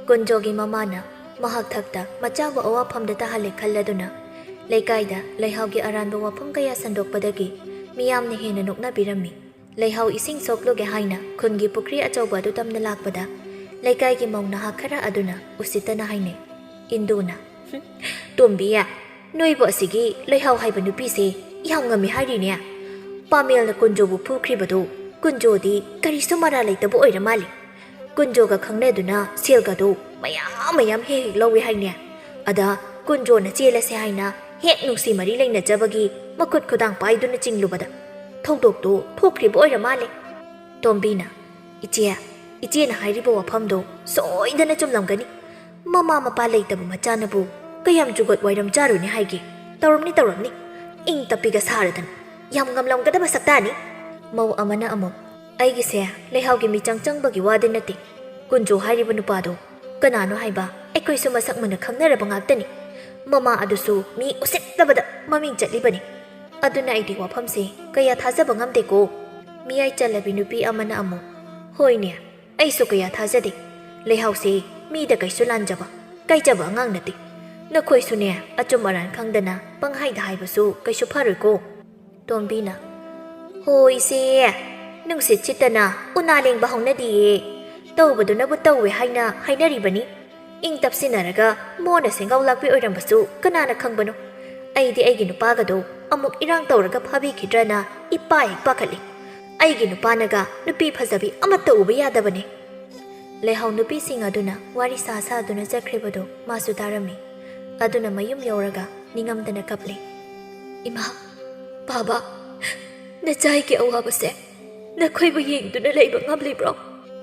ꯀꯨꯟꯖꯣꯒꯤ ꯃꯃꯥꯅ ꯃꯍꯥꯛ ꯊꯛꯇ ꯃꯆꯥꯕꯨ ꯑꯋꯥꯐꯝꯗ ꯇꯥꯍꯜꯂꯦ ꯈꯜꯂꯗꯨꯅ ꯂꯩꯀꯥꯏꯗ ꯂꯩꯍꯥꯎꯒꯤ ꯑꯔꯥꯟꯕ ꯋꯥꯐꯝ ꯀꯌꯥ ꯁꯟꯗꯣꯛꯄꯗꯒꯤ ꯃꯤꯌꯥꯝꯅ ꯍꯦꯟꯅ ꯅꯣꯛꯅꯕꯤꯔꯝꯃꯤ꯫ ꯂꯩꯍꯥꯎ ꯏꯁꯤꯡ ꯁꯣꯛꯂꯨꯒꯦ ꯍꯥꯏꯅ ꯈꯨꯟꯒꯤ ꯄꯨꯈ꯭ꯔꯤ ꯑꯆꯧꯕ ꯑꯗꯨ ꯇꯝꯅ ꯂꯥꯛꯄꯗ ꯂꯩꯀꯥꯏꯒꯤ ꯃꯧ ꯅꯍꯥ ꯈꯔ ꯑꯗꯨꯅ ꯎꯁꯤꯠꯇꯅ ꯍꯥꯏꯅꯩ꯫ ꯏꯟꯗꯨꯅ, "ꯇꯣꯝꯕꯤ, ꯅꯣꯏꯕꯨ ꯑꯁꯤꯒꯤ ꯂꯩꯍꯥꯎ ꯍꯥꯏꯕ ꯅꯨꯄꯤꯁꯦ ꯌꯥꯝ ꯉꯝꯃꯤ ꯍꯥꯏꯔꯤꯅꯦ꯫ ꯄꯥꯃꯦꯜꯅ ꯀꯨꯟꯖꯣꯕꯨ ꯐꯨꯈ꯭ꯔꯤꯕꯗꯨ ꯀꯨꯟꯖꯣꯗꯤ ꯀꯔꯤꯁꯨ ꯃꯔꯥ ꯂꯩꯇꯕ ꯑꯣꯏꯔ ꯃꯥꯜꯂꯤ꯫ ꯀꯨꯟꯖꯣꯒ ꯈꯪꯅꯗꯨꯅ ꯁꯦꯜꯒꯗꯨ ꯃꯌꯥꯝ ꯃꯌꯥꯝ ꯍꯦꯛ ꯍꯦꯛ ꯂꯧꯏ ꯍꯥꯏꯅꯦ꯫ ꯑꯗ ꯀꯨꯟꯖꯣꯅ ꯆꯦꯜꯂꯁꯦ ꯍꯥꯏꯅ ꯍꯦꯛ ꯅꯨꯡꯁꯤ ꯃꯔꯤ ꯂꯩꯅꯖꯕꯒꯤ ꯃꯈꯨꯠ ꯈꯨꯗꯥꯡ ꯄꯥꯏꯗꯨꯅ ꯆꯤꯡꯂꯨꯕꯗ ꯊꯧꯗꯣꯛꯇꯨ ꯊꯣꯛꯈ꯭ꯔꯤꯕ ꯑꯣꯏꯔ ꯃꯥꯜꯂꯦ꯫" ꯇꯣꯝꯕꯤꯅ, "ꯏꯆꯦ, ꯏꯆꯦꯅ ꯍꯥꯏꯔꯤꯕ ꯋꯥꯐꯝꯗꯣ ꯁꯣꯏꯗꯅ ꯆꯨꯝꯂꯝꯒꯅꯤ꯫ ꯃꯃꯥ ꯃꯄꯥ ꯂꯩꯇꯕ ꯃꯆꯥꯅꯕꯨ ꯀꯌꯥꯝ ꯖꯨꯒꯣꯠ ꯋꯥꯏꯔꯝ ꯆꯥꯔꯨꯅꯤ ꯍꯥꯏꯒꯦ? ꯇꯧꯔꯝꯅꯤ, ꯇꯧꯔꯝꯅꯤ꯫ ꯏꯪ ꯇꯞꯄꯤꯒ ꯁꯥꯔꯗꯅ꯫ ꯌꯥꯝ ꯉꯝꯂꯝꯒꯗꯕ ꯁꯛꯇꯥꯅꯤ꯫" ꯃꯧ ꯑꯃꯅ ꯑꯃꯨꯛ, "ꯑꯩꯒꯤꯁꯦ ꯂꯩꯍꯥꯎꯒꯤ ꯃꯤꯆꯪ ꯆꯪꯕꯒꯤ ꯋꯥꯗꯤ ꯅꯠꯇꯦ꯫ ꯀꯨꯟꯖꯣ ꯍꯥꯏꯔꯤꯕ ꯅꯨꯄꯥꯗꯣ ꯀꯅꯥꯅꯣ ꯍꯥꯏꯕ ꯑꯩꯈꯣꯏꯁꯨ ꯃꯁꯛ ꯃꯨꯟꯅ ꯈꯪꯅꯔꯕ ꯉꯥꯛꯇꯅꯤ꯫ ꯃꯃꯥ ꯑꯗꯨꯁꯨ ꯃꯤ ꯎꯁꯤꯠꯇꯕꯗ ꯃꯃꯤꯡ ꯆꯠꯂꯤꯕꯅꯤ꯫ ꯑꯗꯨꯅ ꯑꯩꯗꯤ ꯋꯥꯐꯝꯁꯦ ꯀꯌꯥ ꯊꯥꯖꯕ ꯉꯝꯗꯦꯀꯣ꯫" ꯃꯤꯌꯥꯏ ꯆꯜꯂꯕꯤ ꯅꯨꯄꯤ ꯑꯃꯅ ꯑꯃꯨꯛ, "ꯍꯣꯏꯅꯦ, ꯑꯩꯁꯨ ꯀꯌꯥ ꯊꯥꯖꯗꯦ꯫ ꯂꯩꯍꯥꯎꯁꯦ ꯃꯤꯗ ꯀꯩꯁꯨ ꯂꯥꯟꯖꯕ, ꯀꯥꯏꯖꯕ ꯑꯉꯥꯡ ꯅꯠꯇꯦ꯫ ꯅꯈꯣꯏꯁꯨꯅꯦ, ꯑꯆꯨꯝ ꯑꯔꯥꯟ ꯈꯪꯗꯅ ꯄꯪꯍꯥꯏꯗ ꯍꯥꯏꯕꯁꯨ ꯀꯩꯁꯨ ꯐꯔꯣꯏꯀꯣ꯫" ꯇꯣꯝꯕꯤꯅ, "ꯍꯣ ꯏꯆꯦ, ꯅꯨꯡꯁꯤꯠ ꯁꯤꯠꯇꯅ ꯎꯅꯥ ꯂꯦꯡꯕ ꯍꯧꯅꯗꯤꯌꯦ꯫ ꯇꯧꯕꯗꯨꯅꯕꯨ ꯇꯧꯋꯦ ꯍꯥꯏꯅ ꯍꯥꯏꯅꯔꯤꯕꯅꯤ꯫ ꯏꯪ ꯇꯞꯁꯤꯟꯅꯔꯒ ꯃꯣꯟꯅ ꯁꯦꯡꯒꯥꯎ ꯂꯥꯛꯄꯤ ꯑꯣꯏꯔꯝꯕꯁꯨ ꯀꯅꯥꯅ ꯈꯪꯕꯅꯣ? ꯑꯩꯗꯤ ꯑꯩꯒꯤ ꯅꯨꯄꯥꯒꯗꯣ ꯑꯃꯨꯛ ꯏꯔꯥꯡ ꯇꯧꯔꯒ ꯐꯥꯕꯤꯈꯤꯗ꯭ꯔꯅ ꯏꯄꯥ ꯍꯦꯛ ꯄꯥꯈꯠꯂꯤ꯫ ꯑꯩꯒꯤ ꯅꯨꯄꯥꯅꯒ ꯅꯨꯄꯤ ꯐꯖꯕꯤ ꯑꯃꯠꯇ ꯎꯕ ꯌꯥꯗꯕꯅꯦ꯫" ꯂꯩꯍꯥꯎ ꯅꯨꯄꯤꯁꯤꯡ ꯑꯗꯨꯅ ꯋꯥꯔꯤ ꯁꯥ ꯁꯥꯗꯨꯅ ꯆꯠꯈ꯭ꯔꯤꯕꯗꯨ ꯃꯥꯁꯨ ꯇꯥꯔꯝꯃꯤ꯫ ꯑꯗꯨꯅ ꯃꯌꯨꯝ ꯌꯧꯔꯒ ꯅꯤꯡꯉꯝꯗꯅ ꯀꯞꯂꯦ꯫ "ꯏꯃꯥ, ꯕꯥꯕꯥ, ꯅꯆꯥꯒꯤ ꯑꯋꯥꯕꯁꯦ ꯅꯈꯣꯏꯕꯨ ꯌꯦꯡꯗꯨꯅ ꯂꯩꯕ ꯉꯝꯂꯤꯕ꯭ꯔꯣ?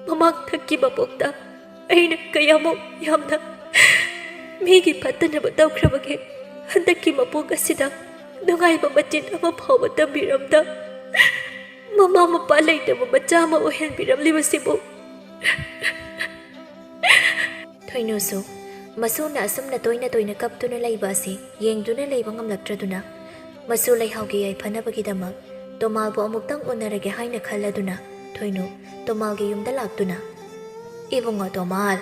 ꯃꯃꯥꯡꯊꯛꯀꯤ ꯃꯄꯣꯛꯇ ꯑꯩꯅ ꯀꯌꯥꯃꯨꯛ ꯌꯥꯝꯅ ꯃꯤꯒꯤ ꯐꯠꯇꯅꯕ ꯇꯧꯈ꯭ꯔꯕꯒꯦ? ꯍꯟꯗꯛꯀꯤ ꯃꯄꯣꯛ ꯑꯁꯤꯗ ꯅꯨꯡꯉꯥꯏꯕ ꯃꯆꯤꯟ ꯑꯃ ꯐꯥꯎꯕ ꯇꯝꯕꯤꯔꯝꯗ, ꯃꯃꯥ ꯃꯄꯥ ꯂꯩꯇꯕ ꯃꯆꯥ ꯑꯃ ꯑꯣꯏꯍꯟꯕꯤꯔꯝꯂꯤꯕꯁꯤꯕꯨ?" ꯊꯣꯏꯅꯨꯁꯨ ꯃꯁꯨꯅ ꯑꯁꯨꯝꯅ ꯇꯣꯏꯅ ꯇꯣꯏꯅ ꯀꯞꯇꯨꯅ ꯂꯩꯕ ꯑꯁꯤ ꯌꯦꯡꯗꯨꯅ ꯂꯩꯕ ꯉꯝꯂꯛꯇ꯭ꯔꯗꯨꯅ, ꯃꯁꯨ ꯂꯩꯍꯥꯎꯒꯤ ꯌꯥꯏꯐꯅꯕꯒꯤꯗꯃꯛ ꯇꯣꯃꯥꯜꯕꯨ ꯑꯃꯨꯛꯇꯪ ꯎꯅꯔꯒꯦ ꯍꯥꯏꯅ ꯈꯜꯂꯗꯨꯅ, ꯊꯣꯏꯅꯨ ꯇꯣꯃꯥꯜꯒꯤ ꯌꯨꯝꯗ ꯂꯥꯛꯇꯨꯅ, "ꯏꯕꯨꯡꯉꯣ ꯇꯣꯃꯥꯜ,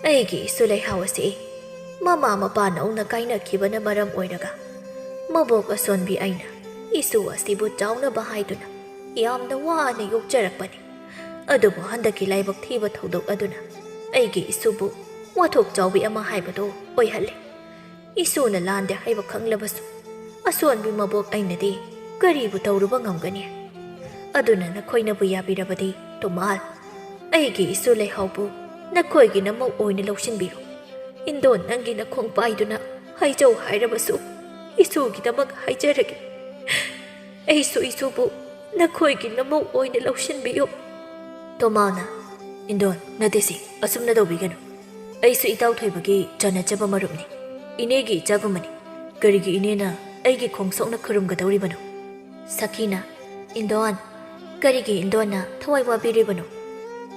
ꯑꯩꯒꯤ ꯏꯁꯨ ꯂꯩꯍꯥꯎ ꯑꯁꯤ ꯃꯃꯥ ꯃꯄꯥ ꯅꯧꯅ ꯀꯥꯏꯅꯈꯤꯕꯅ ꯃꯔꯝ ꯑꯣꯏꯔꯒ, ꯃꯕꯣꯛ ꯑꯁꯣꯟꯕꯤ ꯑꯩꯅ ꯏꯁꯨ ꯑꯁꯤꯕꯨ ꯆꯥꯎꯅꯕ ꯍꯥꯏꯗꯨꯅ ꯌꯥꯝꯅ ꯋꯥꯅ ꯌꯣꯛꯆꯔꯛꯄꯅꯤ꯫ ꯑꯗꯨꯕꯨ ꯍꯟꯗꯛꯀꯤ ꯂꯥꯏꯕꯛ ꯊꯤꯕ ꯊꯧꯗꯣꯛ ꯑꯗꯨꯅ ꯑꯩꯒꯤ ꯏꯁꯨꯕꯨ ꯋꯥꯊꯣꯛ ꯆꯥꯎꯕꯤ ꯑꯃ ꯍꯥꯏꯕꯗꯨ ꯑꯣꯏꯍꯜꯂꯦ꯫ ꯏꯁꯨꯅ ꯂꯥꯟꯗꯦ ꯍꯥꯏꯕ ꯈꯪꯂꯕꯁꯨ, ꯑꯁꯣꯟꯕꯤ ꯃꯕꯣꯛ ꯑꯩꯅꯗꯤ ꯀꯔꯤꯕꯨ ꯇꯧꯔꯨꯕ ꯉꯝꯒꯅꯤ? ꯑꯗꯨꯅ ꯅꯈꯣꯏꯅꯕꯨ ꯌꯥꯕꯤꯔꯕꯗꯤ, ꯇꯣꯃꯥꯜ, ꯑꯩꯒꯤ ꯏꯁꯨ ꯂꯩꯍꯥꯎꯕꯨ ꯅꯈꯣꯏꯒꯤ ꯅꯃꯧ ꯑꯣꯏꯅ ꯂꯧꯁꯤꯟꯕꯤꯔꯣ꯫ ꯏꯟꯗꯣꯟ ꯅꯪꯒꯤ ꯅꯈꯣꯡ ꯄꯥꯏꯗꯨꯅ ꯍꯥꯏꯖꯧ ꯍꯥꯏꯔꯕꯁꯨ, ꯏꯁꯨꯒꯤꯗꯃꯛ ꯍꯥꯏꯖꯔꯒꯦ꯫ ꯑꯩꯁꯨ ꯏꯁꯨꯕꯨ ꯅꯈꯣꯏꯒꯤ ꯅꯃꯧ ꯑꯣꯏꯅ ꯂꯧꯁꯤꯟꯕꯤꯌꯨ꯫ ꯇꯣꯃꯥꯜꯅ, "ꯏꯟꯗꯣꯟ, ꯅꯠꯇꯦꯁꯤ, ꯑꯁꯨꯝꯅ ꯇꯧꯕꯤꯒꯅꯨ꯫ ꯑꯩꯁꯨ ꯏꯇꯥꯎ ꯊꯣꯏꯕꯒꯤ ꯆꯥꯟꯅꯖꯕ ꯃꯔꯨꯞꯅꯤ꯫ ꯏꯅꯦꯒꯤ ꯏꯆꯥꯒꯨꯝꯕꯅꯤ꯫ ꯀꯔꯤꯒꯤ ꯏꯅꯦꯅ ꯑꯩꯒꯤ ꯈꯣꯡꯁꯣꯛꯅ ꯈꯨꯔꯨꯝꯒꯗꯧꯔꯤꯕꯅꯣ?" ꯁꯈꯤꯅ, "ꯏꯟꯗꯣꯟ, ꯀꯔꯤꯒꯤ ꯏꯟꯗꯣꯟꯅ ꯊꯋꯥꯏ ꯋꯥꯕꯤꯔꯤꯕꯅꯣ?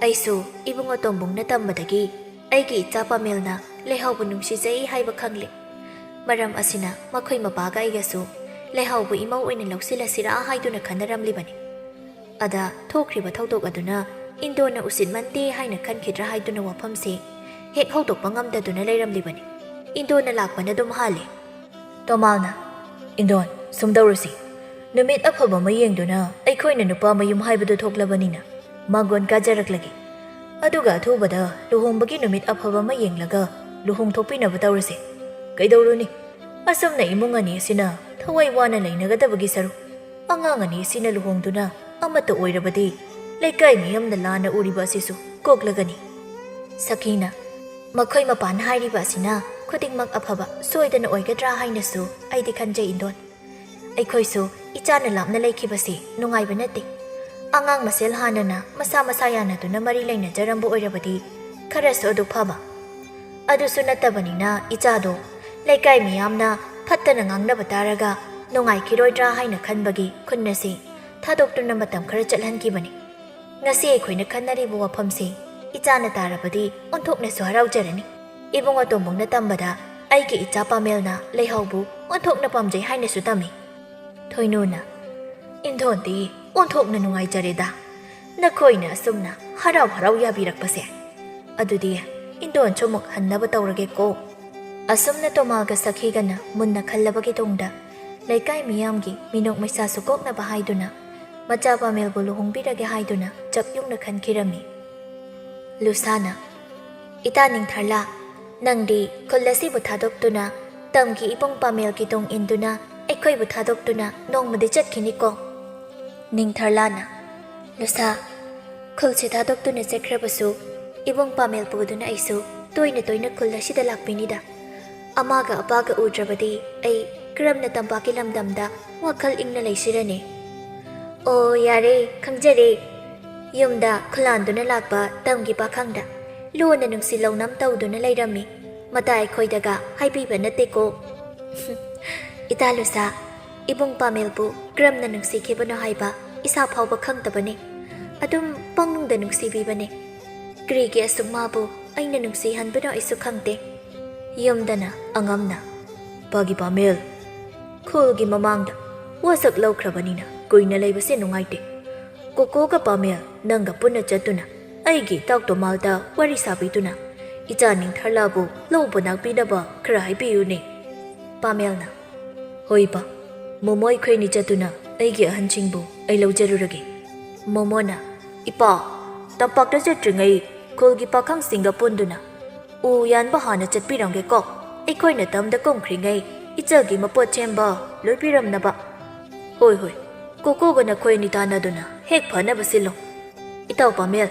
ꯑꯩꯁꯨ ꯏꯕꯨꯡ ꯑꯇꯣꯝꯕꯨꯡꯅ ꯇꯝꯕꯗꯒꯤ ꯑꯩꯒꯤ ꯏꯆꯥ ꯄꯥꯃꯦꯜꯅ ꯂꯩꯍꯥꯎꯕꯨ ꯅꯨꯡꯁꯤꯖꯩ ꯍꯥꯏꯕ ꯈꯪꯂꯦ꯫ ꯃꯔꯝ ꯑꯁꯤꯅ ꯃꯈꯣꯏ ꯃꯄꯥꯒ ꯑꯩꯒꯁꯨ ꯂꯩꯍꯥꯎꯕꯨ ꯏꯃꯧ ꯑꯣꯏꯅ ꯂꯧꯁꯤꯜꯂꯁꯤꯔꯥ ꯍꯥꯏꯗꯨꯅ ꯈꯟꯅꯔꯝꯂꯤꯕꯅꯤ꯫ ꯑꯗ ꯊꯣꯛꯈ꯭ꯔꯤꯕ ꯊꯧꯗꯣꯛ ꯑꯗꯨꯅ ꯏꯟꯗꯣꯟꯅ ꯎꯁꯤꯠꯃꯟꯗꯦ ꯍꯥꯏꯅ ꯈꯟꯈꯤꯗ꯭ꯔꯥ ꯍꯥꯏꯗꯨꯅ ꯋꯥꯐꯝꯁꯦ ꯍꯦꯛ ꯍꯧꯗꯣꯛꯄ ꯉꯝꯗꯗꯨꯅ ꯂꯩꯔꯝꯂꯤꯕꯅꯤ꯫ ꯏꯟꯗꯣꯟꯅ ꯂꯥꯛꯄꯅ ꯑꯗꯨꯝ ꯍꯥꯜꯂꯦ꯫ ꯇꯣꯃꯥꯜꯅ, "ꯏꯟꯗꯣꯟ, ꯁꯨꯝ ꯇꯧꯔꯁꯤ꯫ ꯅꯨꯃꯤꯠ ꯑꯐꯕ ꯑꯃ ꯌꯦꯡꯗꯨꯅ ꯑꯩꯈꯣꯏꯅ ꯅꯨꯄꯥ ꯃꯌꯨꯝ ꯍꯥꯏꯕꯗꯨ ꯊꯣꯛꯂꯕꯅꯤꯅ ꯃꯥꯡꯒꯣꯟ ꯀꯥꯖꯔꯛꯂꯒꯦ꯫ ꯑꯗꯨꯒ ꯑꯊꯨꯕꯗ ꯂꯨꯍꯣꯡꯕꯒꯤ ꯅꯨꯃꯤꯠ ꯑꯐꯕ ꯑꯃ ꯌꯦꯡꯂꯒ ꯂꯨꯍꯣꯡ ꯊꯣꯛꯄꯤꯅꯕ ꯇꯧꯔꯁꯤ꯫ ꯀꯩꯗꯧꯔꯨꯅꯤ? ꯑꯁꯨꯝꯅ ꯏꯃꯨꯡ ꯑꯅꯤ ꯑꯁꯤꯅ ꯊꯋꯥꯏ ꯋꯥꯅ ꯂꯩꯅꯒꯗꯕꯒꯤ ꯁꯔꯨꯛ, ꯑꯉꯥꯡ ꯑꯅꯤ ꯑꯁꯤꯅ ꯂꯨꯍꯣꯡꯗꯨꯅ ꯑꯃꯠꯇ ꯑꯣꯏꯔꯕꯗꯤ ꯂꯩꯀꯥꯏ ꯃꯤꯌꯥꯝꯅ ꯂꯥꯟꯅ ꯎꯔꯤꯕ ꯑꯁꯤꯁꯨ ꯀꯣꯛꯂꯒꯅꯤ꯫" ꯁꯈꯤꯅ, "ꯃꯈꯣꯏ ꯃꯄꯥꯅ ꯍꯥꯏꯔꯤꯕ ꯑꯁꯤꯅ ꯈꯨꯗꯤꯡꯃꯛ ꯑꯐꯕ ꯁꯣꯏꯗꯅ ꯑꯣꯏꯒꯗ꯭ꯔꯥ ꯍꯥꯏꯅꯁꯨ ꯑꯩꯗꯤ ꯈꯟꯖꯩ, ꯏꯟꯗꯣꯟ꯫ ꯑꯩꯈꯣꯏꯁꯨ ꯏꯆꯥꯅ ꯂꯥꯞꯅ ꯂꯩꯈꯤꯕꯁꯤ ꯅꯨꯡꯉꯥꯏꯕ ꯅꯠꯇꯦ꯫ ꯑꯉꯥꯡ ꯃꯁꯦꯜ ꯍꯥꯟꯅꯅ ꯃꯁꯥ ꯃꯁꯥ ꯌꯥꯅꯗꯨꯅ ꯃꯔꯤ ꯂꯩꯅꯖꯔꯝꯕ ꯑꯣꯏꯔꯕꯗꯤ ꯈꯔꯁꯨ ꯑꯗꯨ ꯐꯕ꯫ ꯑꯗꯨꯁꯨ ꯅꯠꯇꯕꯅꯤꯅ ꯏꯆꯥꯗꯣ ꯂꯩꯀꯥꯏ ꯃꯤꯌꯥꯝꯅ ꯐꯠꯇꯅ ꯉꯥꯡꯅꯕ ꯇꯥꯔꯒ ꯅꯨꯡꯉꯥꯏꯈꯤꯔꯣꯏꯗ꯭ꯔꯥ ꯍꯥꯏꯅ ꯈꯟꯕꯒꯤ ꯈꯨꯟ ꯑꯁꯤ ꯊꯥꯗꯣꯛꯇꯨꯅ ꯃꯇꯝ ꯈꯔ ꯆꯠꯍꯟꯈꯤꯕꯅꯤ꯫ ꯉꯁꯤ ꯑꯩꯈꯣꯏꯅ ꯈꯟꯅꯔꯤꯕ ꯋꯥꯐꯝꯁꯤ ꯏꯆꯥꯅ ꯇꯥꯔꯕꯗꯤ ꯑꯣꯟꯊꯣꯛꯅꯁꯨ ꯍꯔꯥꯎꯖꯔꯅꯤ꯫ ꯏꯕꯨꯡ ꯑꯇꯣꯝꯕꯨꯡꯅ ꯇꯝꯕꯗ ꯑꯩꯒꯤ ꯏꯆꯥ ꯄꯥꯃꯦꯜꯅ ꯂꯩꯍꯥꯎꯕꯨ ꯑꯣꯟꯊꯣꯛꯅ ꯄꯥꯝꯖꯩ ꯍꯥꯏꯅꯁꯨ ꯇꯝꯃꯤ꯫" ꯊꯣꯏꯅꯨꯅ, "ꯏꯟꯗꯣꯟꯗꯤ ꯑꯣꯟꯊꯣꯛꯅ ꯅꯨꯡꯉꯥꯏꯖꯔꯦꯗ, ꯅꯈꯣꯏꯅ ꯑꯁꯨꯝꯅ ꯍꯔꯥꯎ ꯍꯔꯥꯎ ꯌꯥꯕꯤꯔꯛꯄꯁꯦ꯫ ꯑꯗꯨꯗꯤ ꯏꯟꯗꯣꯟꯁꯨ ꯑꯃꯨꯛ ꯍꯟꯅꯕ ꯇꯧꯔꯒꯦꯀꯣ꯫" ꯑꯁꯨꯝꯅ ꯇꯣꯃꯥꯒ ꯁꯈꯤꯒꯅ ꯃꯨꯟꯅ ꯈꯜꯂꯕꯒꯤ ꯇꯨꯡꯗ ꯂꯩꯀꯥꯏ ꯃꯤꯌꯥꯝꯒꯤ ꯃꯤꯅꯣꯛ ꯃꯩꯁꯥꯁꯨ ꯀꯣꯛꯅꯕ ꯍꯥꯏꯗꯨꯅ ꯃꯆꯥ ꯄꯥꯃꯦꯜꯕꯨ ꯂꯨꯍꯣꯡꯕꯤꯔꯒꯦ ꯍꯥꯏꯗꯨꯅ ꯆꯞ ꯌꯨꯡꯅ ꯈꯟꯈꯤꯔꯝꯃꯤ꯫ ꯂꯨꯁꯥꯅ, "ꯏꯇꯥ ꯅꯤꯡꯊꯥꯔꯂꯥ, ꯅꯪꯗꯤ ꯈꯨꯜ ꯑꯁꯤꯕꯨ ꯊꯥꯗꯣꯛꯇꯨꯅ ꯇꯝꯒꯤ ꯏꯕꯨꯡ ꯄꯥꯃꯦꯜꯒꯤ ꯇꯨꯡ ꯏꯟꯗꯨꯅ ꯑꯩꯈꯣꯏꯕꯨ ꯊꯥꯗꯣꯛꯇꯨꯅ ꯅꯣꯡꯃꯗꯤ ꯆꯠꯈꯤꯅꯤꯀꯣ?" ꯅꯤꯡꯊꯥꯔꯂꯥꯅ, "ꯂꯨꯁꯥ, ꯈꯨꯜꯁꯤ ꯊꯥꯗꯣꯛꯇꯨꯅ ꯆꯠꯈ꯭ꯔꯕꯁꯨ ꯏꯕꯨꯡ ꯄꯥꯃꯦꯜ ꯄꯨꯗꯨꯅ ꯑꯩꯁꯨ ꯇꯣꯏꯅ ꯇꯣꯏꯅ ꯈꯨꯜ ꯑꯁꯤꯗ ꯂꯥꯛꯄꯤꯅꯤꯗ꯫ ꯑꯃꯥꯒ ꯑꯄꯥꯒ ꯎꯗ꯭ꯔꯕꯗꯤ ꯑꯩ ꯀꯔꯝꯅ ꯇꯝꯄꯥꯛꯀꯤ ꯂꯝꯗꯝꯗ ꯋꯥꯈꯜ ꯏꯪꯅ ꯂꯩꯁꯤꯔꯅꯤ? ꯑꯣ, ꯌꯥꯔꯦ, ꯈꯪꯖꯔꯦ꯫ ꯌꯨꯝꯗ ꯈꯨꯂꯥꯟꯗꯨꯅ ꯂꯥꯛꯄ ꯇꯝꯒꯤ ꯄꯥꯈꯪꯗ ꯂꯨꯅ ꯅꯨꯡꯁꯤ ꯂꯧꯅꯝ ꯇꯧꯗꯨꯅ ꯂꯩꯔꯝꯃꯤ꯫ ꯃꯇꯥ ꯑꯩꯈꯣꯏꯗꯒ ꯍꯥꯏꯕꯤꯕ ꯅꯠꯇꯦꯀꯣ꯫ ꯏꯇꯥ ꯂꯨꯁꯥ, ꯏꯕꯨꯡ ꯄꯥꯃꯦꯜꯕꯨ ꯀꯔꯝꯅ ꯅꯨꯡꯁꯤꯈꯤꯕꯅꯣ ꯍꯥꯏꯕ ꯏꯁꯥ ꯐꯥꯎꯕ ꯈꯪꯗꯕꯅꯤ꯫ ꯑꯗꯨꯝ ꯄꯪꯅꯨꯡꯗ ꯅꯨꯡꯁꯤꯕꯤꯕꯅꯤ꯫ ꯀꯔꯤꯒꯤ ꯑꯁꯨꯛ ꯃꯥꯕꯨ ꯑꯩꯅ ꯅꯨꯡꯁꯤꯍꯟꯕꯅꯣ ꯑꯩꯁꯨ ꯈꯪꯗꯦ꯫ ꯌꯨꯝꯗꯅ ꯑꯉꯝꯅ, "ꯄꯥꯒꯤ ꯄꯥꯃꯦꯜ, ꯈꯨꯜꯒꯤ ꯃꯃꯥꯡꯗ ꯋꯥꯁꯛ ꯂꯧꯈ꯭ꯔꯕꯅꯤꯅ ꯀꯨꯏꯅ ꯂꯩꯕꯁꯦ ꯅꯨꯡꯉꯥꯏꯇꯦ꯫ ꯀꯣꯀꯣꯒ ꯄꯥꯃꯦꯜ ꯅꯪꯒ ꯄꯨꯟꯅ ꯆꯠꯇꯨꯅ ꯑꯩꯒꯤ ꯏꯇꯥꯎ ꯇꯣꯃꯥꯜꯗ ꯋꯥꯔꯤ ꯁꯥꯕꯤꯗꯨꯅ ꯏꯆꯥ ꯅꯤꯡꯊꯔꯂꯥꯕꯨ ꯂꯧꯕ ꯂꯥꯛꯄꯤꯅꯕ ꯈꯔ ꯍꯥꯏꯕꯤꯌꯨꯅꯦ꯫ ꯄꯥꯃꯦꯜꯅ, ꯍꯣꯏ ꯄꯥ, ꯃꯣꯃꯣ ꯑꯩꯈꯣꯏꯅꯤ ꯆꯠꯇꯨꯅ ꯑꯩꯒꯤ ꯑꯍꯟꯁꯤꯡꯕꯨ ꯑꯩ ꯂꯧꯖꯔꯨꯔꯒꯦ꯫ ꯃꯣꯃꯣꯅ, ꯏꯄꯥ, ꯇꯝꯄꯥꯛꯇ ꯆꯠꯇ꯭ꯔꯤꯉꯩ ꯈꯨꯜꯒꯤ ꯄꯥꯈꯪꯁꯤꯡꯒ ꯄꯨꯟꯗꯨꯅ ꯎ ꯌꯥꯟꯕ ꯍꯥꯟꯅ ꯆꯠꯄꯤꯔꯝꯒꯦꯀꯣ꯫ ꯑꯩꯈꯣꯏꯅ ꯇꯝꯗ ꯀꯨꯝꯈ꯭ꯔꯤꯉꯩ ꯏꯆꯜꯒꯤ ꯃꯄꯣꯠ ꯁꯦꯝꯕ ꯂꯣꯏꯕꯤꯔꯝꯅꯕ꯫ ꯍꯣꯏ, ꯍꯣꯏ, ꯀꯣꯀꯣꯒ ꯅꯈꯣꯏꯅꯤ ꯇꯥꯟꯅꯗꯨꯅ ꯍꯦꯛ ꯐꯅꯕ ꯁꯤꯜꯂꯣ꯫ ꯏꯇꯥꯎ ꯄꯥꯃꯦꯜ,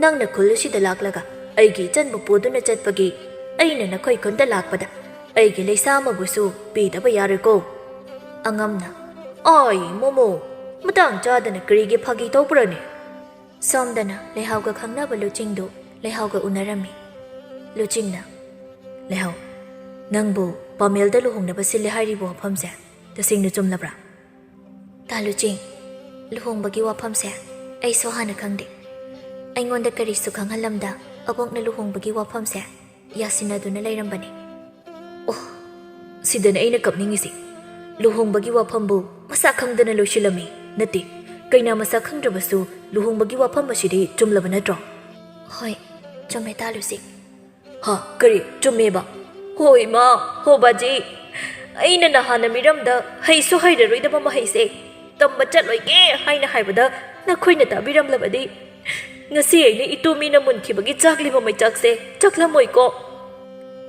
ꯅꯪꯅ ꯈꯨꯜ ꯑꯁꯤꯗ ꯂꯥꯛꯂꯒ ꯑꯩꯒꯤ ꯏꯆꯟꯕꯨ ꯄꯨꯗꯨꯅ ꯆꯠꯄꯒꯤ ꯑꯩꯅ ꯅꯈꯣꯏ ꯈꯨꯟꯗ ꯂꯥꯛꯄꯗ ꯑꯩꯒꯤ ꯂꯩꯁꯥ ꯑꯃꯕꯨꯁꯨ ꯄꯤꯗꯕ ꯌꯥꯔꯣꯏꯀꯣ꯫ ꯑꯉꯝꯅ, ꯑꯥꯏ, ꯃꯣꯃꯣ, ꯃꯇꯥꯡ ꯆꯥꯗꯅ ꯀꯔꯤꯒꯤ ꯐꯥꯒꯤ ꯇꯧꯕ꯭ꯔꯅꯦ? ꯁꯣꯝꯗꯅ ꯂꯩꯍꯥꯎꯒ ꯈꯪꯅꯕ ꯂꯨꯆꯤꯡꯗꯨ ꯂꯩꯍꯥꯎꯒ ꯎꯅꯔꯝꯃꯤ꯫ ꯂꯨꯆꯤꯡꯅ, ꯂꯩꯍꯥꯎ, ꯅꯪꯕꯨ ꯄꯥꯃꯦꯜꯗ ꯂꯨꯍꯣꯡꯅꯕ ꯁꯤꯜꯂꯦ ꯍꯥꯏꯔꯤꯕ ꯋꯥꯐꯝꯁꯦ ꯇꯁꯦꯡꯅ ꯆꯨꯝꯂꯕ꯭ꯔꯥ? ꯇꯥ ꯂꯨꯆꯤꯡ, ꯂꯨꯍꯣꯡꯕꯒꯤ ꯋꯥꯐꯝꯁꯦ ꯑꯩꯁꯨ ꯍꯥꯟꯅ ꯈꯪꯗꯦ꯫ ꯑꯩꯉꯣꯟꯗ ꯀꯔꯤꯁꯨ ꯈꯪꯍꯜꯂꯝꯗ ꯑꯕꯣꯛꯅ ꯂꯨꯍꯣꯡꯕꯒꯤ ꯋꯥꯐꯝꯁꯦ ꯌꯥꯁꯤꯟꯅꯗꯨꯅ ꯂꯩꯔꯝꯕꯅꯤ꯫ ꯑꯣ, ꯁꯤꯗꯅꯦ ꯑꯩꯅ ꯀꯞꯅꯤꯡꯉꯤꯁꯤ꯫ ꯂꯨꯍꯣꯡꯕꯒꯤ ꯋꯥꯐꯝꯕꯨ ꯃꯁꯥ ꯈꯪꯗꯅ ꯂꯣꯏꯁꯤꯜꯂꯝꯃꯤ꯫ ꯅꯠꯇꯦ, ꯀꯩꯅꯥ ꯃꯁꯥ ꯈꯪꯗ꯭ꯔꯕꯁꯨ ꯂꯨꯍꯣꯡꯕꯒꯤ ꯋꯥꯐꯝ ꯑꯁꯤꯗꯤ ꯆꯨꯝꯂꯕ ꯅꯠꯇ꯭ꯔꯣ? ꯍꯣꯏ, ꯆꯨꯝꯃꯦ ꯇꯥ ꯂꯨꯆꯤꯡ꯫ ꯍꯥ, ꯀꯔꯤ ꯆꯨꯝꯃꯦꯕ? ꯍꯣꯏ ꯃꯥ, ꯍꯣ ꯕꯥꯖꯤ, ꯑꯩꯅ ꯅꯍꯥꯟꯅ ꯃꯤꯔꯝꯗ ꯍꯩꯁꯨ ꯍꯩꯔꯔꯣꯏꯗꯕ ꯃꯍꯩꯁꯦ ꯇꯝꯕ ꯆꯠꯂꯣꯏꯒꯦ ꯍꯥꯏꯅ ꯍꯥꯏꯕꯗ ꯅꯈꯣꯏꯅ ꯇꯥꯕꯤꯔꯝꯂꯕꯗꯤ ꯉꯁꯤ ꯑꯩꯅ ꯏꯇꯨ ꯃꯤꯅ ꯃꯨꯟꯈꯤꯕꯒꯤ ꯆꯥꯛꯂꯤꯕ ꯃꯩꯆꯥꯛꯁꯦ ꯆꯥꯛꯂꯝꯃꯣꯏꯀꯣ꯫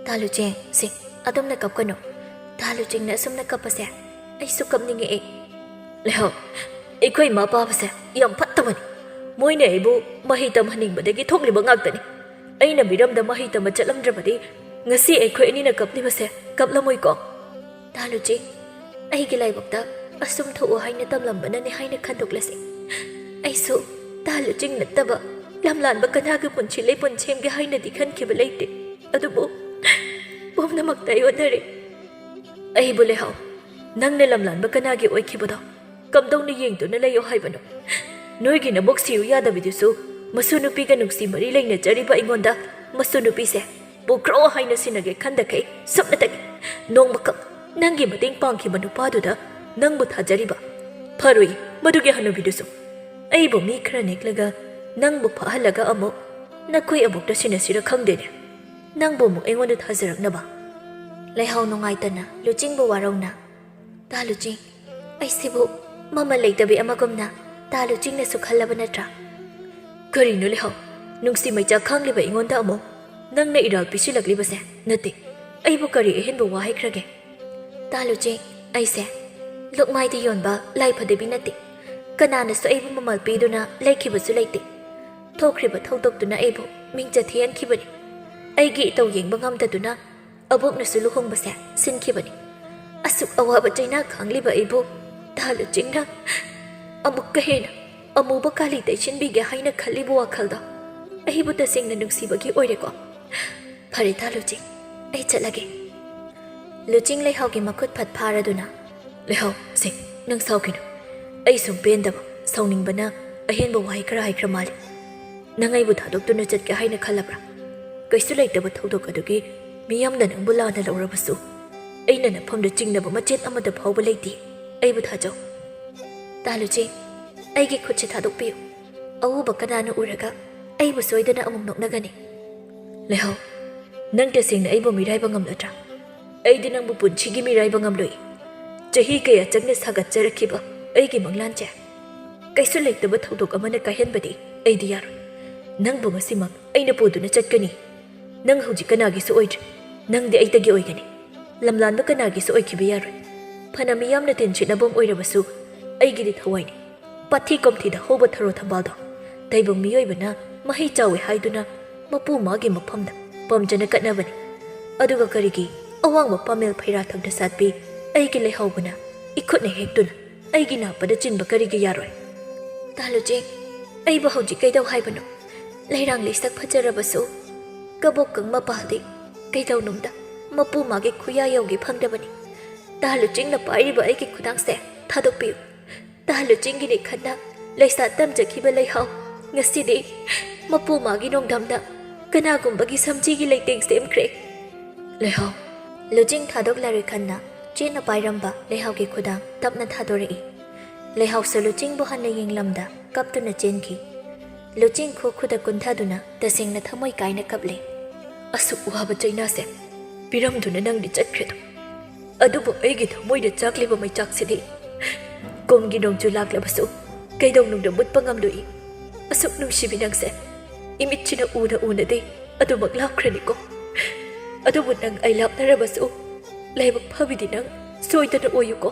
ꯇꯥ ꯂꯨꯆꯤꯡ, ꯁꯤ, ꯑꯗꯨꯝꯅ ꯀꯞꯀꯅꯨ꯫ ꯇꯥ ꯂꯨꯆꯤꯡꯅ ꯑꯁꯨꯝꯅ ꯀꯞꯄꯁꯦ ꯑꯩꯁꯨ ꯀꯞꯅꯤꯡꯉꯛꯑꯦ꯫ ꯂꯩꯍꯥꯎ, ꯑꯩꯈꯣꯏ ꯏꯃꯥ ꯄꯥꯕꯁꯦ ꯌꯥꯝ ꯐꯠꯇꯕꯅꯤ꯫ ꯃꯣꯏꯅ ꯑꯩꯕꯨ ꯃꯍꯩ ꯇꯝꯍꯟꯅꯤꯡꯕꯗꯒꯤ ꯊꯣꯛꯂꯤꯕ ꯉꯥꯛꯇꯅꯤ꯫ ꯑꯩꯅ ꯃꯤꯔꯝꯗ ꯃꯍꯩ ꯇꯝꯕ ꯆꯠꯂꯝꯗ꯭ꯔꯕꯗꯤ ꯉꯁꯤ ꯑꯩꯈꯣꯏ ꯑꯅꯤꯅ ꯀꯞꯂꯤꯕꯁꯦ ꯀꯞꯂꯝꯃꯣꯏꯀꯣ꯫ ꯇꯥ ꯂꯨꯆꯤꯡ, ꯑꯩꯒꯤ ꯂꯥꯏꯕꯛꯇ ꯑꯁꯨꯝ ꯊꯣꯛꯎ ꯍꯥꯏꯅ ꯇꯝꯂꯝꯕꯅꯅꯦ ꯍꯥꯏꯅ ꯈꯟꯗꯣꯛꯂꯁꯤ꯫ ꯑꯩꯁꯨ ꯇꯥ ꯂꯨꯆꯤꯡ ꯅꯠꯇꯕ ꯂꯝꯂꯥꯟꯕ ꯀꯅꯥꯒꯤ ꯄꯨꯟꯁꯤ ꯂꯩꯄꯨꯟ ꯁꯦꯝꯒꯦ ꯍꯥꯏꯅꯗꯤ ꯈꯟꯈꯤꯕ ꯂꯩꯇꯦ꯫ ꯑꯗꯨꯕꯨ ꯄꯨꯝꯅꯃꯛꯇ ꯑꯩ ꯑꯣꯟꯅꯔꯦ꯫ ꯑꯩꯕꯨ ꯂꯩꯍꯥꯎ, ꯅꯪꯅ ꯂꯝꯂꯥꯟꯕ ꯀꯅꯥꯒꯤ ꯑꯣꯏꯈꯤꯕꯗꯣ ꯀꯝꯗꯧꯅ ꯌꯦꯡꯗꯨꯅ ꯂꯩꯌꯣ ꯍꯥꯏꯕꯅꯣ? ꯅꯣꯏꯒꯤ ꯅꯕꯨꯛ ꯁꯤꯌꯨ ꯌꯥꯗꯕꯤꯗꯨꯁꯨ ꯃꯁꯨ ꯅꯨꯄꯤꯒ ꯅꯨꯡꯁꯤ ꯃꯔꯤ ꯂꯩꯅꯖꯔꯤꯕ ꯑꯩꯉꯣꯟꯗ ꯃꯁꯨ ꯅꯨꯄꯤꯁꯦ ꯄꯨꯈ꯭ꯔꯣ ꯍꯥꯏꯅ ꯁꯤꯟꯅꯒꯦ ꯈꯟꯗꯈꯩ ꯁꯨꯞꯅꯇꯒꯤ ꯅꯣꯡꯃꯈꯛ ꯅꯪꯒꯤ ꯃꯇꯦꯡ ꯄꯥꯡꯈꯤꯕ ꯅꯨꯄꯥꯗꯨꯗ ꯅꯪꯕꯨ ꯊꯥꯖꯔꯤꯕ꯫ ꯐꯔꯣꯏ, ꯃꯗꯨꯒꯤ ꯍꯅꯨꯕꯤꯗꯨꯁꯨ꯫ ꯑꯩꯕꯨ ꯃꯤ ꯈꯔ ꯅꯦꯛꯂꯒ ꯅꯪꯕꯨ ꯐꯥꯍꯜꯂꯒ ꯑꯃꯨꯛ ꯅꯈꯣꯏ ꯑꯕꯣꯛꯇ ꯁꯤꯟꯅꯁꯤꯔ ꯈꯪꯗꯦꯅꯦ꯫ ꯅꯪꯕꯨ ꯑꯃꯨꯛ ꯑꯩꯉꯣꯟꯗ ꯊꯥꯖꯔꯛꯅꯕ꯫ ꯂꯩꯍꯥꯎ ꯅꯨꯡꯉꯥꯏꯇꯅ ꯂꯨꯆꯤꯡꯕ ꯋꯥꯔꯧꯅ, "ꯇꯥ ꯂꯨꯆꯤꯡ, ꯑꯩꯁꯤꯕꯨ ꯃꯃꯜ ꯂꯩꯇꯕꯤ ꯑꯃꯒꯨꯝꯅ ꯇꯥ ꯂꯨꯆꯤꯡꯅꯁꯨ ꯈꯜꯂꯕ ꯅꯠꯇ꯭ꯔꯥ?" "ꯀꯔꯤꯅꯣ ꯂꯩꯍꯥꯎ? ꯅꯨꯡꯁꯤ ꯃꯩꯆꯥꯛ ꯈꯥꯡꯂꯤꯕ ꯑꯩꯉꯣꯟꯗ ꯑꯃꯨꯛ ꯅꯪꯅ ꯏꯔꯥꯜ ꯄꯤꯁꯤꯜꯂꯛꯂꯤꯕꯁꯦ? ꯅꯠꯇꯦ, ꯑꯩꯕꯨ ꯀꯔꯤ ꯑꯍꯦꯟꯕ ꯋꯥ ꯍꯥꯏꯈ꯭ꯔꯒꯦ?" "ꯇꯥ ꯂꯨꯆꯤꯡ, ꯑꯩꯁꯦ ꯂꯨꯛꯃꯥꯏꯗ ꯌꯣꯟꯕ ꯂꯥꯏ ꯐꯗꯕꯤ ꯅꯠꯇꯦ꯫ ꯀꯅꯥꯅꯁꯨ ꯑꯩꯕꯨ ꯃꯃꯜ ꯄꯤꯗꯨꯅ ꯂꯩꯈꯤꯕꯁꯨ ꯂꯩꯇꯦ꯫ ꯊꯣꯛꯈ꯭ꯔꯤꯕ ꯊꯧꯗꯣꯛꯇꯨꯅ ꯑꯩꯕꯨ ꯃꯤꯡꯆꯠ ꯊꯤꯍꯟꯈꯤꯕꯅꯤ꯫ ꯑꯩꯒꯤ ꯏꯇꯧ ꯌꯦꯡꯕ ꯉꯝꯗꯗꯨꯅ ꯑꯕꯣꯛꯅꯁꯨ ꯂꯨꯍꯣꯡꯕꯁꯦ ꯁꯤꯟꯈꯤꯕꯅꯤ꯫ ꯑꯁꯨꯛ ꯑꯋꯥꯕ ꯆꯩꯅꯥ ꯈꯥꯡꯂꯤꯕ ꯑꯩꯕꯨ ꯇꯥ ꯂꯨꯆꯤꯡꯅ ꯑꯃꯨꯛꯀ ꯍꯦꯟꯅ ꯑꯃꯨꯕ ꯀꯥꯂꯤ ꯇꯩꯁꯤꯟꯕꯤꯒꯦ ꯍꯥꯏꯅ ꯈꯜꯂꯤꯕ ꯋꯥꯈꯜꯗꯣ ꯑꯩꯕꯨ ꯇꯁꯦꯡꯅ ꯅꯨꯡꯁꯤꯕꯒꯤ ꯑꯣꯏꯔꯦꯀꯣ? ꯐꯔꯦ ꯇꯥ ꯂꯨꯆꯤꯡ, ꯑꯩ ꯆꯠꯂꯒꯦ꯫" ꯂꯨꯆꯤꯡ ꯂꯩꯍꯥꯎꯒꯤ ꯃꯈꯨꯠ ꯐꯠ ꯐꯥꯔꯗꯨꯅ, "ꯂꯩꯍꯥꯎ, ꯁꯦ, ꯅꯪ ꯁꯥꯎꯈꯤꯅꯨ꯫ ꯑꯩ ꯁꯨꯝ ꯄꯦꯟꯗꯕ, ꯁꯥꯎꯅꯤꯡꯕꯅ ꯑꯍꯦꯟꯕ ꯋꯥꯍꯩ ꯈꯔ ꯍꯥꯏꯈ꯭ꯔ ꯃꯥꯜꯂꯦ꯫ ꯅꯪ ꯑꯩꯕꯨ ꯊꯥꯗꯣꯛꯇꯨꯅ ꯆꯠꯀꯦ ꯍꯥꯏꯅ ꯈꯜꯂꯕ꯭ꯔꯥ? ꯀꯩꯁꯨ ꯂꯩꯇꯕ ꯊꯧꯗꯣꯛ ꯑꯗꯨꯒꯤ ꯃꯤꯌꯥꯝꯅ ꯅꯪꯕꯨ ꯂꯥꯟꯅ ꯂꯧꯔꯕꯁꯨ ꯑꯩꯅ ꯅꯐꯝꯗ ꯆꯤꯡꯅꯕ ꯃꯆꯦꯠ ꯑꯃꯠꯇ ꯐꯥꯎꯕ ꯂꯩꯇꯦ꯫ ꯑꯩꯕꯨ ꯊꯥꯖꯧ꯫" "ꯇꯥ ꯂꯨꯆꯤꯡ, ꯑꯩꯒꯤ ꯈꯨꯠꯁꯦ ꯊꯥꯗꯣꯛꯄꯤꯌꯨ꯫ ꯑꯎꯕ ꯀꯅꯥꯅ ꯎꯔꯒ ꯑꯩꯕꯨ ꯁꯣꯏꯗꯅ ꯑꯃꯨꯛ ꯅꯣꯛꯅꯒꯅꯤ꯫" "ꯂꯩꯍꯥꯎ, ꯅꯪ ꯇꯁꯦꯡꯅ ꯑꯩꯕꯨ ꯃꯤꯔꯥꯏꯕ ꯉꯝꯂꯗ꯭ꯔꯥ? ꯑꯩꯗꯤ ꯅꯪꯕꯨ ꯄꯨꯟꯁꯤꯒꯤ ꯃꯤꯔꯥꯏꯕ ꯉꯝꯂꯣꯏ꯫ ꯆꯍꯤ ꯀꯌꯥ ꯆꯪꯅ ꯁꯥꯒꯠꯆꯔꯛꯈꯤꯕ ꯑꯩꯒꯤ ꯃꯪꯂꯥꯟꯁꯦ ꯀꯩꯁꯨ ꯂꯩꯇꯕ ꯊꯧꯗꯣꯛ ꯑꯃꯅ ꯀꯥꯏꯍꯟꯕꯗꯤ ꯑꯩꯗꯤ ꯌꯥꯔꯣꯏ꯫ ꯅꯪꯕꯨ ꯉꯁꯤꯃꯛ ꯑꯩꯅ ꯄꯨꯗꯨꯅ ꯆꯠꯀꯅꯤ꯫ ꯅꯪ ꯍꯧꯖꯤꯛ ꯀꯅꯥꯒꯤꯁꯨ ꯑꯣꯏꯗ꯭ꯔꯦ꯫ ꯅꯪꯗꯤ ꯑꯩꯇꯒꯤ ꯑꯣꯏꯒꯅꯤ꯫ ꯂꯝꯂꯥꯟꯕ ꯀꯅꯥꯒꯤꯁꯨ ꯑꯣꯏꯈꯤꯕ ꯌꯥꯔꯣꯏ꯫ ꯐꯅ ꯃꯤꯌꯥꯝꯅ ꯇꯤꯟꯁꯤꯠꯅꯕ ꯑꯣꯏꯔꯕꯁꯨ ꯑꯩꯒꯤꯗꯤ ꯊꯋꯥꯏꯅꯤ꯫ ꯄꯥꯠꯊꯤ ꯀꯣꯝꯊꯤꯗ ꯍꯧꯕ ꯊꯔꯣ ꯊꯝꯕꯥꯜꯗꯣ ꯇꯥꯏꯕꯪ ꯃꯤꯑꯣꯏꯕꯅ ꯃꯍꯩ ꯆꯥꯎꯏ ꯍꯥꯏꯗꯨꯅ ꯃꯄꯨ ꯃꯥꯒꯤ ꯃꯐꯝꯗ ꯄꯥꯝꯖꯅ ꯀꯠꯅꯕꯅꯤ꯫ ꯑꯗꯨꯒ ꯀꯔꯤꯒꯤ ꯑꯋꯥꯡꯕ ꯄꯥꯃꯦꯜ ꯐꯩꯔꯥ ꯊꯛꯇ ꯁꯥꯠꯄꯤ ꯑꯩꯒꯤ ꯂꯩꯍꯥꯎꯕꯅ ꯏꯈꯨꯠꯅ ꯍꯦꯛꯇꯨꯅ ꯑꯩꯒꯤ ꯅꯥꯞꯄꯗ ꯆꯤꯟꯕ ꯀꯔꯤꯒꯤ ꯌꯥꯔꯣꯏ? ꯇꯥ ꯂꯨꯆꯤꯡ, ꯑꯩꯕꯨ ꯍꯧꯖꯤꯛ ꯀꯩꯗꯧ ꯍꯥꯏꯕꯅꯣ? ꯂꯩꯔꯥꯡ ꯂꯩꯁꯛ ꯐꯖꯔꯕꯁꯨ ꯀꯕꯣꯛꯀꯪ ꯃꯄꯥꯜꯗꯤ ꯀꯩꯗꯧꯅꯨꯡꯗ ꯃꯄꯨ ꯃꯥꯒꯤ ꯈꯨꯌꯥ ꯌꯧꯒꯦ ꯐꯪꯗꯕꯅꯤ꯫ ꯇꯥ ꯂꯨꯆꯤꯡꯅ ꯄꯥꯏꯔꯤꯕ ꯑꯩꯒꯤ ꯈꯨꯗꯥꯡꯁꯦ ꯊꯥꯗꯣꯛꯄꯤꯌꯨ꯫ ꯇꯥ ꯂꯨꯆꯤꯡꯒꯤꯅꯤ ꯈꯟꯅ ꯂꯩꯁꯥ ꯇꯝꯖꯈꯤꯕ ꯂꯩꯍꯥꯎ ꯉꯁꯤꯗꯤ ꯃꯄꯨ ꯃꯥꯒꯤ ꯅꯣꯡꯗꯝꯗ ꯀꯅꯥꯒꯨꯝꯕꯒꯤ ꯁꯝꯖꯤꯒꯤ ꯂꯩꯇꯦꯡ ꯁꯦꯝꯈ꯭ꯔꯦ꯫ ꯂꯩꯍꯥꯎ꯫ ꯂꯨꯆꯤꯡ ꯊꯥꯗꯣꯛꯂꯔꯣꯏ ꯈꯟꯅ ꯆꯦꯠꯅ ꯄꯥꯏꯔꯝꯕ ꯂꯩꯍꯥꯎꯒꯤ ꯈꯨꯗꯥꯡ ꯇꯞꯅ ꯊꯥꯗꯣꯔꯛꯏ꯫ ꯂꯩꯍꯥꯎꯁꯨ ꯂꯨꯆꯤꯡꯕꯨ ꯍꯟꯅ ꯌꯦꯡꯂꯝꯗ ꯀꯞꯇꯨꯅ ꯆꯦꯟꯈꯤ꯫ ꯂꯨꯆꯤꯡ ꯈꯨ ꯈꯨꯗ ꯀꯨꯟꯊꯗꯨꯅ ꯇꯁꯦꯡꯅ ꯊꯃꯣꯏ ꯀꯥꯏꯅ ꯀꯞꯂꯦ꯫ "ꯑꯁꯨꯛ ꯋꯥꯕ ꯆꯩꯅꯥꯁꯦ ꯄꯤꯔꯝꯗꯨꯅ ꯅꯪꯗꯤ ꯆꯠꯈ꯭ꯔꯦꯗꯣ꯫ ꯑꯗꯨꯕꯨ ꯑꯩꯒꯤ ꯊꯃꯣꯏꯗ ꯆꯥꯛꯂꯤꯕ ꯃꯩꯆꯥꯛꯁꯤꯗꯤ ꯀꯨꯝꯒꯤ ꯅꯣꯡꯖꯨ ꯂꯥꯛꯂꯕꯁꯨ ꯀꯩꯗꯧꯅꯨꯡꯗ ꯃꯨꯠꯄ ꯉꯝꯂꯣꯏ꯫ ꯑꯁꯨꯛ ꯅꯨꯡꯁꯤꯕꯤ ꯅꯪꯁꯦ ꯏꯃꯤꯠꯁꯤꯅ ꯎꯅ ꯎꯅꯗꯦ ꯑꯗꯨꯃꯛ ꯂꯥꯞꯈ꯭ꯔꯅꯤꯀꯣ꯫ ꯑꯗꯨꯕꯨ ꯅꯪ ꯑꯩ ꯂꯥꯞꯅꯔꯕꯁꯨ ꯂꯥꯏꯕꯛ ꯐꯕꯤꯗꯤ ꯅꯪ ꯁꯣꯏꯗꯅ ꯑꯣꯏꯌꯨꯀꯣ꯫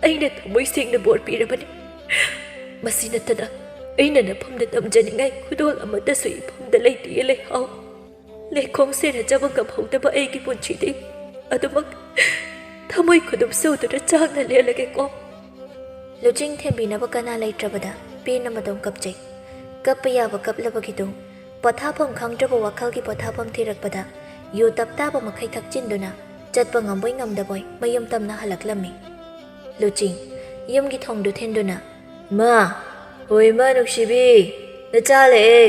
ꯑꯩꯅ ꯊꯃꯣꯏ ꯁꯦꯡꯅ ꯕꯣꯔ ꯄꯤꯔꯕꯅꯤ꯫ ꯃꯁꯤ ꯅꯠꯇꯅ ꯑꯩꯅ ꯅꯐꯝꯗ ꯇꯝꯖꯅꯤꯡꯉꯥꯏ ꯈꯨꯗꯣꯜ ꯑꯃꯠꯇꯁꯨ ꯏꯐꯝꯗ ꯂꯩꯇꯦ ꯂꯩꯍꯥꯎ꯫ ꯂꯩꯈꯣꯡ ꯁꯦꯟꯅꯖꯕ ꯉꯝꯍꯧꯗꯕ ꯑꯩꯒꯤ ꯄꯨꯟꯁꯤꯗꯤ ꯑꯗꯨꯃꯛ ꯊꯃꯣꯏ ꯈꯨꯗꯨꯝ ꯁꯨꯗꯨꯅ ꯆꯥꯛꯅ ꯂꯦꯜꯂꯒꯦꯀꯣ꯫" ꯂꯨꯆꯤꯡ ꯊꯦꯝꯕꯤꯅꯕ ꯀꯅꯥ ꯂꯩꯇ꯭ꯔꯕꯗ ꯄꯦꯟꯅ ꯃꯇꯝ ꯀꯞꯆꯩ꯫ ꯀꯞꯄ ꯌꯥꯕ ꯀꯞꯂꯕꯒꯤꯗꯨ ꯄꯣꯊꯥꯐꯝ ꯈꯪꯗ꯭ꯔꯕ ꯋꯥꯈꯜꯒꯤ ꯄꯣꯊꯥꯐꯝ ꯊꯤꯔꯛꯄꯗ ꯌꯨ ꯇꯞ ꯇꯥꯕ ꯃꯈꯩ ꯊꯛꯆꯤꯟꯗꯨꯅ ꯆꯠꯄ ꯉꯝꯕꯣꯏ ꯉꯝꯗꯕꯣꯏ ꯃꯌꯨꯝ ꯇꯝꯅ ꯍꯜꯂꯛꯂꯝꯃꯤ꯫ ꯂꯨꯆꯤꯡ ꯌꯨꯝꯒꯤ ꯊꯣꯡꯗꯨ ꯊꯤꯟꯗꯨꯅ, "ꯃꯥ, ꯍꯣꯏ ꯃꯥ ꯅꯨꯡꯁꯤꯕꯤ, ꯅꯆꯥ ꯍꯜꯂꯛꯑꯦ꯫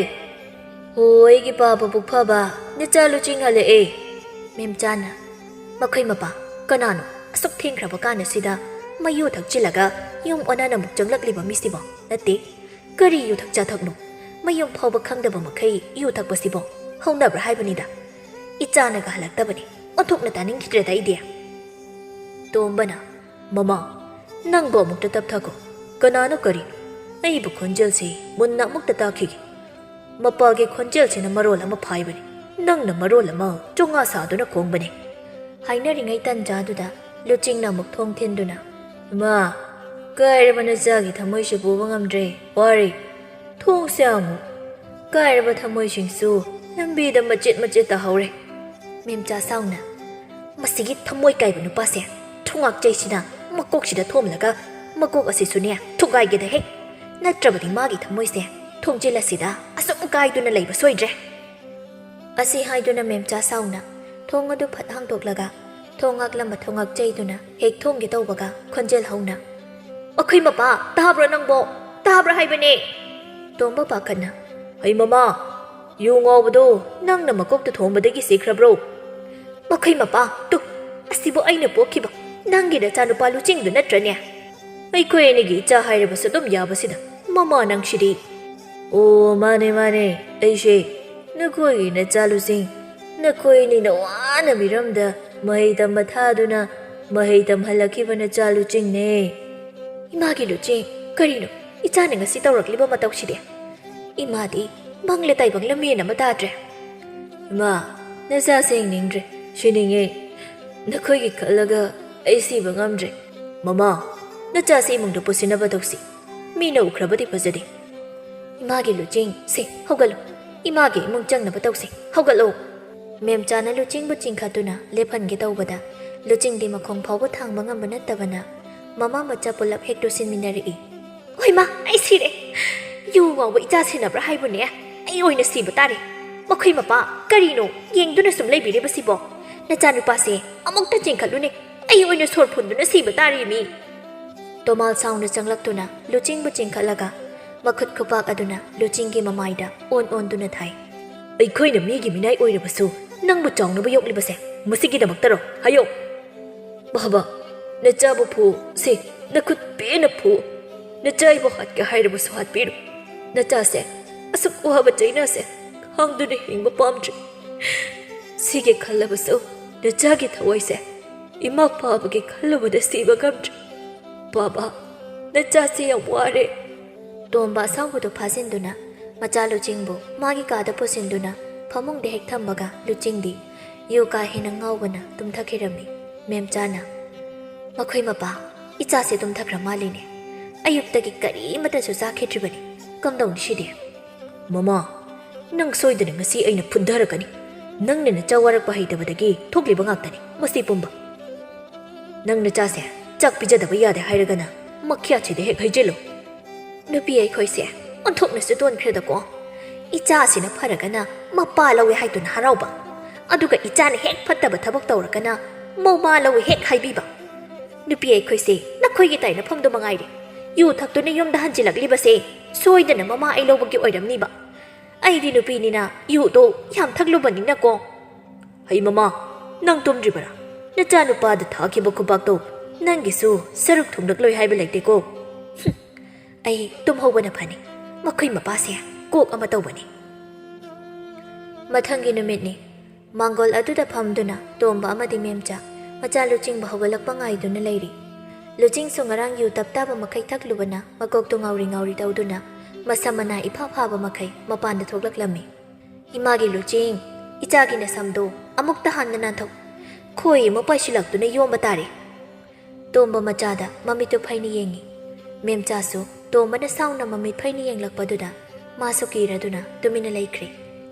ꯍꯣ, ꯑꯩꯒꯤ ꯄꯥꯕ ꯄꯨꯛ ꯐꯕ, ꯅꯆꯥ ꯂꯨꯆꯤꯡ ꯍꯜꯂꯛꯑꯦ꯫" ꯃꯦꯝꯆꯥꯅ, "ꯃꯈꯣꯏ ꯃꯄꯥ, ꯀꯅꯥꯅꯣ ꯑꯁꯨꯛ ꯊꯦꯡꯈ꯭ꯔꯕ ꯀꯥꯟ ꯑꯁꯤꯗ ꯃꯩ ꯌꯨ ꯊꯛꯆꯤꯜꯂꯒ ꯌꯨꯝ ꯑꯣꯟꯅꯅ ꯑꯃꯨꯛ ꯆꯪꯂꯛꯂꯤꯕ ꯃꯤꯁꯤꯕꯣ? ꯅꯠꯇꯦ, ꯀꯔꯤ ꯌꯨ ꯊꯛ ꯆꯥꯊꯛꯅꯣ? ꯃꯌꯨꯝ ꯐꯥꯎꯕ ꯈꯪꯗꯕ ꯃꯈꯩ ꯌꯨ ꯊꯛꯄꯁꯤꯕꯣ ꯍꯧꯅꯕ꯭ꯔꯥ ꯍꯥꯏꯕꯅꯤꯗ꯫ ꯏꯆꯥꯅꯒ ꯍꯜꯂꯛꯇꯕꯅꯤ, ꯑꯣꯟꯊꯣꯛꯅ ꯇꯥꯅꯤꯡꯈꯤꯗ꯭ꯔꯦꯗ ꯑꯩꯗꯤ꯫" ꯇꯣꯝꯕꯅ, "ꯃꯃꯥ, ꯅꯪꯕꯨ ꯑꯃꯨꯛꯇ ꯇꯞꯊꯈꯣ꯫ ꯀꯅꯥꯅꯣ ꯀꯔꯤꯅꯣ? ꯑꯩꯕꯨ ꯈꯣꯟꯖꯦꯜꯁꯤ ꯃꯨꯟꯅ ꯑꯃꯨꯛꯇ ꯇꯥꯈꯤꯒꯦ꯫ ꯃꯄꯥꯒꯤ ꯈꯣꯟꯖꯦꯜꯁꯤꯅ ꯃꯔꯣꯜ ꯑꯃ ꯐꯥꯏꯕꯅꯤ, ꯅꯪꯅ ꯃꯔꯣꯜ ꯑꯃ ꯆꯣꯉꯥ ꯁꯥꯗꯨꯅ ꯈꯣꯡꯕꯅꯤ꯫" ꯍꯥꯏꯅꯔꯤꯉꯩ ꯇꯟꯖꯥꯗꯨꯗ ꯂꯨꯆꯤꯡꯅ ꯑꯃꯨꯛ ꯊꯣꯡ ꯊꯤꯟꯗꯨꯅ, "ꯏꯃꯥ, ꯀꯥꯏꯔꯕ ꯅꯆꯥꯒꯤ ꯊꯃꯣꯏꯁꯨ ꯄꯨꯕ ꯉꯝꯗ꯭ꯔꯦ, ꯋꯥꯔꯦ꯫ ꯊꯣꯡꯁꯦ ꯍꯥꯡꯉꯨ꯫ ꯀꯥꯏꯔꯕ ꯊꯃꯣꯏꯁꯤꯡꯁꯨ ꯂꯝꯕꯤꯗ ꯃꯆꯦꯠ ꯃꯆꯦꯠ ꯇꯥꯍꯧꯔꯦ꯫" ꯃꯦꯝꯆꯥ ꯁꯥꯎꯅ, "ꯃꯁꯤꯒꯤ ꯊꯃꯣꯏ ꯀꯥꯏꯕ ꯅꯨꯄꯥꯁꯦ ꯊꯣꯡꯉꯥꯛꯆꯩꯁꯤꯅ ꯃꯀꯣꯛꯁꯤꯗ ꯊꯣꯝꯂꯒ ꯃꯀꯣꯛ ꯑꯁꯤꯁꯨꯅꯦ ꯊꯨꯒꯥꯏꯒꯦꯗ ꯍꯦꯛ꯫ ꯅꯠꯇ꯭ꯔꯕꯗꯤ ꯃꯥꯒꯤ ꯊꯃꯣꯏꯁꯦ ꯊꯣꯡꯖꯤꯜ ꯑꯁꯤꯗ ꯑꯁꯨꯝ ꯀꯥꯏꯗꯨꯅ ꯂꯩꯕ ꯁꯣꯏꯗ꯭ꯔꯦ꯫ ꯑꯁꯤ ꯍꯥꯏꯗꯨꯅ ꯃꯦꯝꯆꯥ ꯁꯥꯎꯅ ꯊꯣꯡ ꯑꯗꯨ ꯐꯠ ꯍꯥꯡꯗꯣꯛꯂꯒ ꯊꯣꯡ ꯉꯥꯛꯂꯝꯕ ꯊꯣꯡꯉꯥꯛꯆꯩꯗꯨꯅ ꯍꯦꯛ ꯊꯣꯝꯒꯦ ꯇꯧꯕꯒ ꯈꯣꯟꯖꯦꯜ ꯍꯧꯅ, "ꯃꯈꯣꯏ ꯃꯄꯥ, ꯇꯥꯕ꯭ꯔꯥ ꯅꯪꯕꯣ? ꯇꯥꯕ꯭ꯔꯥ ꯍꯥꯏꯕꯅꯦ!" ꯇꯣꯝꯕ ꯄꯥꯈꯠꯅ, "ꯍꯩ ꯃꯃꯥ, ꯌꯨ ꯉꯥꯎꯕꯗꯣ ꯅꯪꯅ ꯃꯀꯣꯛꯇ ꯊꯣꯝꯕꯗꯒꯤ ꯁꯤꯈ꯭ꯔꯕ꯭ꯔꯣ?" "ꯃꯈꯣꯏ ꯃꯄꯥ, ꯇꯨ, ꯑꯁꯤꯕꯨ ꯑꯩꯅ ꯄꯣꯛꯈꯤꯕ ꯅꯪꯒꯤ ꯅꯆꯥꯅꯨꯄꯥ ꯂꯨꯆꯤꯡꯗꯨ ꯅꯠꯇ꯭ꯔꯅꯦ? ꯑꯩꯈꯣꯏ ꯑꯅꯤꯒꯤ ꯏꯆꯥ ꯍꯥꯏꯔꯕꯁꯨ ꯑꯗꯨꯝ ꯌꯥꯕꯁꯤꯗ ꯃꯃꯥ ꯅꯪꯁꯤꯗꯤ!" "ꯑꯣ, ꯃꯥꯅꯦ, ꯃꯥꯅꯦ, ꯑꯩꯁꯦ ꯅꯈꯣꯏꯒꯤ ꯅꯆꯥ ꯂꯨꯆꯤꯡ, ꯅꯈꯣꯏ ꯑꯅꯤꯅ ꯋꯥꯅ ꯃꯤꯔꯝꯗ ꯃꯍꯩ ꯇꯝꯕ ꯊꯥꯗꯨꯅ ꯃꯍꯩ ꯇꯝꯍꯜꯂꯛꯈꯤꯕ ꯅꯆꯥ ꯂꯨꯆꯤꯡꯅꯦ꯫" "ꯏꯃꯥꯒꯤ ꯂꯨꯆꯤꯡ, ꯀꯔꯤꯅꯣ ꯏꯆꯥꯅ ꯉꯁꯤ ꯇꯧꯔꯛꯂꯤꯕ ꯃꯇꯧꯁꯤꯗꯤ? ꯏꯃꯥꯗꯤ ꯃꯪꯂ ꯇꯥꯏꯕꯪꯂ ꯃꯦꯟ ꯑꯃ ꯇꯥꯗ꯭ꯔꯦ꯫" "ꯏꯃꯥ, ꯅꯆꯥꯁꯦ ꯍꯤꯡꯅꯤꯡꯗ꯭ꯔꯦ, ꯁꯤꯅꯤꯡꯉꯦ꯫ ꯅꯈꯣꯏꯒꯤ ꯈꯜꯂꯒ ꯑꯩ ꯁꯤꯕ ꯉꯝꯗ꯭ꯔꯦ꯫ ꯃꯃꯥ, ꯅꯆꯥꯁꯤ ꯏꯃꯨꯡꯗ ꯄꯨꯁꯤꯟꯅꯕ ꯇꯧꯁꯤ꯫ ꯃꯤꯅ ꯎꯈ꯭ꯔꯕꯗꯤ ꯐꯖꯗꯦ꯫" "ꯏꯃꯥꯒꯤ ꯂꯨꯆꯤꯡ, ꯁꯦ, ꯍꯧꯒꯠꯂꯨ꯫ ꯏꯃꯥꯒꯤ ꯏꯃꯨꯡ ꯆꯪꯅꯕ ꯇꯧꯁꯤ, ꯍꯧꯒꯠꯂꯨ꯫" ꯃꯦꯝꯆꯥꯅ ꯂꯨꯆꯤꯡꯕꯨ ꯆꯤꯡꯈꯠꯇꯨꯅ ꯂꯦꯞꯍꯟꯒꯦ ꯇꯧꯕꯗ, ꯂꯨꯆꯤꯡꯗꯤ ꯃꯈꯣꯡ ꯐꯥꯎꯕ ꯊꯥꯡꯕ ꯉꯝꯕ ꯅꯠꯇꯕꯅ, ꯃꯃꯥ ꯃꯆꯥ ꯄꯨꯂꯞ ꯍꯦꯛ ꯇꯨꯁꯤꯟꯃꯤꯟꯅꯔꯛꯏ꯫ "ꯍꯣꯏ ꯃꯥ, ꯑꯩ ꯁꯤꯔꯦ꯫ ꯌꯨ ꯉꯥꯎꯕ ꯏꯆꯥ ꯁꯦꯟꯅꯕ꯭ꯔꯥ ꯍꯥꯏꯕꯨꯅꯦ? ꯑꯩ ꯑꯣꯏꯅ ꯁꯤꯕ ꯇꯥꯔꯦ꯫ ꯃꯈꯣꯏ ꯃꯄꯥ, ꯀꯔꯤꯅꯣ ꯌꯦꯡꯗꯨꯅ ꯁꯨꯝ ꯂꯩꯕꯤꯔꯤꯕꯁꯤꯕꯣ? ꯅꯆꯥꯅꯨꯄꯥꯁꯦ ꯑꯃꯨꯛꯇ ꯆꯤꯡꯈꯠꯂꯨꯅꯦ꯫ ꯑꯩ ꯑꯣꯏꯅ ꯁꯣꯔ ꯐꯨꯟꯗꯨꯅ ꯁꯤꯕ ꯇꯥꯔꯦ ꯃꯤ!" ꯇꯣꯃꯥꯜ ꯁꯥꯎꯅ ꯆꯪꯂꯛꯇꯨꯅ ꯂꯨꯆꯤꯡꯕꯨ ꯆꯤꯡꯈꯠꯂꯒ ꯃꯈꯨꯠ ꯈꯨꯄꯥꯛ ꯑꯗꯨꯅ ꯂꯨꯆꯤꯡꯒꯤ ꯃꯃꯥꯏꯗ ꯑꯣꯟ ꯑꯣꯟꯗꯨꯅ ꯊꯥꯏ꯫ "ꯑꯩꯈꯣꯏꯅ ꯃꯤꯒꯤ ꯃꯤꯅꯥꯏ ꯑꯣꯏꯔꯕꯁꯨ ꯅꯪꯕꯨ ꯆꯥꯎꯅꯕ ꯌꯣꯛꯂꯤꯕꯁꯦ ꯃꯁꯤꯒꯤꯗꯃꯛꯇꯔꯣ? ꯍꯥꯏꯌꯣ!" "ꯕꯥꯕꯥ, ꯅꯆꯥꯕꯨ ꯐꯨ, ꯁꯦ, ꯅꯈꯨꯠ ꯄꯦꯟꯅ ꯐꯨ꯫ ꯅꯆꯥ ꯑꯩꯕꯨ ꯍꯥꯠꯀꯦ ꯍꯥꯏꯔꯕꯁꯨ ꯍꯥꯠꯄꯤꯔꯨ꯫ ꯅꯆꯥꯁꯦ ꯑꯁꯨꯛ ꯋꯥꯕ ꯆꯩꯅꯥꯁꯦ ꯈꯥꯡꯗꯨꯅ ꯍꯤꯡꯕ ꯄꯥꯝꯗ꯭ꯔꯦ꯫ ꯁꯤꯒꯦ ꯈꯜꯂꯕꯁꯨ ꯅꯆꯥꯒꯤ ꯊꯋꯥꯏꯁꯦ ꯏꯃꯥ ꯐꯥꯕꯒꯤ ꯈꯜꯂꯨꯕꯗ ꯁꯤꯕ ꯉꯝꯗ꯭ꯔꯦ꯫ ꯕꯥꯕꯥ, ꯅꯆꯥꯁꯤ ꯌꯥꯝ ꯋꯥꯔꯦ꯫" ꯇꯣꯝꯕ ꯑꯁꯥꯎꯕꯗꯨ ꯐꯥꯖꯤꯟꯗꯨꯅ ꯃꯆꯥ ꯂꯨꯆꯤꯡꯕꯨ ꯃꯥꯒꯤ ꯀꯥꯗ ꯄꯨꯁꯤꯟꯗꯨꯅ ꯐꯃꯨꯡꯗ ꯍꯦꯛ ꯊꯝꯕꯒ, ꯂꯨꯆꯤꯡꯗꯤ ꯌꯨ ꯀꯥ ꯍꯦꯟꯅ ꯉꯥꯎꯕꯅ ꯇꯨꯝꯊꯈꯤꯔꯝꯃꯤ꯫ ꯃꯦꯝꯆꯥꯅ, "ꯃꯈꯣꯏ ꯃꯄꯥ, ꯏꯆꯥꯁꯦ ꯇꯨꯝꯊꯈ꯭ꯔ ꯃꯥꯜꯂꯤꯅꯦ꯫ ꯑꯌꯨꯛꯇꯒꯤ ꯀꯔꯤꯃꯠꯇꯁꯨ ꯆꯥꯈꯤꯗ꯭ꯔꯤꯕꯅꯤ꯫ ꯀꯝꯗꯧꯅꯤ ꯁꯤꯗꯤ?" "ꯃꯃꯥ, ꯅꯪ ꯁꯣꯏꯗꯅ ꯉꯁꯤ ꯑꯩꯅ ꯐꯨꯟꯊꯔꯛꯀꯅꯤ꯫ ꯅꯪꯅ ꯅꯆꯥ ꯋꯥꯔꯛꯄ ꯍꯩꯇꯕꯗꯒꯤ ꯊꯣꯛꯂꯤꯕ ꯉꯥꯛꯇꯅꯤ ꯃꯁꯤ ꯄꯨꯝꯕ꯫ ꯅꯪ ꯅꯆꯥꯁꯦ ꯆꯥꯛ ꯄꯤꯖꯗꯕ ꯌꯥꯗꯦ ꯍꯥꯏꯔꯒꯅ ꯃꯈ꯭ꯌꯥꯠꯁꯤꯗ ꯍꯦꯛ ꯍꯩꯖꯤꯜꯂꯨ꯫ ꯅꯨꯄꯤ ꯑꯩꯈꯣꯏꯁꯦ ꯑꯣꯟꯊꯣꯛꯅꯁꯨ ꯇꯣꯟꯈ꯭ꯔꯦꯗꯀꯣ꯫ ꯏꯆꯥꯁꯤꯅ ꯐꯔꯒꯅ ꯃꯄꯥ ꯂꯧꯋꯦ ꯍꯥꯏꯗꯨꯅ ꯍꯔꯥꯎꯕ, ꯑꯗꯨꯒ ꯏꯆꯥꯅ ꯍꯦꯛ ꯐꯠꯇꯕ ꯊꯕꯛ ꯇꯧꯔꯒꯅ ꯃꯧꯃꯥ ꯂꯧꯋꯦ ꯍꯦꯛ ꯍꯥꯏꯕꯤꯕ꯫ ꯅꯨꯄꯤ ꯑꯩꯈꯣꯏꯁꯦ ꯅꯈꯣꯏꯒꯤ ꯇꯥꯏꯅꯐꯝꯗꯨ ꯃꯉꯥꯏꯔꯦ꯫ ꯌꯨ ꯊꯛꯇꯨꯅ ꯌꯨꯝꯗ ꯍꯟꯖꯤꯜꯂꯛꯂꯤꯕꯁꯦ ꯁꯣꯏꯗꯅ ꯃꯃꯥ ꯑꯩ ꯂꯧꯕꯒꯤ ꯑꯣꯏꯔꯝꯅꯤꯕ꯫ ꯑꯩꯗꯤ ꯅꯨꯄꯤꯅꯤꯅ ꯌꯨꯗꯣ ꯌꯥꯝ ꯊꯛꯂꯨꯕꯅꯤꯅꯀꯣ꯫ ꯍꯩ ꯃꯃꯥ, ꯅꯪ ꯇꯨꯝꯗ꯭ꯔꯤꯕꯔꯥ? ꯅꯆꯥꯅꯨꯄꯥꯗ ꯊꯥꯈꯤꯕ ꯈꯨꯕꯥꯛꯇꯣ ꯅꯪꯒꯤꯁꯨ ꯁꯔꯨꯛ ꯊꯨꯡꯂꯛꯂꯣꯏ ꯍꯥꯏꯕ ꯂꯩꯇꯦꯀꯣ꯫ ꯍꯨꯝ, ꯑꯩ ꯇꯨꯝꯍꯧꯕꯅ ꯐꯅꯤ꯫ ꯃꯈꯣꯏ ꯃꯄꯥꯁꯦ ꯀꯣꯛ ꯑꯃ ꯇꯧꯕꯅꯤ꯫ ꯃꯊꯪꯒꯤ ꯅꯨꯃꯤꯠꯅꯤ꯫ ꯃꯥꯡꯒꯣꯜ ꯑꯗꯨꯗ ꯐꯝꯗꯨꯅ ꯇꯣꯝꯕ ꯑꯃꯗꯤ ꯃꯦꯝꯆꯥ ꯃꯆꯥ ꯂꯨꯆꯤꯡꯕ ꯍꯧꯒꯠꯂꯛꯄ ꯉꯥꯏꯗꯨꯅ ꯂꯩꯔꯤ꯫ ꯂꯨꯆꯤꯡꯁꯨ ꯉꯔꯥꯡ ꯌꯨ ꯇꯞ ꯇꯥꯕ ꯃꯈꯩ ꯊꯛꯂꯨꯕꯅ ꯃꯀꯣꯛꯇꯨ ꯉꯥꯎꯔꯤ ꯉꯥꯎꯔꯤ ꯇꯧꯗꯨꯅ ꯃꯁꯝ ꯃꯅꯥ ꯏꯐꯥ ꯐꯥꯕ ꯃꯈꯩ ꯃꯄꯥꯟꯗ ꯊꯣꯛꯂꯛꯂꯝꯃꯤ꯫ "ꯏꯃꯥꯒꯤ ꯂꯨꯆꯤꯡ, ꯏꯆꯥꯒꯤ ꯅꯁꯝꯗꯣ ꯑꯃꯨꯛꯇ ꯍꯥꯟꯅ ꯅꯥꯟꯊꯣꯛ꯫ ꯈꯣꯏ ꯑꯃ ꯄꯥꯏꯁꯤꯜꯂꯛꯇꯨꯅ ꯌꯣꯝꯕ ꯇꯥꯔꯦ꯫" ꯇꯣꯝꯕ ꯃꯆꯥꯗ ꯃꯃꯤꯠꯇꯨ ꯐꯩꯅ ꯌꯦꯡꯉꯤ꯫ ꯃꯦꯝꯆꯥꯁꯨ ꯇꯣꯝꯕꯅ ꯁꯥꯎꯅ ꯃꯃꯤꯠ ꯐꯩꯅ ꯌꯦꯡꯂꯛꯄꯗꯨꯗ ꯃꯥꯁꯨ ꯀꯤꯔꯗꯨꯅ ꯇꯨꯃꯤꯟꯅ ꯂꯩꯈ꯭ꯔꯦ꯫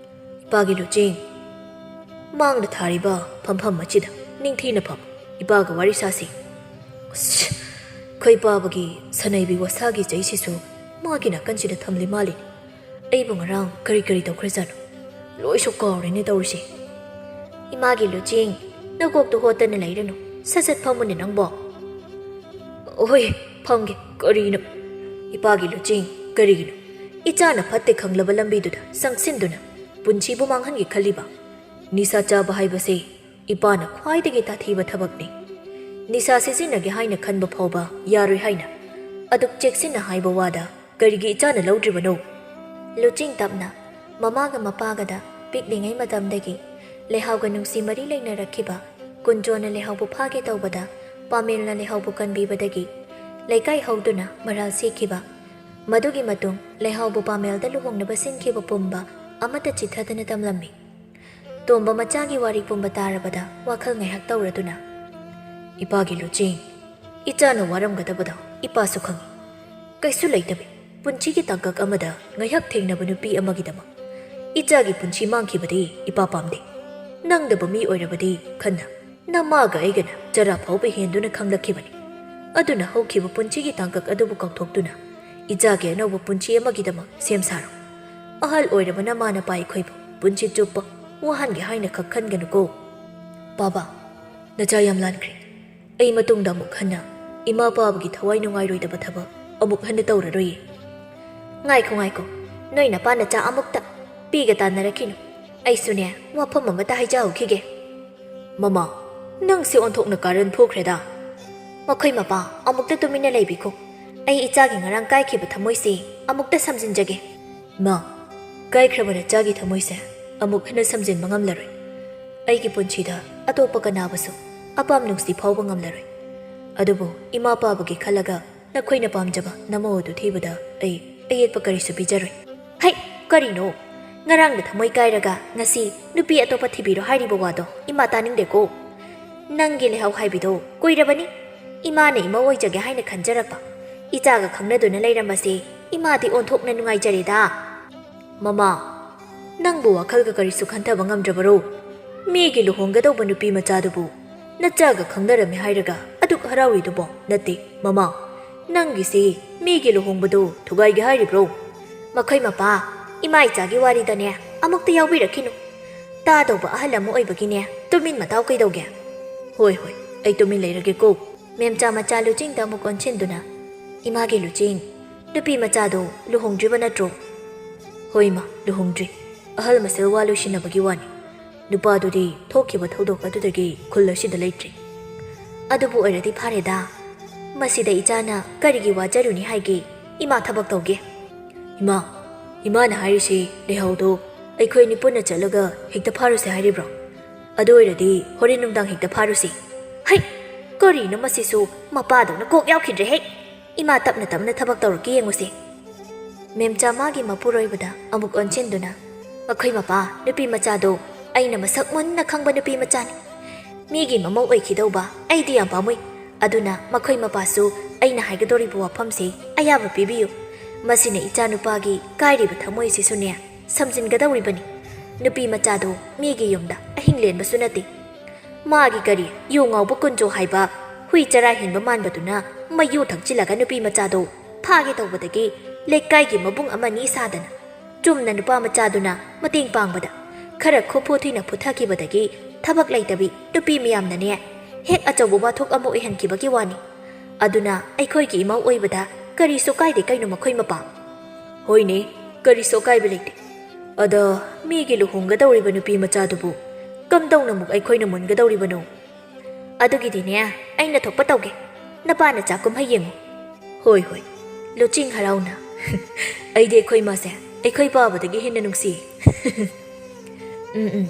"ꯏꯄꯥꯒꯤ ꯂꯨꯆꯤꯡ, ꯃꯥꯡꯗ ꯊꯥꯔꯤꯕ ꯐꯝꯐꯝ ꯑꯁꯤꯗ ꯅꯤꯡꯊꯤꯅ ꯐꯝ, ꯏꯄꯥꯒ ꯋꯥꯔꯤ ꯁꯥꯁꯤ꯫" ꯑꯁ, ꯑꯩꯈꯣꯏ ꯄꯥꯕꯒꯤ ꯁꯅꯩꯕꯤ ꯋꯥꯁꯥꯒꯤ ꯆꯩꯁꯤꯁꯨ ꯃꯥꯒꯤ ꯅꯥꯀꯟꯁꯤꯗ ꯊꯝꯂꯤ ꯃꯥꯜꯂꯤꯅꯤ꯫ ꯑꯩꯕꯨ ꯉꯔꯥꯡ ꯀꯔꯤ ꯀꯔꯤ ꯇꯧꯈ꯭ꯔꯖꯥꯠꯅꯣ? ꯂꯣꯏꯁꯨ ꯀꯥꯎꯔꯦꯅꯦ ꯇꯧꯔꯤꯁꯦ꯫ "ꯏꯃꯥꯒꯤ ꯂꯨꯆꯤꯡ, ꯅꯀꯣꯛꯇꯨ ꯍꯣꯠꯇꯅ ꯂꯩꯔꯅꯨ, ꯁꯠ ꯁꯠ ꯐꯝꯃꯨꯅꯦ ꯅꯪꯕꯣ꯫" "ꯍꯣꯏ, ꯐꯝꯒꯦ, ꯀꯔꯤꯅꯣ?" "ꯏꯄꯥꯒꯤ ꯂꯨꯆꯤꯡ, ꯀꯔꯤꯒꯤꯅꯣ ꯏꯆꯥꯅ ꯐꯠꯇꯦ ꯈꯪꯂꯕ ꯂꯝꯕꯤꯗꯨꯗ ꯆꯪꯁꯤꯟꯗꯨꯅ ꯄꯨꯟꯁꯤꯕꯨ ꯃꯥꯡꯍꯟꯒꯦ ꯈꯜꯂꯤꯕ? ꯅꯤꯁꯥ ꯆꯥꯕ ꯍꯥꯏꯕꯁꯦ ꯏꯄꯥꯅ ꯈ꯭ꯋꯥꯏꯗꯒꯤ ꯇꯥꯊꯤꯕ ꯊꯕꯛꯅꯤ꯫ ꯅꯤꯁꯥ ꯁꯤꯖꯤꯟꯅꯒꯦ ꯍꯥꯏꯅ ꯈꯟꯕ ꯐꯥꯎꯕ ꯌꯥꯔꯣꯏ ꯍꯥꯏꯅ ꯑꯗꯨꯛ ꯆꯦꯛꯁꯤꯟꯅ ꯍꯥꯏꯕ ꯋꯥꯗ ꯀꯔꯤꯒꯤ ꯏꯆꯥꯅ ꯂꯧꯗ꯭ꯔꯤꯕꯅꯣ?" ꯂꯨꯆꯤꯡ ꯇꯞꯅ ꯃꯃꯥꯒ ꯃꯄꯥꯒꯗ ꯄꯤꯛꯂꯤꯉꯩ ꯃꯇꯝꯗꯒꯤ ꯂꯩꯍꯥꯎꯒ ꯅꯨꯡꯁꯤ ꯃꯔꯤ ꯂꯩꯅꯔꯛꯈꯤꯕ ꯀꯨꯟꯖꯣꯅ ꯂꯩꯍꯥꯎꯕꯨ ꯐꯥꯒꯦ ꯇꯧꯕꯗ ꯄꯥꯃꯦꯜꯅ ꯂꯩꯍꯥꯎꯕꯨ ꯀꯟꯕꯤꯕꯗꯒꯤ ꯂꯩꯀꯥꯏ ꯍꯧꯗꯨꯅ ꯃꯔꯥꯜ ꯁꯤꯈꯤꯕ, ꯃꯗꯨꯒꯤ ꯃꯇꯨꯡ ꯂꯩꯍꯥꯎꯕꯨ ꯄꯥꯃꯦꯜꯗ ꯂꯨꯍꯣꯡꯅꯕ ꯁꯤꯟꯈꯤꯕ ꯄꯨꯝꯕ ꯑꯃꯠꯇ ꯆꯤꯊꯗꯅ ꯇꯝꯂꯝꯃꯤ꯫ ꯇꯣꯝꯕ ꯃꯆꯥꯒꯤ ꯋꯥꯔꯤ ꯄꯨꯝꯕ ꯇꯥꯔꯕꯗ ꯋꯥꯈꯜ ꯉꯥꯏꯍꯥꯛ ꯇꯧꯔꯗꯨꯅ, "ꯏꯄꯥꯒꯤ ꯂꯨꯆꯤꯡ, ꯏꯆꯥꯅ ꯋꯥꯔꯝꯒꯗꯕꯗꯣ ꯏꯄꯥꯁꯨ ꯈꯪꯏ꯫ ꯀꯩꯁꯨ ꯂꯩꯇꯕꯤ ꯄꯨꯟꯁꯤꯒꯤ ꯇꯥꯡꯀꯛ ꯑꯃꯗ ꯉꯥꯏꯍꯥꯛ ꯊꯦꯡꯅꯕ ꯅꯨꯄꯤ ꯑꯃꯒꯤꯗꯃꯛ ꯏꯆꯥꯒꯤ ꯄꯨꯟꯁꯤ ꯃꯥꯡꯈꯤꯕꯗꯤ ꯏꯄꯥ ꯄꯥꯝꯗꯦ꯫ ꯅꯪꯗꯕ ꯃꯤ ꯑꯣꯏꯔꯕꯗꯤ ꯈꯟꯅ ꯅꯃꯥꯒ ꯑꯩꯒꯅ ꯆꯔꯥ ꯐꯥꯎꯕ ꯍꯦꯟꯗꯨꯅ ꯈꯪꯂꯛꯈꯤꯕꯅꯤ꯫ ꯑꯗꯨꯅ ꯍꯧꯈꯤꯕ ꯄꯨꯟꯁꯤꯒꯤ ꯇꯥꯡꯀꯛ ꯑꯗꯨꯕꯨ ꯀꯥꯎꯊꯣꯛꯇꯨꯅ ꯏꯆꯥꯒꯤ ꯑꯅꯧꯕ ꯄꯨꯟꯁꯤ ꯑꯃꯒꯤꯗꯃꯛ ꯁꯦꯝ ꯁꯥꯔꯣ꯫ ꯑꯍꯜ ꯑꯣꯏꯔꯕ ꯅꯃꯥ ꯅꯄꯥ ꯑꯩꯈꯣꯏꯕꯨ ꯄꯨꯟꯁꯤ ꯆꯨꯞꯄ ꯋꯥꯍꯟꯒꯦ ꯍꯥꯏꯅ ꯈꯛ ꯈꯟꯒꯅꯨꯀꯣ꯫ ꯕꯥꯕꯥ, ꯅꯆꯥ ꯌꯥꯝ ꯂꯥꯟꯈ꯭ꯔꯦ꯫ ꯑꯩ ꯃꯇꯨꯡꯗ ꯑꯃꯨꯛ ꯍꯟꯅ ꯏꯃꯥ ꯄꯥꯕꯒꯤ ꯊꯋꯥꯏ ꯅꯨꯡꯉꯥꯏꯔꯣꯏꯗꯕ ꯊꯕꯛ ꯑꯃꯨꯛ ꯍꯟꯅ ꯇꯧꯔꯔꯣꯏꯌꯦ꯫ ꯉꯥꯏꯈꯣ, ꯉꯥꯏꯈꯣ꯫ ꯅꯣꯏ ꯅꯄꯥ ꯅꯆꯥ ꯑꯃꯨꯛꯇ ꯄꯤꯒ ꯇꯥꯟꯅꯔꯛꯈꯤꯅꯨ꯫ ꯑꯩꯁꯨꯅꯦ, ꯋꯥꯐꯝ ꯑꯃꯇ ꯍꯥꯏꯖꯍꯧꯈꯤꯒꯦ꯫ ꯃꯃꯥ, ꯅꯪꯁꯦ ꯑꯣꯟꯊꯣꯛꯅ ꯀꯥꯔꯟ ꯐꯨꯈ꯭ꯔꯦꯗ꯫ ꯃꯈꯣꯏ ꯃꯄꯥ, ꯑꯃꯨꯛꯇ ꯇꯨꯃꯤꯟꯅ ꯂꯩꯕꯤꯈꯣ꯫ ꯑꯩ ꯏꯆꯥꯒꯤ ꯉꯔꯥꯡ ꯀꯥꯏꯈꯤꯕ ꯊꯃꯣꯏꯁꯤ ꯑꯃꯨꯛꯇ ꯁꯝꯖꯤꯟꯖꯒꯦ꯫ ꯃꯥ, ꯀꯥꯏꯈ꯭ꯔꯕ ꯅꯆꯥꯒꯤ ꯊꯃꯣꯏꯁꯦ ꯑꯃꯨꯛ ꯍꯟꯅ ꯁꯝꯖꯤꯟꯕ ꯉꯝꯂꯔꯣꯏ꯫ ꯑꯩꯒꯤ ꯄꯨꯟꯁꯤꯗ ꯑꯇꯣꯞꯄ ꯀꯅꯥꯕꯨꯁꯨ ꯑꯄꯥꯝ ꯅꯨꯡꯁꯤ ꯐꯥꯎꯕ ꯉꯝꯂꯔꯣꯏ꯫ ꯑꯗꯨꯕꯨ ꯏꯃꯥ ꯄꯥꯕꯒꯤ ꯈꯜꯂꯒ ꯅꯈꯣꯏꯅ ꯄꯥꯝꯖꯕ ꯅꯃꯧ ꯑꯗꯨ ꯊꯤꯕꯗ ꯑꯩ ꯑꯌꯦꯠꯄ ꯀꯔꯤꯁꯨ ꯄꯤꯖꯔꯣꯏ꯫ ꯍꯩ, ꯀꯔꯤꯅꯣ? ꯉꯔꯥꯡꯗ ꯊꯃꯣꯏ ꯀꯥꯏꯔꯒ ꯉꯁꯤ ꯅꯨꯄꯤ ꯑꯇꯣꯞꯄ ꯊꯤꯕꯤꯔꯣ ꯍꯥꯏꯔꯤꯕ ꯋꯥꯗꯣ ꯏꯃꯥ ꯇꯥꯅꯤꯡꯗꯦꯀꯣ꯫ ꯅꯪꯒꯤ ꯂꯩꯍꯥꯎ ꯍꯥꯏꯕꯤꯗꯣ ꯀꯨꯏꯔꯕꯅꯤ꯫ ꯏꯃꯥꯅ ꯏꯃꯧ ꯑꯣꯏꯖꯒꯦ ꯍꯥꯏꯅ ꯈꯟꯖꯔꯛꯄ꯫ ꯏꯆꯥꯒ ꯈꯪꯅꯗꯨꯅ ꯂꯩꯔꯝꯕꯁꯦ ꯏꯃꯥꯗꯤ ꯑꯣꯟꯊꯣꯛꯅ ꯅꯨꯡꯉꯥꯏꯖꯔꯦꯗ꯫ ꯃꯃꯥ, ꯅꯪꯕꯨ ꯋꯥꯈꯜꯒ ꯀꯔꯤꯁꯨ ꯈꯟꯊꯕ ꯉꯝꯗ꯭ꯔꯕꯔꯣ? ꯃꯤꯒꯤ ꯂꯨꯍꯣꯡꯒꯗꯧꯕ ꯅꯨꯄꯤ ꯃꯆꯥꯗꯨꯕꯨ ꯅꯆꯥꯒ ꯈꯪꯅꯔꯝꯃꯤ ꯍꯥꯏꯔꯒ ꯑꯗꯨꯛ ꯍꯔꯥꯎꯔꯤꯗꯨꯕꯣ? ꯅꯠꯇꯦ, ꯃꯃꯥ, ꯅꯪꯒꯤꯁꯤ ꯃꯤꯒꯤ ꯂꯨꯍꯣꯡꯕꯗꯣ ꯊꯨꯒꯥꯏꯒꯦ ꯍꯥꯏꯔꯤꯕ꯭ꯔꯣ? ꯃꯈꯣꯏ ꯃꯄꯥ, ꯏꯃꯥ ꯏꯆꯥꯒꯤ ꯋꯥꯔꯤꯗꯅꯦ ꯑꯃꯨꯛꯇ ꯌꯥꯎꯕꯤꯔꯛꯈꯤꯅꯨ꯫ ꯇꯥꯗꯧꯕ ꯑꯍꯜ ꯑꯃ ꯑꯣꯏꯕꯒꯤꯅꯦ ꯇꯨꯃꯤꯟ ꯃꯇꯥꯎ ꯀꯩꯗꯧꯒꯦ? ꯍꯣꯏ, ꯍꯣꯏ, ꯑꯩ ꯇꯨꯃꯤꯟ ꯂꯩꯔꯒꯦꯀꯣ꯫ ꯃꯦꯝꯆꯥ ꯃꯆꯥ ꯂꯨꯆꯤꯡꯗ ꯑꯃꯨꯛ ꯑꯣꯟꯁꯤꯟꯗꯨꯅ, "ꯏꯃꯥꯒꯤ ꯂꯨꯆꯤꯡ, ꯅꯨꯄꯤ ꯃꯆꯥꯗꯣ ꯂꯨꯍꯣꯡꯗ꯭ꯔꯤꯕ ꯅꯠꯇ꯭ꯔꯣ?" "ꯍꯣꯏ ꯏꯃꯥ, ꯂꯨꯍꯣꯡꯗ꯭ꯔꯤ꯫ ꯑꯍꯜ ꯃꯁꯦꯜ ꯋꯥ ꯂꯣꯏꯁꯤꯟꯅꯕꯒꯤ ꯋꯥꯅꯤ꯫ ꯅꯨꯄꯥꯗꯨꯗꯤ ꯊꯣꯛꯈꯤꯕ ꯊꯧꯗꯣꯛ ꯑꯗꯨꯗꯒꯤ ꯈꯨꯜ ꯑꯁꯤꯗ ꯂꯩꯇ꯭ꯔꯤ꯫" "ꯑꯗꯨꯕꯨ ꯑꯣꯏꯔꯗꯤ ꯐꯥꯔꯦꯗ꯫ ꯃꯁꯤꯗ ꯏꯆꯥꯅ ꯀꯔꯤꯒꯤ ꯋꯥꯖꯔꯨꯅꯤ ꯍꯥꯏꯒꯦ? ꯏꯃꯥ ꯊꯕꯛ ꯇꯧꯒꯦ꯫" "ꯏꯃꯥ, ꯏꯃꯥꯅ ꯍꯥꯏꯔꯤꯁꯤ ꯂꯩꯍꯥꯎꯗꯣ ꯑꯩꯈꯣꯏ ꯑꯅꯤ ꯄꯨꯟꯅ ꯆꯠꯂꯒ ꯍꯦꯛꯇ ꯐꯥꯔꯨꯁꯦ ꯍꯥꯏꯔꯤꯕ꯭ꯔꯣ? ꯑꯗꯨ ꯑꯣꯏꯔꯗꯤ ꯍꯣꯔꯦꯟ ꯅꯨꯡꯗꯥꯡ ꯍꯦꯛꯇ ꯐꯥꯔꯨꯁꯤ꯫" "ꯍꯩ! ꯀꯔꯤꯅꯣ ꯃꯁꯤꯁꯨ? ꯃꯄꯥꯗꯧꯅ ꯀꯣꯛ ꯌꯥꯎꯈꯤꯗ꯭ꯔꯦꯍꯦ꯫ ꯏꯃꯥ ꯇꯞꯅ ꯇꯞꯅ ꯊꯕꯛ ꯇꯧꯔꯛꯀꯦ ꯌꯦꯡꯉꯨꯁꯦ꯫" ꯃꯦꯝꯆꯥ ꯃꯥꯒꯤ ꯃꯄꯨꯔꯣꯏꯕꯗ ꯑꯃꯨꯛ ꯑꯣꯟꯁꯤꯟꯗꯨꯅ, "ꯃꯈꯣꯏ ꯃꯄꯥ, ꯅꯨꯄꯤ ꯃꯆꯥꯗꯣ ꯑꯩꯅ ꯃꯁꯛ ꯃꯨꯟꯅ ꯈꯪꯕ ꯅꯨꯄꯤ ꯃꯆꯥꯅꯤ꯫ ꯃꯤꯒꯤ ꯃꯃꯧ ꯑꯣꯏꯈꯤꯗꯧꯕ ꯑꯩꯗꯤ ꯌꯥꯝ ꯄꯥꯝꯃꯨꯏ꯫ ꯑꯗꯨꯅ ꯃꯈꯣꯏ ꯃꯄꯥꯁꯨ ꯑꯩꯅ ꯍꯥꯏꯒꯗꯧꯔꯤꯕ ꯋꯥꯐꯝꯁꯤ ꯑꯌꯥꯕ ꯄꯤꯕꯤꯌꯨ꯫ ꯃꯁꯤꯅ ꯏꯆꯥ ꯅꯨꯄꯥꯒꯤ ꯀꯥꯏꯔꯤꯕ ꯊꯃꯣꯏꯁꯤꯁꯨꯅꯦ ꯁꯝꯖꯤꯟꯒꯗꯧꯔꯤꯕꯅꯤ꯫ ꯅꯨꯄꯤ ꯃꯆꯥꯗꯣ ꯃꯤꯒꯤ ꯌꯨꯝꯗ ꯑꯍꯤꯡ ꯂꯦꯟꯕꯁꯨ ꯅꯠꯇꯦ꯫ ꯃꯥꯒꯤ ꯀꯔꯤ ꯌꯨ ꯉꯥꯎꯕ ꯀꯨꯟꯖꯣ ꯍꯥꯏꯕ ꯍꯨꯏ ꯆꯔꯥ ꯍꯦꯟꯕ ꯃꯥꯟꯕꯗꯨꯅ ꯃꯩ ꯌꯨ ꯊꯛꯆꯤꯜꯂꯒ ꯅꯨꯄꯤ ꯃꯆꯥꯗꯣ ꯐꯥꯒꯦ ꯇꯧꯕꯗꯒꯤ ꯂꯩꯀꯥꯏꯒꯤ ꯃꯕꯨꯡ ꯑꯃꯅꯤ ꯁꯥꯗꯅ ꯆꯨꯝꯅ ꯅꯨꯄꯥ ꯃꯆꯥꯗꯨꯅ ꯃꯇꯦꯡ ꯄꯥꯡꯕꯗ ꯈꯔ ꯈꯨꯐꯨ ꯊꯨꯅ ꯐꯨꯊꯈꯤꯕꯗꯒꯤ ꯊꯕꯛ ꯂꯩꯇꯕꯤ ꯅꯨꯄꯤ ꯃꯌꯥꯝꯅꯅꯦ ꯍꯦꯛ ꯑꯆꯧꯕ ꯋꯥꯊꯣꯛ ꯑꯃ ꯑꯣꯏꯍꯟꯈꯤꯕꯒꯤ ꯋꯥꯅꯤ꯫ ꯑꯗꯨꯅ ꯑꯩꯈꯣꯏꯒꯤ ꯏꯃꯧ ꯑꯣꯏꯕꯗ ꯀꯔꯤꯁꯨ ꯀꯥꯏꯗꯦ ꯀꯩꯅꯣ ꯃꯈꯣꯏ ꯃꯄꯥ? ꯍꯣꯏꯅꯦ, ꯀꯔꯤꯁꯨ ꯑꯀꯥꯏꯕ ꯂꯩꯇꯦ꯫ ꯑꯗ ꯃꯤꯒꯤ ꯂꯨꯍꯣꯡꯒꯗꯧꯔꯤꯕ ꯅꯨꯄꯤ ꯃꯆꯥꯗꯨꯕꯨ ꯀꯝꯗꯧꯅ ꯑꯃꯨꯛ ꯑꯩꯈꯣꯏꯅ ꯃꯨꯟꯒꯗꯧꯔꯤꯕꯅꯣ? ꯑꯗꯨꯒꯤꯗꯤꯅꯦ ꯑꯩꯅ ꯊꯣꯛꯄ ꯇꯧꯒꯦ꯫ ꯅꯄꯥꯅ ꯆꯥꯛ ꯀꯨꯝꯍꯩ ꯌꯦꯡꯉꯨ꯫ ꯍꯣꯏ ꯍꯣꯏ꯫ ꯂꯨꯆꯤꯡ ꯍꯔꯥꯎꯅ꯫ ꯑꯩꯗꯤ ꯑꯩꯈꯣꯏ ꯏꯃꯥꯁꯦ ꯑꯩꯈꯣꯏ ꯄꯥꯕꯗꯒꯤ ꯍꯦꯟꯅ ꯅꯨꯡꯁꯤ꯫ ꯎꯝ ꯎꯝ꯫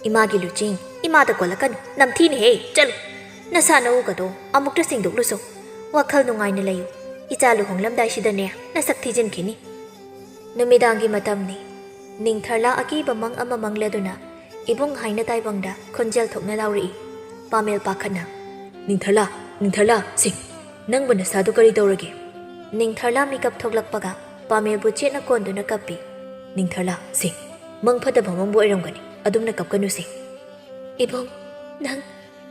ꯏꯃꯥꯒꯤ ꯂꯨꯆꯤꯡ ꯏꯃꯥꯗ ꯀꯣꯜꯂꯛꯀꯅꯨ, ꯅꯝꯊꯤꯅꯦꯍꯦ꯫ ꯆꯠꯂꯨ꯫ ꯅꯁꯥ ꯅꯎꯒꯗꯣ ꯑꯃꯨꯛꯇ ꯁꯦꯡꯗꯣꯛꯂꯨꯁꯣ꯫ ꯋꯥꯈꯜ ꯅꯨꯡꯉꯥꯏꯅ ꯂꯩꯌꯨ꯫ ꯏꯆꯥ ꯂꯨꯍꯣꯡꯂꯝꯗꯥꯏꯁꯤꯗꯅꯦ ꯅꯁꯛ ꯊꯤꯖꯤꯟꯈꯤꯅꯤ꯫ ꯅꯨꯃꯤꯗꯥꯡꯒꯤ ꯃꯇꯝꯅꯤ꯫ ꯅꯤꯡꯊꯔꯂꯥ ꯑꯀꯤꯕ ꯃꯪ ꯑꯃ ꯃꯪꯂꯗꯨꯅ ꯏꯕꯨꯡ ꯍꯥꯏꯅ ꯇꯥꯏꯕꯪꯗ ꯈꯣꯟꯖꯦꯜ ꯊꯣꯛꯅ ꯂꯥꯎꯔꯛꯏ꯫ ꯄꯥꯃꯦꯜ ꯄꯥꯈꯠꯅ, "ꯅꯤꯡꯊꯔꯂꯥ, ꯅꯤꯡꯊꯔꯂꯥ, ꯁꯤ, ꯅꯪꯕꯨ ꯅꯁꯥꯗꯨ ꯀꯔꯤ ꯇꯧꯔꯒꯦ?" ꯅꯤꯡꯊꯔꯂꯥ ꯃꯤꯀꯞ ꯊꯣꯛꯂꯛꯄꯒ ꯄꯥꯃꯦꯜꯕꯨ ꯆꯦꯠꯅ ꯀꯣꯟꯗꯨꯅ ꯀꯞꯄꯤ꯫ "ꯅꯤꯡꯊꯔꯂꯥ, ꯁꯤ, ꯃꯪ ꯐꯠꯇꯕ ꯃꯪꯕ ꯑꯣꯏꯔꯝꯒꯅꯤ, ꯑꯗꯨꯝꯅ ꯀꯞꯀꯅꯨꯁꯦ꯫" "ꯏꯕꯨꯡ, ꯅꯪ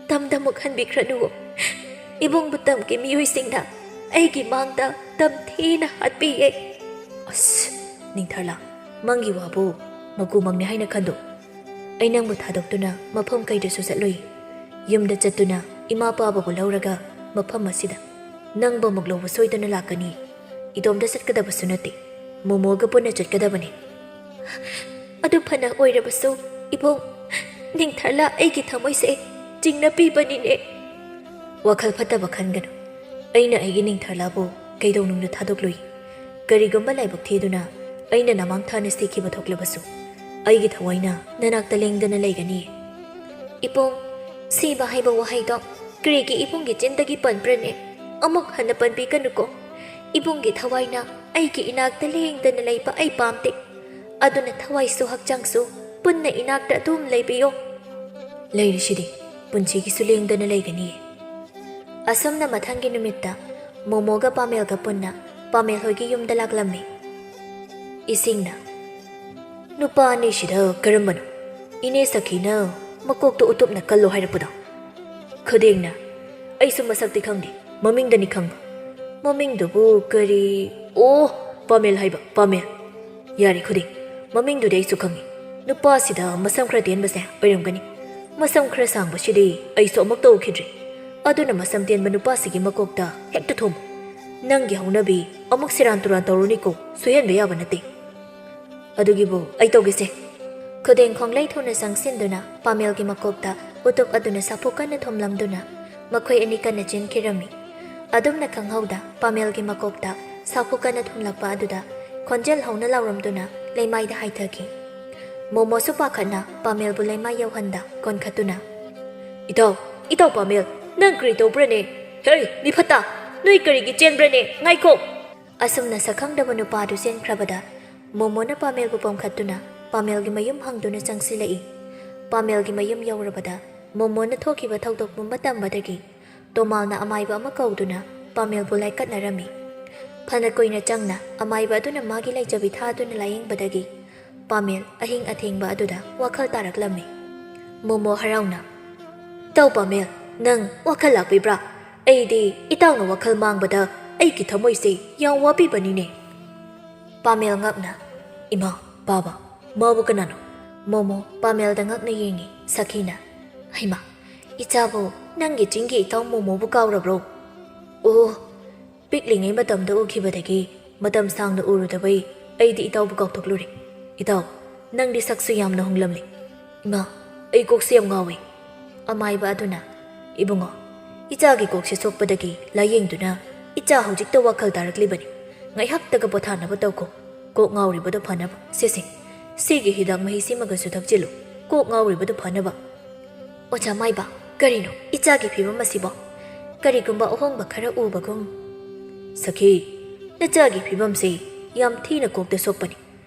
ꯇꯝꯗ ꯑꯃꯨꯛ ꯍꯟꯕꯤꯈ꯭ꯔꯅꯨ꯫ ꯏꯕꯨꯡꯕꯨ ꯇꯝꯒꯤ ꯃꯤꯑꯣꯏꯁꯤꯡꯅ ꯑꯩꯒꯤ ꯃꯥꯡꯗ ꯇꯝꯊꯤꯅ ꯍꯥꯠꯄꯤꯌꯦ꯫" "ꯑꯁ, ꯅꯤꯡꯊꯔꯂꯥ, ꯃꯪꯒꯤ ꯋꯥꯕꯨ ꯃꯀꯨ ꯃꯪꯅꯤ ꯍꯥꯏꯅ ꯈꯟꯗꯣꯛ꯫ ꯑꯩ ꯅꯪꯕꯨ ꯊꯥꯗꯣꯛꯇꯨꯅ ꯃꯐꯝ ꯀꯩꯗꯁꯨ ꯆꯠꯂꯣꯏ꯫ ꯌꯨꯝꯗ ꯆꯠꯇꯨꯅ ꯏꯃꯥ ꯄꯥꯕꯕꯨ ꯂꯧꯔꯒ ꯃꯐꯝ ꯑꯁꯤꯗ ꯅꯪꯕꯨ ꯑꯃꯨꯛ ꯂꯧꯕ ꯁꯣꯏꯗꯅ ꯂꯥꯛꯀꯅꯤ꯫ ꯏꯇꯣꯝꯇ ꯆꯠꯀꯗꯕꯁꯨ ꯅꯠꯇꯦ, ꯃꯣꯃꯣꯒ ꯄꯨꯟꯅ ꯆꯠꯀꯗꯕꯅꯤ꯫" "ꯑꯗꯨ ꯐꯅ ꯑꯣꯏꯔꯕꯁꯨ ꯏꯕꯨꯡ, ꯅꯤꯡꯊꯔꯂꯥ ꯑꯩꯒꯤ ꯊꯃꯣꯏꯁꯦ ꯆꯤꯡꯅ ꯄꯤꯕꯅꯤꯅꯦ꯫" "ꯋꯥꯈꯜ ꯐꯠꯇꯕ ꯈꯟꯒꯅꯨ꯫ ꯑꯩꯅ ꯑꯩꯒꯤ ꯅꯤꯡꯊꯔꯂꯥꯕꯨ ꯀꯩꯗꯧꯅꯨꯡꯗ ꯊꯥꯗꯣꯛꯂꯨꯏ꯫ ꯀꯔꯤꯒꯨꯝꯕ ꯂꯥꯏꯕꯛ ꯊꯤꯗꯨꯅ ꯑꯩꯅ ꯅꯃꯥꯡ ꯊꯥꯅ ꯁꯤꯈꯤꯕ ꯊꯣꯛꯂꯕꯁꯨ, ꯑꯩꯒꯤ ꯊꯋꯥꯏꯅ ꯅꯅꯥꯛꯇ ꯂꯦꯡꯗꯅ ꯂꯩꯒꯅꯤ꯫" "ꯏꯕꯨꯡ, ꯁꯤꯕ ꯍꯥꯏꯕ ꯋꯥꯍꯩꯗꯣ ꯀꯔꯤꯒꯤ ꯏꯕꯨꯡꯒꯤ ꯆꯤꯟꯗꯒꯤ ꯄꯟꯕ꯭ꯔꯅꯦ? ꯑꯃꯨꯛ ꯍꯟꯅ ꯄꯟꯕꯤꯒꯅꯨꯀꯣ꯫ ꯏꯕꯨꯡꯒꯤ ꯊꯋꯥꯏꯅ ꯑꯩꯒꯤ ꯏꯅꯥꯛꯇ ꯂꯦꯡꯗꯅ ꯂꯩꯕ ꯑꯩ ꯄꯥꯝꯗꯦ꯫ ꯑꯗꯨꯅ ꯊꯋꯥꯏꯁꯨ ꯍꯛꯆꯥꯡꯁꯨ ꯄꯨꯟꯅ ꯏꯅꯥꯛꯇ ꯑꯗꯨꯝ ꯂꯩꯕꯤꯌꯣ꯫" "ꯂꯩꯔꯤꯁꯤꯗꯤ, ꯄꯨꯟꯁꯤꯒꯤꯁꯨ ꯂꯦꯡꯗꯅ ꯂꯩꯒꯅꯤꯌꯦ꯫" ꯑꯁꯨꯝꯅ ꯃꯊꯪꯒꯤ ꯅꯨꯃꯤꯠꯇ ꯃꯣꯃꯣꯒ ꯄꯥꯃꯦꯜꯒ ꯄꯨꯟꯅ ꯄꯥꯃꯦꯜ ꯍꯣꯏꯒꯤ ꯌꯨꯝꯗ ꯂꯥꯛꯂꯝꯃꯤ꯫ ꯏꯁꯤꯡꯅ, "ꯅꯨꯄꯥ ꯑꯅꯤꯁꯤꯗ ꯀꯔꯝꯕꯅꯣ ꯏꯅꯦ ꯁꯈꯤꯅ ꯃꯀꯣꯛꯇ ꯎꯇꯨꯞꯅ ꯀꯜꯂꯣ ꯍꯥꯏꯔꯛꯄꯗꯣ?" ꯈꯨꯗꯤꯡꯅ, ꯑꯩꯁꯨ ꯃꯁꯛꯇꯤ ꯈꯪꯗꯦ, ꯃꯃꯤꯡꯗꯅꯤ ꯈꯪꯕ꯫ ꯃꯃꯤꯡꯗꯨꯕꯨ ꯀꯔꯤ? ꯑꯣ, ꯄꯥꯃꯦꯜ ꯍꯥꯏꯕ, ꯄꯥꯃꯦꯜ꯫ ꯌꯥꯔꯦ ꯈꯨꯗꯤꯡ, ꯃꯃꯤꯡꯗꯨꯗꯤ ꯑꯩꯁꯨ ꯈꯪꯉꯤ꯫ ꯅꯨꯄꯥꯁꯤꯗ ꯃꯁꯝ ꯈꯔ ꯇꯦꯟꯕꯁꯦ ꯑꯣꯏꯔꯝꯒꯅꯤ꯫ ꯃꯁꯝ ꯈꯔ ꯁꯥꯡꯕꯁꯤꯗꯤ ꯑꯩꯁꯨ ꯑꯃꯨꯛꯇ ꯎꯈꯤꯗ꯭ꯔꯤ꯫ ꯑꯗꯨꯅ ꯃꯁꯝ ꯇꯦꯟꯕ ꯅꯨꯄꯥꯁꯤꯒꯤ ꯃꯀꯣꯛꯇ ꯍꯦꯛꯇ ꯊꯣꯝꯃꯨ꯫ ꯅꯪꯒꯤ ꯍꯧꯅꯕꯤ ꯑꯃꯨꯛ ꯁꯦꯔꯥꯟ ꯇꯨꯔꯥꯟ ꯇꯧꯔꯨꯅꯤꯀꯣ, ꯁꯣꯏꯍꯟꯕ ꯌꯥꯕ ꯅꯠꯇꯦ꯫ ꯑꯗꯨꯒꯤꯕꯨ ꯑꯩ ꯇꯧꯒꯦꯁꯦ꯫ ꯈꯨꯗꯦꯡ ꯈꯣꯡꯂꯩ ꯊꯨꯅ ꯆꯪꯁꯤꯟꯗꯨꯅ ꯄꯥꯃꯦꯜꯒꯤ ꯃꯀꯣꯛꯇ ꯎꯇꯨꯞ ꯑꯗꯨꯅ ꯁꯥꯐꯨ ꯀꯟꯅ ꯊꯣꯝꯂꯝꯗꯨꯅ ꯃꯈꯣꯏ ꯑꯅꯤ ꯀꯟꯅ ꯆꯦꯟꯈꯤꯔꯝꯃꯤ꯫ ꯑꯗꯨꯝꯅ ꯈꯪꯍꯧꯗ ꯄꯥꯃꯦꯜꯒꯤ ꯃꯀꯣꯛꯇ ꯁꯥꯐꯨ ꯀꯟꯅ ꯊꯣꯝꯂꯛꯄ ꯑꯗꯨꯗ ꯈꯣꯟꯖꯦꯜ ꯍꯧꯅ ꯂꯥꯎꯔꯝꯗꯨꯅ ꯂꯩꯃꯥꯏꯗ ꯍꯥꯏꯊꯈꯤ꯫ ꯃꯣꯃꯣꯁꯨ ꯄꯥꯈꯠꯅ ꯄꯥꯃꯦꯜꯕꯨ ꯂꯩꯃꯥꯏ ꯌꯧꯍꯟꯗ ꯀꯣꯟꯈꯠꯇꯨꯅ, "ꯏꯇꯥꯎ, ꯏꯇꯥꯎ ꯄꯥꯃꯦꯜ, ꯅꯪ ꯀꯔꯤ ꯇꯧꯕ꯭ꯔꯅꯦ? ꯍꯦ, ꯃꯤꯐꯠꯇ, ꯅꯣꯏ ꯀꯔꯤꯒꯤ ꯆꯦꯟꯕ꯭ꯔꯅꯦ? ꯉꯥꯏꯈꯣ!" ꯑꯁꯨꯝꯅ ꯁꯛꯈꯪꯗꯕ ꯅꯨꯄꯥꯗꯨ ꯆꯦꯟꯈ꯭ꯔꯕꯗ ꯃꯣꯃꯣꯅ ꯄꯥꯃꯦꯜꯕꯨ ꯄꯣꯝꯈꯠꯇꯨꯅ ꯄꯥꯃꯦꯜꯒꯤ ꯃꯌꯨꯝ ꯍꯪꯗꯨꯅ ꯆꯪꯁꯤꯜꯂꯛꯏ꯫ ꯄꯥꯃꯦꯜꯒꯤ ꯃꯌꯨꯝ ꯌꯧꯔꯕꯗ ꯃꯣꯃꯣꯅ ꯊꯣꯛꯈꯤꯕ ꯊꯧꯗꯣꯛ ꯄꯨꯝꯕ ꯇꯝꯕꯗꯒꯤ ꯇꯣꯃꯥꯜꯅ ꯑꯃꯥꯏꯕ ꯑꯃ ꯀꯧꯗꯨꯅ ꯄꯥꯃꯦꯜꯕꯨ ꯂꯥꯏꯀꯠꯅꯔꯝꯃꯤ꯫ ꯐꯅ ꯀꯨꯏꯅ ꯆꯪꯅ ꯑꯃꯥꯏꯕ ꯑꯗꯨꯅ ꯃꯥꯒꯤ ꯂꯩꯖꯕꯤ ꯊꯥꯗꯨꯅ ꯂꯥꯌꯦꯡꯕꯗꯒꯤ ꯄꯥꯃꯦꯜ ꯑꯍꯤꯡ ꯑꯊꯦꯡꯕ ꯑꯗꯨꯗ ꯋꯥꯈꯜ ꯇꯥꯔꯛꯂꯝꯃꯤ꯫ ꯃꯣꯃꯣ ꯍꯔꯥꯎꯅ, "ꯏꯇꯥꯎ ꯄꯥꯃꯦꯜ, ꯅꯪ ꯋꯥꯈꯜ ꯂꯥꯛꯄꯤꯕ꯭ꯔꯥ? ꯑꯩꯗꯤ ꯏꯇꯥꯎꯅ ꯋꯥꯈꯜ ꯃꯥꯡꯕꯗ ꯑꯩꯒꯤ ꯊꯃꯣꯏꯁꯦ ꯌꯥꯝ ꯋꯥꯕꯤꯕꯅꯤꯅꯦ꯫" ꯄꯥꯃꯦꯜ ꯉꯛꯅ, "ꯏꯃꯥ, ꯕꯥꯕꯥ, ꯃꯥꯕꯨ ꯀꯅꯥꯅꯣ?" ꯃꯣꯃꯣ ꯄꯥꯃꯦꯜꯗ ꯉꯛꯅ ꯌꯦꯡꯉꯤ꯫ ꯁꯈꯤꯅ, "ꯍꯩꯃꯥ, ꯏꯆꯥꯕꯨ ꯅꯪꯒꯤ ꯆꯤꯡꯒꯤ ꯏꯇꯥꯎ ꯃꯣꯃꯣꯕꯨ ꯀꯥꯎꯔꯕ꯭ꯔꯣ?" "ꯑꯣ, ꯄꯤꯛꯂꯤꯉꯩ ꯃꯇꯝꯗ ꯎꯈꯤꯕꯗꯒꯤ ꯃꯇꯝ ꯁꯥꯡꯅ ꯎꯔꯨꯗꯕꯩ ꯑꯩꯗꯤ ꯏꯇꯥꯎꯕꯨ ꯀꯥꯎꯊꯣꯛꯂꯨꯔꯦ꯫ ꯏꯇꯥꯎ, ꯅꯪꯗꯤ ꯁꯛꯁꯨ ꯌꯥꯝꯅ ꯍꯣꯡꯂꯝꯂꯦ꯫ ꯏꯃꯥ, ꯑꯩ ꯀꯣꯛꯁꯦ ꯌꯥꯝ ꯉꯥꯎꯏ꯫" ꯑꯃꯥꯏꯕ ꯑꯗꯨꯅ, "ꯏꯕꯨꯡꯉꯣ, ꯏꯆꯥꯒꯤ ꯀꯣꯛꯁꯦ ꯁꯣꯛꯄꯗꯒꯤ ꯂꯥꯌꯦꯡꯗꯨꯅ ꯏꯆꯥ ꯍꯧꯖꯤꯛꯇ ꯋꯥꯈꯜ ꯇꯥꯔꯛꯂꯤꯕꯅꯤ꯫ ꯉꯥꯏꯍꯥꯛꯇꯒ ꯄꯣꯊꯥꯅꯕ ꯇꯧꯈꯣ꯫ ꯀꯣꯛ ꯉꯥꯎꯔꯤꯕꯗꯣ ꯐꯅꯕ꯫ ꯁꯦ ꯁꯦ, ꯁꯤꯒꯤ ꯍꯤꯗꯥꯛ ꯃꯍꯤꯁꯤꯃꯒꯁꯨ ꯊꯛꯆꯤꯜꯂꯨ, ꯀꯣꯛ ꯉꯥꯎꯔꯤꯕꯗꯨ ꯐꯅꯕ꯫" "ꯑꯣꯖꯥ ꯃꯥꯏꯕ, ꯀꯔꯤꯅꯣ ꯏꯆꯥꯒꯤ ꯐꯤꯕꯝ ꯑꯁꯤꯕꯣ? ꯀꯔꯤꯒꯨꯝꯕ ꯑꯍꯣꯡꯕ ꯈꯔ ꯎꯕꯒꯨꯝ꯫" "ꯁꯈꯤ, ꯅꯆꯥꯒꯤ ꯐꯤꯕꯝꯁꯤ ꯌꯥꯝ ꯊꯤꯅ ꯀꯣꯛꯇ ꯁꯣꯛꯄꯅꯤ꯫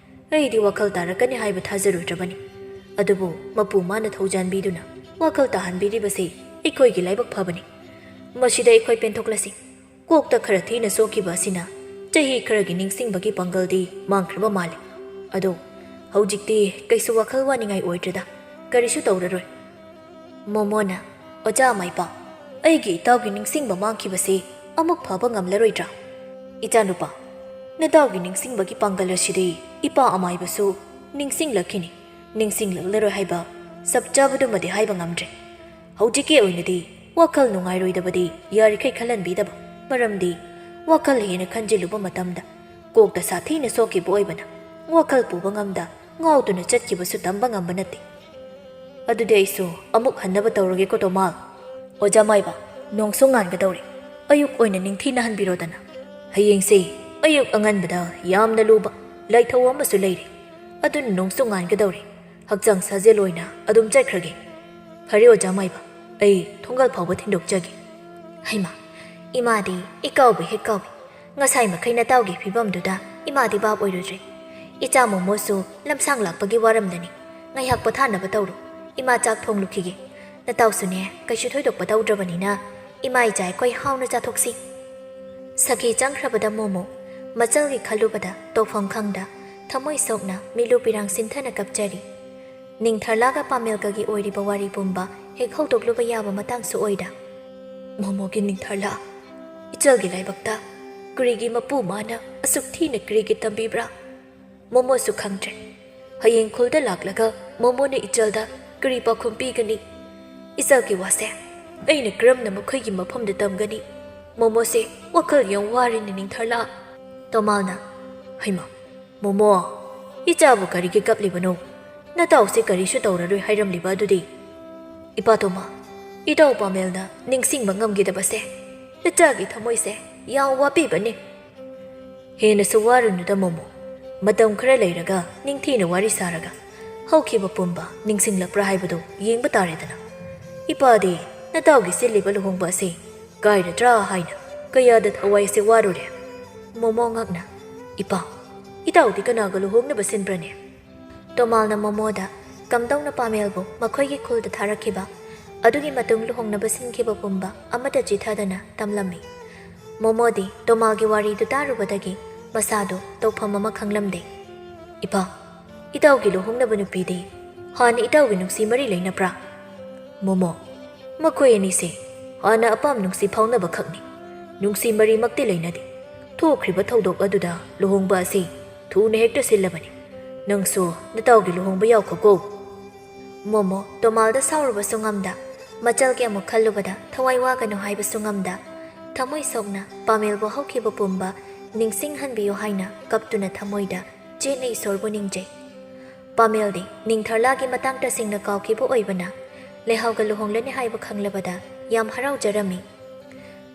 ꯑꯩꯗꯤ ꯋꯥꯈꯜ ꯇꯥꯔꯛꯀꯅꯤ ꯍꯥꯏꯕ ꯊꯥꯖꯔꯨꯗ꯭ꯔꯕꯅꯤ꯫ ꯑꯗꯨꯕꯨ ꯃꯄꯨ ꯃꯥꯅ ꯊꯧꯖꯥꯟꯕꯤꯗꯨꯅ ꯋꯥꯈꯜ ꯇꯥꯍꯟꯕꯤꯔꯤꯕꯁꯤ ꯑꯩꯈꯣꯏꯒꯤ ꯂꯥꯏꯕꯛ ꯐꯕꯅꯤ꯫ ꯃꯁꯤꯗ ꯑꯩꯈꯣꯏ ꯄꯦꯟꯊꯣꯛꯂꯁꯤ꯫ ꯀꯣꯛꯇ ꯈꯔ ꯊꯤꯅ ꯁꯣꯛꯈꯤꯕ ꯑꯁꯤꯅ ꯆꯍꯤ ꯈꯔꯒꯤ ꯅꯤꯡꯁꯤꯡꯕꯒꯤ ꯄꯥꯡꯒꯜꯗꯤ ꯃꯥꯡꯈ꯭ꯔꯕ ꯃꯥꯜꯂꯤ꯫ ꯑꯗꯣ ꯍꯧꯖꯤꯛꯇꯤ ꯀꯩꯁꯨ ꯋꯥꯈꯜ ꯋꯥꯅꯤꯡꯉꯥꯏ ꯑꯣꯏꯗ꯭ꯔꯦꯗ, ꯀꯔꯤꯁꯨ ꯇꯧꯔꯔꯣꯏ꯫" ꯃꯣꯃꯣꯅ, "ꯑꯣꯖꯥ ꯃꯥꯏꯄꯥ, ꯑꯩꯒꯤ ꯏꯇꯥꯎꯒꯤ ꯅꯤꯡꯁꯤꯡꯕ ꯃꯥꯡꯈꯤꯕꯁꯤ ꯑꯃꯨꯛ ꯐꯕ ꯉꯝꯂꯔꯣꯏꯗ꯭ꯔꯥ? ꯏꯆꯥꯅꯨꯄꯥ, ꯅꯇꯥꯎꯒꯤ ꯅꯤꯡꯁꯤꯡꯕꯒꯤ ꯄꯥꯡꯒꯜ ꯑꯁꯤꯗꯤ ꯏꯄꯥ ꯑꯃꯥꯏꯕꯁꯨ ꯅꯤꯡꯁꯤꯡꯂꯛꯈꯤꯅꯤ, ꯅꯤꯡꯁꯤꯡꯂꯛꯂꯔꯣꯏ ꯍꯥꯏꯕ ꯆꯞ ꯆꯥꯕꯗꯨꯃꯗꯤ ꯍꯥꯏꯕ ꯉꯝꯗ꯭ꯔꯦ꯫ ꯍꯧꯖꯤꯛꯀꯤ ꯑꯣꯏꯅꯗꯤ ꯋꯥꯈꯜ ꯅꯨꯡꯉꯥꯏꯔꯣꯏꯗꯕꯗꯤ ꯌꯥꯔꯤꯈꯩ ꯈꯜꯍꯟꯕꯤꯗꯕ, ꯃꯔꯝꯗꯤ ꯋꯥꯈꯜ ꯍꯦꯟꯅ ꯈꯟꯖꯤꯜꯂꯨꯕ ꯃꯇꯝꯗ ꯀꯣꯛꯇ ꯁꯥꯊꯤꯅ ꯁꯣꯛꯈꯤꯕ ꯑꯣꯏꯕꯅ ꯋꯥꯈꯜ ꯄꯨꯕ ꯉꯝꯗ ꯉꯥꯎꯗꯨꯅ ꯆꯠꯈꯤꯕꯁꯨ ꯇꯝꯕ ꯉꯝꯕ ꯅꯠꯇꯦ꯫ ꯑꯗꯨꯗꯤ ꯑꯩꯁꯨ ꯑꯃꯨꯛ ꯍꯟꯅꯕ ꯇꯧꯔꯒꯦꯀꯣ, ꯇꯣꯃꯥꯜ꯫ ꯑꯣꯖꯥ ꯃꯥꯏꯕ, ꯅꯣꯡꯁꯨ ꯉꯥꯟꯒꯗꯧꯔꯦ꯫ ꯑꯌꯨꯛ ꯑꯣꯏꯅ ꯅꯤꯡꯊꯤꯅ ꯍꯟꯕꯤꯔꯣꯗꯅ꯫ ꯍꯌꯦꯡꯁꯦ ꯑꯌꯨꯛ ꯑꯉꯟꯕꯗ ꯌꯥꯝꯅ ꯂꯨꯕ ꯂꯥꯏꯊꯧ ꯑꯃꯁꯨ ꯂꯩꯔꯦ꯫ ꯑꯗꯨꯅ ꯅꯣꯡꯁꯨ ꯉꯥꯟꯒꯗꯧꯔꯦ꯫ ꯍꯛꯆꯥꯡ ꯁꯥꯖꯦꯜ ꯑꯣꯏꯅ ꯑꯗꯨꯝ ꯆꯠꯈ꯭ꯔꯒꯦ꯫ ꯐꯔꯦ ꯑꯣꯖꯥ ꯃꯥꯏꯕ, ꯑꯩ ꯊꯣꯡꯒꯥꯜ ꯐꯥꯎꯕ ꯊꯤꯟꯗꯣꯛꯆꯒꯦ꯫ ꯍꯩꯃꯥ, ꯏꯃꯥꯗꯤ ꯏꯀꯥꯎꯕ ꯍꯦꯛ ꯀꯥꯎꯏ꯫ ꯉꯁꯥꯏ ꯃꯈꯩ ꯅꯇꯥꯎꯒꯤ ꯐꯤꯕꯝꯗꯨꯗ ꯏꯃꯥꯗꯤ ꯚꯥꯞ ꯑꯣꯏꯔꯨꯗ꯭ꯔꯦ꯫ ꯏꯆꯥ ꯃꯣꯃꯣꯁꯨ ꯂꯝꯁꯥꯡ ꯂꯥꯛꯄꯒꯤ ꯋꯥꯔꯝꯂꯅꯤ꯫ ꯉꯥꯏꯍꯥꯛ ꯄꯣꯊꯥꯅꯕ ꯇꯧꯔꯣ꯫ ꯏꯃꯥ ꯆꯥꯛ ꯊꯣꯡꯂꯨꯈꯤꯒꯦ꯫ ꯅꯇꯥꯎꯁꯨꯅꯦ, ꯀꯩꯁꯨ ꯊꯣꯏꯗꯣꯛꯄ ꯇꯧꯗ꯭ꯔꯕꯅꯤꯅ ꯏꯃꯥ ꯏꯆꯥ ꯑꯩꯈꯣꯏ ꯍꯥꯎꯅ ꯆꯥꯊꯣꯛꯁꯤ꯫ ꯁꯈꯤ ꯆꯪꯈ꯭ꯔꯕꯗ ꯃꯣꯃꯣ ꯃꯆꯜꯒꯤ ꯈꯜꯂꯨꯕꯗ ꯇꯧꯐꯝ ꯈꯪꯗ ꯊꯃꯣꯏ ꯁꯣꯛꯅ ꯃꯤꯂꯨ ꯄꯤꯔꯥꯡ ꯁꯤꯟꯊꯅ ꯀꯞꯆꯔꯤ꯫ ꯅꯤꯡꯊꯔꯂꯥꯒ ꯄꯥꯃꯦꯜꯒꯒꯤ ꯑꯣꯏꯔꯤꯕ ꯋꯥꯔꯤ ꯄꯨꯝꯕ ꯍꯦꯛ ꯍꯧꯗꯣꯛꯂꯨꯕ ꯌꯥꯕ ꯃꯇꯥꯡꯁꯨ ꯑꯣꯏꯗ꯫ ꯃꯣꯃꯣꯒꯤ ꯅꯤꯡꯊꯔꯂꯥ, ꯏꯆꯜꯒꯤ ꯂꯥꯏꯕꯛꯇ ꯀꯔꯤꯒꯤ ꯃꯄꯨ ꯃꯥꯅ ꯑꯁꯨꯛ ꯊꯤꯅ ꯀꯔꯤꯒꯤ ꯇꯝꯕꯤꯕ꯭ꯔꯥ? ꯃꯣꯃꯣꯁꯨ ꯈꯪꯗ꯭ꯔꯦ꯫ ꯍꯌꯦꯡ ꯈꯨꯜꯗ ꯂꯥꯛꯂꯒ ꯃꯣꯃꯣꯅ ꯏꯆꯜꯗ ꯀꯔꯤ ꯄꯥꯎꯈꯨꯝ ꯄꯤꯒꯅꯤ? ꯏꯆꯜꯒꯤ ꯋꯥꯁꯦ ꯑꯩꯅ ꯀꯔꯝꯅ ꯃꯈꯣꯏꯒꯤ ꯃꯐꯝꯗ ꯇꯝꯒꯅꯤ? ꯃꯣꯃꯣꯁꯦ ꯋꯥꯈꯜ ꯌꯥꯝ ꯋꯥꯔꯦꯅꯦ, ꯅꯤꯡꯊꯔꯂꯥ꯫ ꯇꯣꯃꯥꯜꯅ, ꯍꯩꯃꯥ, ꯃꯣꯃꯣ, ꯏꯆꯥꯕꯨ ꯀꯔꯤꯒꯤ ꯀꯞꯂꯤꯕꯅꯣ? ꯅꯇꯥꯎꯁꯦ ꯀꯔꯤꯁꯨ ꯇꯧꯔꯔꯣꯏ ꯍꯥꯏꯔꯝꯂꯤꯕ ꯑꯗꯨꯗꯤ? ꯏꯄꯥ ꯇꯣꯃꯥ, ꯏꯇꯥꯎ ꯄꯥꯃꯦꯜꯅ ꯅꯤꯡꯁꯤꯡꯕ ꯉꯝꯈꯤꯗꯕꯁꯦ ꯅꯆꯥꯒꯤ ꯊꯃꯣꯏꯁꯦ ꯌꯥꯝ ꯋꯥꯕꯤꯕꯅꯤ꯫ ꯍꯦꯟꯅꯁꯨ ꯋꯥꯔꯨꯅꯨꯗ ꯃꯣꯃꯣ, ꯃꯇꯝ ꯈꯔ ꯂꯩꯔꯒ ꯅꯤꯡꯊꯤꯅ ꯋꯥꯔꯤ ꯁꯥꯔꯒ ꯍꯧꯈꯤꯕ ꯄꯨꯝꯕ ꯅꯤꯡꯁꯤꯡꯂꯛꯄ꯭ꯔꯥ ꯍꯥꯏꯕꯗꯨ ꯌꯦꯡꯕ ꯇꯥꯔꯦꯗꯅ꯫ ꯏꯄꯥꯗꯤ ꯅꯇꯥꯎꯒꯤ ꯁꯤꯜꯂꯤꯕ ꯂꯨꯍꯣꯡꯕ ꯑꯁꯤ ꯀꯥꯏꯔꯗ꯭ꯔꯥ ꯍꯥꯏꯅ ꯀꯌꯥꯗ ꯊꯋꯥꯏꯁꯦ ꯋꯥꯔꯨꯔꯦ꯫ ꯃꯣꯃꯣ ꯉꯛꯅ, ꯏꯄꯥ, ꯏꯇꯥꯎꯗꯤ ꯀꯅꯥꯒ ꯂꯨꯍꯣꯡꯅꯕ ꯁꯤꯟꯕ꯭ꯔꯅꯦ? ꯇꯣꯃꯥꯜꯅ ꯃꯣꯃꯣꯗ ꯀꯝꯗꯧꯅ ꯄꯥꯃꯦꯜꯕꯨ ꯃꯈꯣꯏꯒꯤ ꯈꯨꯜꯗ ꯊꯥꯔꯛꯈꯤꯕ, ꯑꯗꯨꯒꯤ ꯃꯇꯨꯡ ꯂꯨꯍꯣꯡꯅꯕ ꯁꯤꯟꯈꯤꯕ ꯄꯨꯝꯕ ꯑꯃꯠꯇ ꯆꯤꯊꯗꯅ ꯇꯝꯂꯝꯃꯤ꯫ ꯃꯣꯃꯣꯗꯤ ꯇꯣꯃꯥꯜꯒꯤ ꯋꯥꯔꯤꯗꯨ ꯇꯥꯔꯨꯕꯗꯒꯤ ꯃꯁꯥꯗꯨ ꯇꯧꯐꯝ ꯑꯃ ꯈꯪꯂꯝꯗꯦ꯫ ꯏꯄꯥ, ꯏꯇꯥꯎꯒꯤ ꯂꯨꯍꯣꯡꯅꯕ ꯅꯨꯄꯤꯗꯤ ꯍꯥꯟꯅ ꯏꯇꯥꯎꯒꯤ ꯅꯨꯡꯁꯤ ꯃꯔꯤ ꯂꯩꯅꯕ꯭ꯔꯥ? ꯃꯣꯃꯣ, ꯃꯈꯣꯏ ꯑꯅꯤꯁꯦ ꯍꯥꯟꯅ ꯑꯄꯥꯝ ꯅꯨꯡꯁꯤ ꯐꯥꯎꯅꯕ ꯈꯛꯅꯤ꯫ ꯅꯨꯡꯁꯤ ꯃꯔꯤꯃꯛꯇꯤ ꯂꯩꯅꯗꯦ꯫ ꯊꯣꯛꯈ꯭ꯔꯤꯕ ꯊꯧꯗꯣꯛ ꯑꯗꯨꯗ ꯂꯨꯍꯣꯡꯕ ꯑꯁꯤ ꯊꯨꯅ ꯍꯦꯛꯇ ꯁꯤꯜꯂꯕꯅꯤ꯫ ꯅꯪꯁꯨ ꯅꯇꯥꯎꯒꯤ ꯂꯨꯍꯣꯡꯕ ꯌꯥꯎꯈꯣꯀꯣ꯫ ꯃꯣꯃꯣ ꯇꯣꯃꯥꯜꯗ ꯁꯥꯎꯔꯨꯕꯁꯨ ꯉꯝꯗ, ꯃꯆꯜꯒꯤ ꯑꯃꯨꯛ ꯈꯜꯂꯨꯕꯗ ꯊꯋꯥꯏ ꯋꯥꯒꯅꯨ ꯍꯥꯏꯕꯁꯨ ꯉꯝꯗ, ꯊꯃꯣꯏ ꯁꯣꯛꯅ ꯄꯥꯃꯦꯜꯕꯨ ꯍꯧꯈꯤꯕ ꯄꯨꯝꯕ ꯅꯤꯡꯁꯤꯡꯍꯟꯕꯤꯌꯨ ꯍꯥꯏꯅ ꯀꯞꯇꯨꯅ ꯊꯃꯣꯏꯗ ꯆꯦꯠꯅ ꯏꯁꯣꯔꯕꯨ ꯅꯤꯡꯖꯩ꯫ ꯄꯥꯃꯦꯜꯗꯤ ꯅꯤꯡꯊꯔꯂꯥꯒꯤ ꯃꯇꯥꯡ ꯇꯁꯦꯡꯅ ꯀꯥꯎꯈꯤꯕ ꯑꯣꯏꯕꯅ, ꯂꯩꯍꯥꯎꯒ ꯂꯨꯍꯣꯡꯂꯅꯤ ꯍꯥꯏꯕ ꯈꯪꯂꯕꯗ ꯌꯥꯝ ꯍꯔꯥꯎꯖꯔꯝꯃꯤ꯫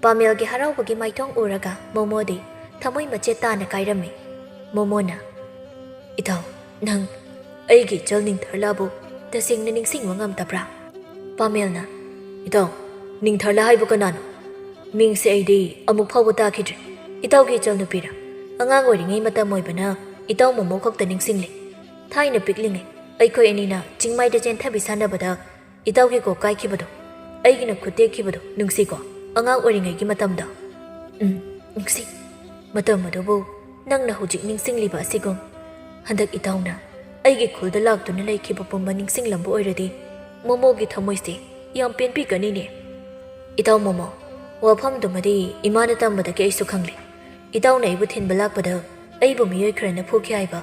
ꯄꯥꯃꯦꯜꯒꯤ ꯍꯔꯥꯎꯕꯒꯤ ꯃꯥꯏꯊꯣꯡ ꯎꯔꯒ ꯃꯣꯃꯣꯗꯤ ꯊꯃꯣꯏ ꯃꯆꯦꯠ ꯇꯥꯅ ꯀꯥꯏꯔꯝꯃꯤ꯫ ꯃꯣꯃꯣꯅ, "ꯏꯇꯥꯎ, ꯅꯪ ꯑꯩꯒꯤ ꯏꯆꯜ ꯅꯤꯡꯊꯔꯂꯥꯕꯨ ꯇꯁꯦꯡꯅ ꯅꯤꯡꯁꯤꯡꯕ ꯉꯝꯗꯕ꯭ꯔꯥ?" ꯄꯥꯃꯦꯜꯅ, "ꯏꯇꯥꯎ, ꯅꯤꯡꯊꯔꯂꯥ ꯍꯥꯏꯕꯨ ꯀꯅꯥꯅꯣ? ꯃꯤꯡꯁꯦ ꯑꯩꯗꯤ ꯑꯃꯨꯛ ꯐꯥꯎꯕ ꯇꯥꯈꯤꯗ꯭ꯔꯦ꯫ ꯏꯇꯥꯎꯒꯤ ꯏꯆꯜ ꯅꯨꯄꯤꯔꯥ? ꯑꯉꯥꯡ ꯑꯣꯏꯔꯤꯉꯩ ꯃꯇꯝ ꯑꯣꯏꯕꯅ ꯏꯇꯥꯎ ꯃꯣꯃꯣ ꯈꯛꯇ ꯅꯤꯡꯁꯤꯡꯂꯤ꯫ ꯊꯥꯏꯅ ꯄꯤꯛꯂꯤꯉꯩ ꯑꯩꯈꯣꯏ ꯑꯅꯤꯅ ꯆꯤꯡꯃꯥꯏꯗ ꯆꯦꯟꯊꯕꯤ ꯁꯥꯟꯅꯕꯗ ꯏꯇꯥꯎꯒꯤ ꯀꯣꯛ ꯀꯥꯏꯈꯤꯕꯗꯣ, ꯑꯩꯒꯤꯅ ꯈꯨꯠ ꯇꯦꯛꯈꯤꯕꯗꯣ ꯅꯤꯡꯁꯤꯀꯣ? ꯑꯉꯥꯡ ꯑꯣꯏꯔꯤꯉꯩꯒꯤ ꯃꯇꯝꯗꯣ?" "ꯎꯝ, ꯅꯤꯡꯁꯤ꯫ ꯃꯇꯝ ꯑꯗꯨꯕꯨ ꯅꯪꯅ ꯍꯧꯖꯤꯛ ꯅꯤꯡꯁꯤꯡꯂꯤꯕ ꯑꯁꯤꯒꯨꯝ, ꯍꯟꯗꯛ ꯏꯇꯥꯎꯅ ꯑꯩꯒꯤ ꯈꯨꯜꯗ ꯂꯥꯛꯇꯨꯅ ꯂꯩꯈꯤꯕ ꯄꯨꯝꯕ ꯅꯤꯡꯁꯤꯡꯂꯝꯕ ꯑꯣꯏꯔꯗꯤ ꯃꯣꯃꯣꯒꯤ ꯊꯃꯣꯏꯁꯦ ꯌꯥꯝ ꯄꯦꯟꯕꯤꯒꯅꯤꯅꯦ꯫ ꯏꯇꯥꯎ ꯃꯣꯃꯣ, ꯋꯥꯐꯝꯗꯨꯃꯗꯤ ꯏꯃꯥꯅ ꯇꯝꯕꯗꯒꯤ ꯑꯩꯁꯨ ꯈꯪꯂꯦ꯫ ꯏꯇꯥꯎꯅ ꯑꯩꯕꯨ ꯊꯤꯟꯕ ꯂꯥꯛꯄꯗ ꯑꯩꯕꯨ ꯃꯤꯑꯣꯏ ꯈꯔꯅ ꯐꯨꯈꯤ ꯍꯥꯏꯕ꯫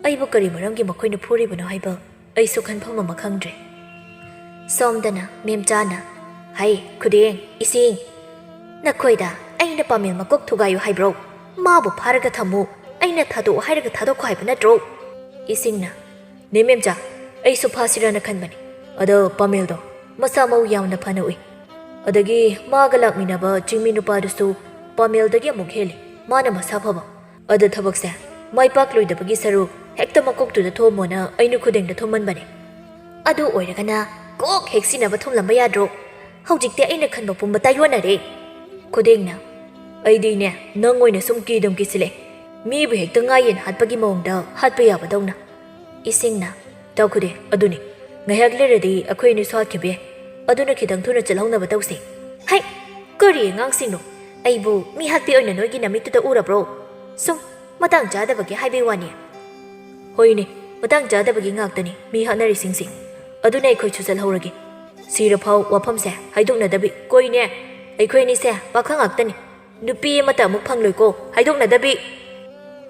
ꯑꯩꯕꯨ ꯀꯔꯤ ꯃꯔꯝꯒꯤ ꯃꯈꯣꯏꯅ ꯐꯨꯔꯤꯕꯅꯣ ꯍꯥꯏꯕ ꯑꯩꯁꯨ ꯈꯟꯐꯝ ꯑꯃ ꯈꯪꯗ꯭ꯔꯦ꯫" ꯁꯣꯝꯗꯅ ꯃꯦꯝꯆꯥꯅ, "ꯍꯩ, ꯈꯨꯗꯦꯡ, ꯏꯁꯤꯡ, ꯅꯈꯣꯏꯗ ꯑꯩꯅ ꯄꯥꯃꯦꯜ ꯃꯀꯣꯛ ꯊꯨꯒꯥꯏꯌꯨ ꯍꯥꯏꯕ꯭ꯔꯣ? ꯃꯥꯕꯨ ꯐꯥꯔꯒ ꯊꯝꯃꯨ, ꯑꯩꯅ ꯊꯥꯗꯣꯛꯑꯣ ꯍꯥꯏꯔꯒ ꯊꯥꯗꯣꯛꯈꯣ ꯍꯥꯏꯕ ꯅꯠꯇ꯭ꯔꯣ?" ꯏꯁꯤꯡꯅ, "ꯅꯦ ꯃꯦꯝꯆꯥ, ꯑꯩꯁꯨ ꯐꯥꯁꯤꯔꯅ ꯈꯟꯕꯅꯤ꯫ ꯑꯗꯣ ꯄꯥꯃꯦꯜꯗꯣ ꯃꯁꯥ ꯃꯎ ꯌꯥꯝꯅ ꯐꯅ ꯎꯏ꯫ ꯑꯗꯒꯤ ꯃꯥꯒ ꯂꯥꯛꯃꯤꯟꯅꯕ ꯆꯤꯡꯃꯤ ꯅꯨꯄꯥꯗꯨꯁꯨ ꯄꯥꯃꯦꯜꯗꯒꯤ ꯑꯃꯨꯛ ꯍꯦꯜꯂꯤ꯫ ꯃꯥꯅ ꯃꯁꯥ ꯐꯕ꯫ ꯑꯗꯣ ꯊꯕꯛꯁꯦ ꯃꯥꯏ ꯄꯥꯛꯂꯣꯏꯗꯕꯒꯤ ꯁꯔꯨꯛ ꯍꯦꯛꯇ ꯃꯀꯣꯛꯇꯨꯗ ꯊꯣꯝꯃꯣꯅ ꯑꯩꯅ ꯈꯨꯗꯦꯡꯗ ꯊꯣꯝꯍꯟꯕꯅꯤ꯫" "ꯑꯗꯨ ꯑꯣꯏꯔꯒꯅ ꯀꯣꯛ ꯍꯦꯛ ꯁꯤꯟꯅꯕ ꯊꯣꯝꯂꯝꯕ ꯌꯥꯗ꯭ꯔꯣ? ꯍꯧꯖꯤꯛꯇꯤ ꯑꯩꯅ ꯈꯟꯕ ꯄꯨꯝꯕ ꯇꯥꯏꯌꯣꯟꯅꯔꯦ꯫" ꯈꯨꯗꯦꯡꯅ, "ꯑꯩꯗꯤꯅꯦ, ꯅꯪ ꯑꯣꯏꯅ ꯁꯨꯝ ꯀꯤꯗꯨꯝ ꯀꯤꯁꯤꯜꯂꯦ꯫ ꯃꯤꯕꯨ ꯍꯦꯛꯇ ꯉꯥ ꯌꯦꯟ ꯍꯥꯠꯄꯒꯤ ꯃꯑꯣꯡꯗ ꯍꯥꯠꯄ ꯌꯥꯕꯗꯧꯅ꯫" ꯏꯁꯤꯡꯅ, "ꯏꯇꯥꯎ ꯈꯨꯗꯦꯡ, ꯑꯗꯨꯅꯤ꯫ ꯉꯥꯏꯍꯥꯛ ꯂꯩꯔꯗꯤ ꯑꯩꯈꯣꯏ ꯑꯅꯤꯁꯨ ꯍꯥꯠꯈꯤꯕ ꯌꯥꯏ꯫ ꯑꯗꯨꯅ ꯈꯤꯇꯪ ꯊꯨꯅ ꯆꯠꯍꯧꯅꯕ ꯇꯧꯁꯤ꯫" "ꯍꯩ! ꯀꯔꯤ ꯑꯉꯥꯡꯁꯤꯡꯅꯣ? ꯑꯩꯕꯨ ꯃꯤ ꯍꯥꯠꯄꯤ ꯑꯣꯏꯅ ꯅꯣꯏꯒꯤ ꯅꯃꯤꯠꯇꯨꯗ ꯎꯔꯕ꯭ꯔꯣ? ꯁꯨꯝ ꯃꯇꯥꯡ ꯆꯥꯗꯕꯒꯤ ꯍꯥꯏꯕꯩ ꯋꯥꯅꯤ꯫" "ꯍꯣꯏꯅꯦ, ꯃꯇꯥꯡ ꯆꯥꯗꯕꯒꯤ ꯉꯥꯛꯇꯅꯤ ꯃꯤ ꯍꯥꯠꯅꯔꯤꯁꯤꯡꯁꯦ꯫ ꯑꯗꯨꯅ ꯑꯩꯈꯣꯏꯁꯨ ꯆꯠꯍꯧꯔꯒꯦ꯫" ꯁꯤꯔꯐꯥꯎ ꯋꯥꯐꯝꯁꯦ ꯍꯥꯏꯗꯣꯛꯅꯗꯕꯤ꯫ ꯀꯣꯏꯅꯦ, ꯑꯩꯈꯣꯏ ꯑꯅꯤꯁꯦ ꯄꯥꯈꯪ ꯉꯥꯛꯇꯅꯤ꯫ ꯅꯨꯄꯤ ꯑꯃꯠꯇ ꯑꯃꯨꯛ ꯐꯪꯂꯣꯏꯀꯣ ꯍꯥꯏꯗꯣꯛꯅꯗꯕꯤ꯫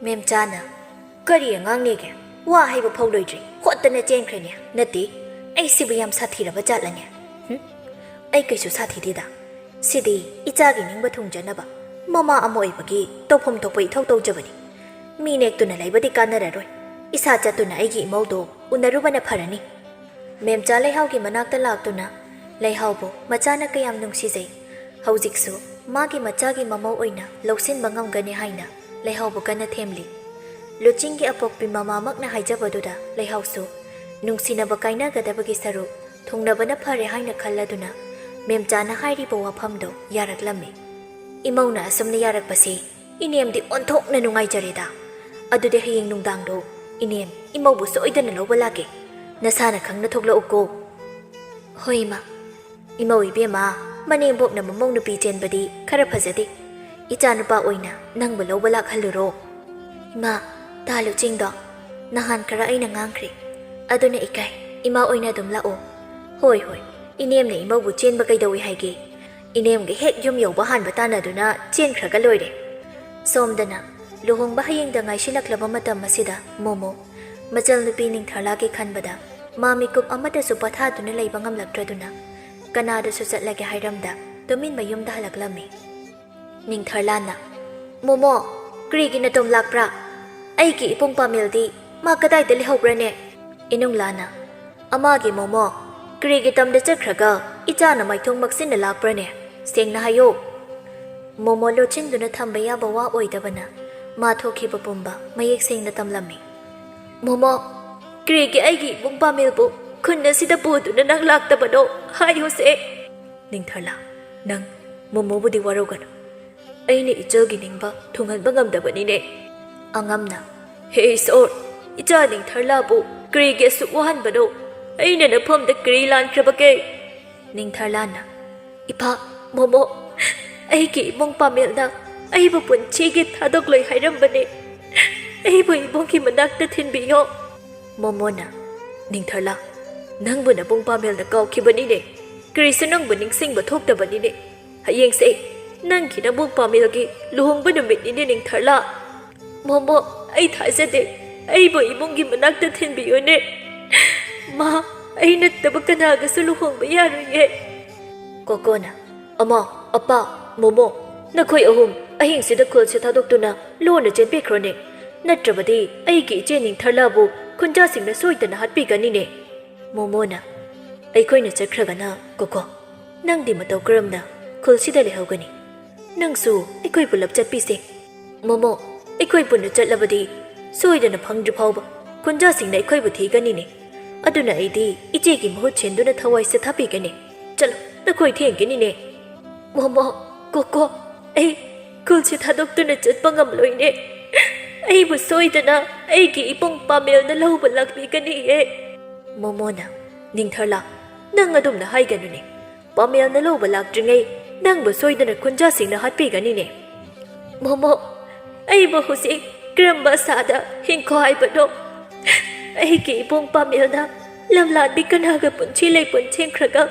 ꯃꯦꯝꯆꯥꯅ, "ꯀꯔꯤ ꯑꯉꯥꯡꯅꯦꯒꯦ? ꯋꯥ ꯍꯥꯏꯕ ꯐꯥꯎ ꯂꯣꯏꯗ꯭ꯔꯤ, ꯍꯣꯠꯇꯅ ꯆꯦꯟꯈ꯭ꯔꯦꯅꯦ꯫ ꯅꯠꯇꯦ, ꯑꯩꯁꯤꯕꯨ ꯌꯥꯝ ꯁꯥꯊꯤꯔꯕ ꯖꯥꯠꯂꯅꯦ? ꯍꯨꯝ? ꯑꯩ ꯀꯩꯁꯨ ꯁꯥꯊꯤꯗꯦꯗ꯫ ꯁꯤꯗꯤ ꯏꯆꯥꯒꯤ ꯅꯤꯡꯕ ꯊꯨꯡꯖꯅꯕ ꯃꯃꯥ ꯑꯃ ꯑꯣꯏꯕꯒꯤ ꯇꯧꯐꯝ ꯊꯣꯛꯄ ꯏꯊꯧ ꯇꯧꯖꯕꯅꯤ꯫ ꯃꯤ ꯅꯦꯛꯇꯨꯅ ꯂꯩꯕꯗꯤ ꯀꯥꯟꯅꯔꯔꯣꯏ꯫ ꯏꯁꯥ ꯆꯠꯇꯨꯅ ꯑꯩꯒꯤ ꯏꯃꯧꯗꯣ ꯎꯅꯔꯨꯕꯅ ꯐꯔꯅꯤ꯫" ꯃꯦꯝꯆꯥ ꯂꯩꯍꯥꯎꯒꯤ ꯃꯅꯥꯛꯇ ꯂꯥꯛꯇꯨꯅ ꯂꯩꯍꯥꯎꯕꯨ ꯃꯆꯥꯅ ꯀꯌꯥꯝ ꯅꯨꯡꯁꯤꯖꯩ꯫ ꯍꯧꯖꯤꯛꯁꯨ ꯃꯥꯒꯤ ꯃꯆꯥꯒꯤ ꯃꯃꯧ ꯑꯣꯏꯅ ꯂꯧꯁꯤꯟꯕ ꯉꯝꯒꯅꯤ ꯍꯥꯏꯅ ꯂꯩꯍꯥꯎꯕꯨ ꯀꯟꯅ ꯊꯦꯝꯂꯤ꯫ ꯂꯨꯆꯤꯡꯒꯤ ꯑꯄꯣꯛꯄꯤ ꯃꯃꯥꯃꯛꯅ ꯍꯥꯏꯖꯕꯗꯨꯗ ꯂꯩꯍꯥꯎꯁꯨ ꯅꯨꯡꯁꯤꯅꯕ ꯀꯥꯏꯅꯒꯗꯕꯒꯤ ꯁꯔꯨꯛ ꯊꯨꯡꯅꯕꯅ ꯐꯔꯦ ꯍꯥꯏꯅ ꯈꯜꯂꯗꯨꯅ ꯃꯦꯝꯆꯥꯅ ꯍꯥꯏꯔꯤꯕ ꯋꯥꯐꯝꯗꯣ ꯌꯥꯔꯛꯂꯝꯃꯤ꯫ "ꯏꯃꯧꯅ ꯑꯁꯨꯝꯅ ꯌꯥꯔꯛꯄꯁꯤ ꯏꯅꯦꯝꯗꯤ ꯑꯣꯟꯊꯣꯛꯅ ꯅꯨꯡꯉꯥꯏꯖꯔꯦꯗ꯫ ꯑꯗꯨꯗꯤ ꯍꯌꯦꯡ ꯅꯨꯡꯗꯥꯡꯗꯣ ꯏꯅꯦꯝ ꯏꯃꯧꯕꯨ ꯁꯣꯏꯗꯅ ꯂꯧꯕ ꯂꯥꯛꯀꯦ꯫ ꯅꯁꯥꯅ ꯈꯪꯅ ꯊꯣꯛꯂꯛꯎꯀꯣ꯫" "ꯍꯣꯏ, ꯏꯃꯥ꯫" "ꯏꯃꯧ ꯏꯕꯦꯝꯃ, ꯃꯅꯦꯝꯕꯣꯛꯅ ꯃꯃꯧ ꯅꯨꯄꯤ ꯆꯦꯟꯕꯗꯤ ꯈꯔ ꯐꯖꯗꯦ꯫ ꯏꯆꯥ ꯅꯨꯄꯥ ꯑꯣꯏꯅ ꯅꯪꯕꯨ ꯂꯧꯕ ꯂꯥꯛꯍꯜꯂꯨꯔꯣ꯫" "ꯏꯃꯥ, ꯇꯥ ꯂꯨꯆꯤꯡꯗꯣ ꯅꯍꯥꯟ ꯈꯔ ꯑꯩꯅ ꯉꯥꯡꯈ꯭ꯔꯦ꯫ ꯑꯗꯨꯅ ꯏꯀꯥꯏ, ꯏꯃꯥ ꯑꯣꯏꯅ ꯑꯗꯨꯝ ꯂꯥꯛꯑꯣ꯫" "ꯍꯣꯏ, ꯍꯣꯏ, ꯏꯅꯦꯝꯅ ꯏꯃꯧꯕꯨ ꯆꯦꯟꯕ ꯀꯩꯗꯧꯏ ꯍꯥꯏꯒꯦ? ꯏꯅꯦꯝꯒ ꯍꯦꯛ ꯌꯨꯝ ꯌꯧꯕ ꯍꯥꯟꯕ ꯇꯥꯟꯅꯗꯨꯅ ꯆꯦꯟꯈ꯭ꯔꯒ ꯂꯣꯏꯔꯦ꯫" ꯁꯣꯝꯗꯅ ꯂꯨꯍꯣꯡꯕ ꯍꯌꯦꯡꯗ ꯉꯥꯏꯁꯤꯜꯂꯛꯂꯕ ꯃꯇꯝ ꯑꯁꯤꯗ ꯃꯣꯃꯣ, ꯃꯆꯜꯅꯨꯄꯤ ꯅꯤꯡꯊꯔꯂꯥꯒꯤ ꯈꯟꯕꯗ ꯃꯥ ꯃꯤꯀꯨꯞ ꯑꯃꯠꯇꯁꯨ ꯄꯣꯊꯥꯗꯨꯅ ꯂꯩꯕ ꯉꯝꯂꯛꯇ꯭ꯔꯗꯨꯅ ꯀꯅꯥꯗꯁꯨ ꯆꯠꯂꯒꯦ ꯍꯥꯏꯔꯝꯗ ꯇꯨꯃꯤꯟ ꯃꯌꯨꯝꯗ ꯍꯜꯂꯛꯂꯝꯃꯤ꯫ ꯅꯤꯡꯊꯔꯂꯥꯅ, "ꯃꯣꯃꯣ, ꯀꯔꯤꯒꯤ ꯅꯇꯣꯝ ꯂꯥꯛꯄ꯭ꯔꯥ? ꯑꯩꯒꯤ ꯏꯕꯨꯡ ꯄꯥꯃꯦꯜꯗꯤ ꯃꯥ ꯀꯗꯥꯏꯗ ꯂꯩꯍꯧꯕ꯭ꯔꯅꯦ?" ꯏꯅꯨꯡꯂꯥꯅ, "ꯑꯃꯥꯒꯤ ꯃꯣꯃꯣ, ꯀꯔꯤꯒꯤ ꯇꯝꯗ ꯆꯠꯈ꯭ꯔꯒ ꯏꯆꯥꯅ ꯃꯥꯏꯊꯣꯡ ꯃꯛꯁꯤꯟꯅ ꯂꯥꯛꯄ꯭ꯔꯅꯦ? ꯁꯦꯡꯅ ꯍꯥꯏꯌꯣ꯫" ꯃꯣꯃꯣ ꯂꯣꯠꯁꯤꯟꯗꯨꯅ ꯊꯝꯕ ꯌꯥꯕ ꯋꯥ ꯑꯣꯏꯗꯕꯅ ꯃꯥ ꯊꯣꯛꯈꯤꯕ ꯄꯨꯝꯕ ꯃꯌꯦꯛ ꯁꯦꯡꯅ ꯇꯝꯂꯝꯃꯤ꯫ "ꯃꯣꯃꯣ, ꯀꯔꯤꯒꯤ ꯑꯩꯒꯤ ꯏꯕꯨꯡ ꯄꯥꯃꯦꯜꯕꯨ ꯈꯨꯟ ꯑꯁꯤꯗ ꯄꯨꯗꯨꯅ ꯅꯪ ꯂꯥꯛꯇꯕꯅꯣ? ꯍꯥꯏꯌꯨꯁꯦ꯫" ꯅꯤꯡꯊꯔꯂꯥ, "ꯅꯪ ꯃꯣꯃꯣꯕꯨꯗꯤ ꯋꯥꯔꯧꯒꯅꯨ꯫ ꯑꯩꯅ ꯏꯆꯜꯒꯤ ꯅꯤꯡꯕ ꯊꯨꯡꯍꯟꯕ ꯉꯝꯗꯕꯅꯤꯅꯦ꯫" ꯑꯉꯝꯅ, "ꯍꯦ ꯏꯁꯣꯔ, ꯏꯆꯥ ꯅꯤꯡꯊꯔꯂꯥꯕꯨ ꯀꯔꯤꯒꯤ ꯑꯁꯨꯛ ꯋꯥꯍꯟꯕꯅꯣ? ꯑꯩꯅ ꯅꯐꯝꯗ ꯀꯔꯤ ꯂꯥꯟꯈ꯭ꯔꯕꯒꯦ?" ꯅꯤꯡꯊꯔꯂꯥꯅ, "ꯏꯄꯥ, ꯃꯣꯃꯣ, ꯑꯩꯒꯤ ꯏꯕꯨꯡ ꯄꯥꯃꯦꯜꯅ ꯑꯩꯕꯨ ꯄꯨꯟꯁꯤꯒꯤ ꯊꯥꯗꯣꯛꯂꯣꯏ ꯍꯥꯏꯔꯝꯕꯅꯦ꯫ ꯑꯩꯕꯨ ꯏꯕꯨꯡꯒꯤ ꯃꯅꯥꯛꯇ ꯊꯤꯟꯕꯤꯌꯣ꯫" ꯃꯣꯃꯣꯅ, "ꯅꯤꯡꯊꯔꯂꯥ, "ꯅꯪꯕꯨ ꯅꯕꯨꯡ ꯄꯥꯃꯦꯜꯅ ꯀꯥꯎꯈꯤꯕꯅꯤꯅꯦ꯫ ꯀꯔꯤꯁꯨ ꯅꯪꯕꯨ ꯅꯤꯡꯁꯤꯡꯕ ꯊꯣꯛꯇꯕꯅꯤꯅꯦ꯫ ꯍꯌꯦꯡꯁꯦ ꯅꯪꯒꯤ ꯅꯕꯨꯡ ꯄꯥꯃꯦꯜꯒꯤ ꯂꯨꯍꯣꯡꯕ ꯅꯨꯃꯤꯠꯅꯤꯅꯦ, ꯅꯤꯡꯊꯔꯂꯥ꯫ ꯃꯣꯃꯣ, ꯑꯩ ꯊꯥꯖꯗꯦ꯫ ꯑꯩꯕꯨ ꯏꯃꯨꯡꯒꯤ ꯃꯅꯥꯛꯇ ꯊꯤꯟꯕꯤꯌꯨꯅꯦ꯫ ꯃꯥ ꯑꯩ ꯅꯠꯇꯕ ꯀꯅꯥꯒꯁꯨ ꯂꯨꯍꯣꯡꯕ ꯌꯥꯔꯣꯏꯌꯦ꯫" ꯀꯣꯀꯣꯅ, "ꯑꯃ, ꯑꯄꯥ, ꯃꯣꯃꯣ, ꯅꯈꯣꯏ ꯑꯍꯨꯝ ꯑꯍꯤꯡꯁꯤꯗ ꯈꯨꯜꯁꯦ ꯊꯥꯗꯣꯛꯇꯨꯅ ꯂꯣꯟꯅ ꯆꯦꯟꯕꯤꯈ꯭ꯔꯣꯅꯦ꯫ ꯅꯠꯇ꯭ꯔꯕꯗꯤ ꯑꯩꯒꯤ ꯏꯆꯦ ꯅꯤꯡꯊꯔꯂꯥꯕꯨ ꯈꯨꯟꯖꯥꯁꯤꯡꯅ ꯁꯣꯏꯗꯅ ꯍꯥꯠꯄꯤꯒꯅꯤꯅꯦ꯫" ꯃꯣꯃꯣꯅ, "ꯑꯩꯈꯣꯏꯅ ꯆꯠꯈ꯭ꯔꯒꯅ, ꯀꯣꯀꯣ, ꯅꯪꯗꯤ ꯃꯇꯧ ꯀꯔꯝꯅ ꯈꯨꯜꯁꯤꯗ ꯂꯩꯍꯧꯒꯅꯤ? ꯅꯪꯁꯨ ꯑꯩꯈꯣꯏ ꯄꯨꯂꯞ ꯆꯠꯄꯤꯁꯦ꯫ ꯃꯣꯃꯣ, ꯑꯩꯈꯣꯏ ꯄꯨꯟꯅ ꯆꯠꯂꯕꯗꯤ ꯁꯣꯏꯗꯅ ꯐꯪꯗ꯭ꯔꯤ ꯐꯥꯎꯕ ꯈꯨꯟꯖꯥꯁꯤꯡꯅ ꯑꯩꯈꯣꯏꯕꯨ ꯊꯤꯒꯅꯤꯅꯦ꯫ ꯑꯗꯨꯅ ꯑꯩꯗꯤ ꯏꯆꯦꯒꯤ ꯃꯍꯨꯠ ꯁꯤꯟꯗꯨꯅ ꯊꯋꯥꯏꯁꯦ ꯊꯥꯕꯤꯒꯅꯤ꯫ ꯆꯠꯂꯣ, ꯅꯈꯣꯏ ꯊꯦꯡꯒꯅꯤꯅꯦ꯫" "ꯃꯣꯃꯣ, ꯀꯣꯀꯣ, ꯑꯩ ꯈꯨꯜꯁꯤ ꯊꯥꯗꯣꯛꯇꯨꯅ ꯆꯠꯄ ꯉꯝꯂꯣꯏꯅꯦ꯫ ꯑꯩꯕꯨ ꯁꯣꯏꯗꯅ ꯑꯩꯒꯤ ꯏꯕꯨꯡ ꯄꯥꯃꯦꯜꯅ ꯂꯧꯕ ꯂꯥꯛꯄꯤꯒꯅꯤꯌꯦ꯫" ꯃꯣꯃꯣꯅ, "ꯅꯤꯡꯊꯔꯂꯥ, ꯅꯪ ꯑꯗꯨꯝꯅ ꯍꯥꯏꯒꯅꯨꯅꯦ꯫ ꯄꯥꯃꯦꯜꯅ ꯂꯧꯕ ꯂꯥꯛꯇ꯭ꯔꯤꯉꯩ ꯅꯪꯕꯨ ꯁꯣꯏꯗꯅ ꯈꯨꯟꯖꯥꯁꯤꯡꯅ ꯍꯥꯠꯄꯤꯒꯅꯤꯅꯦ꯫" "ꯃꯣꯃꯣ, ꯑꯩꯕꯨ ꯍꯧꯖꯤꯛ ꯀꯔꯝꯕ ꯑꯁꯥꯗ ꯍꯤꯡꯈꯣ ꯍꯥꯏꯕꯅꯣ? ꯑꯩꯒꯤ ꯏꯕꯨꯡ ꯄꯥꯃꯦꯜꯅ ꯂꯝꯂꯥꯟꯕꯤ ꯀꯅꯥꯒ ꯄꯨꯟꯁꯤ ꯂꯩꯄꯨꯟ ꯁꯦꯝꯈ꯭ꯔꯒ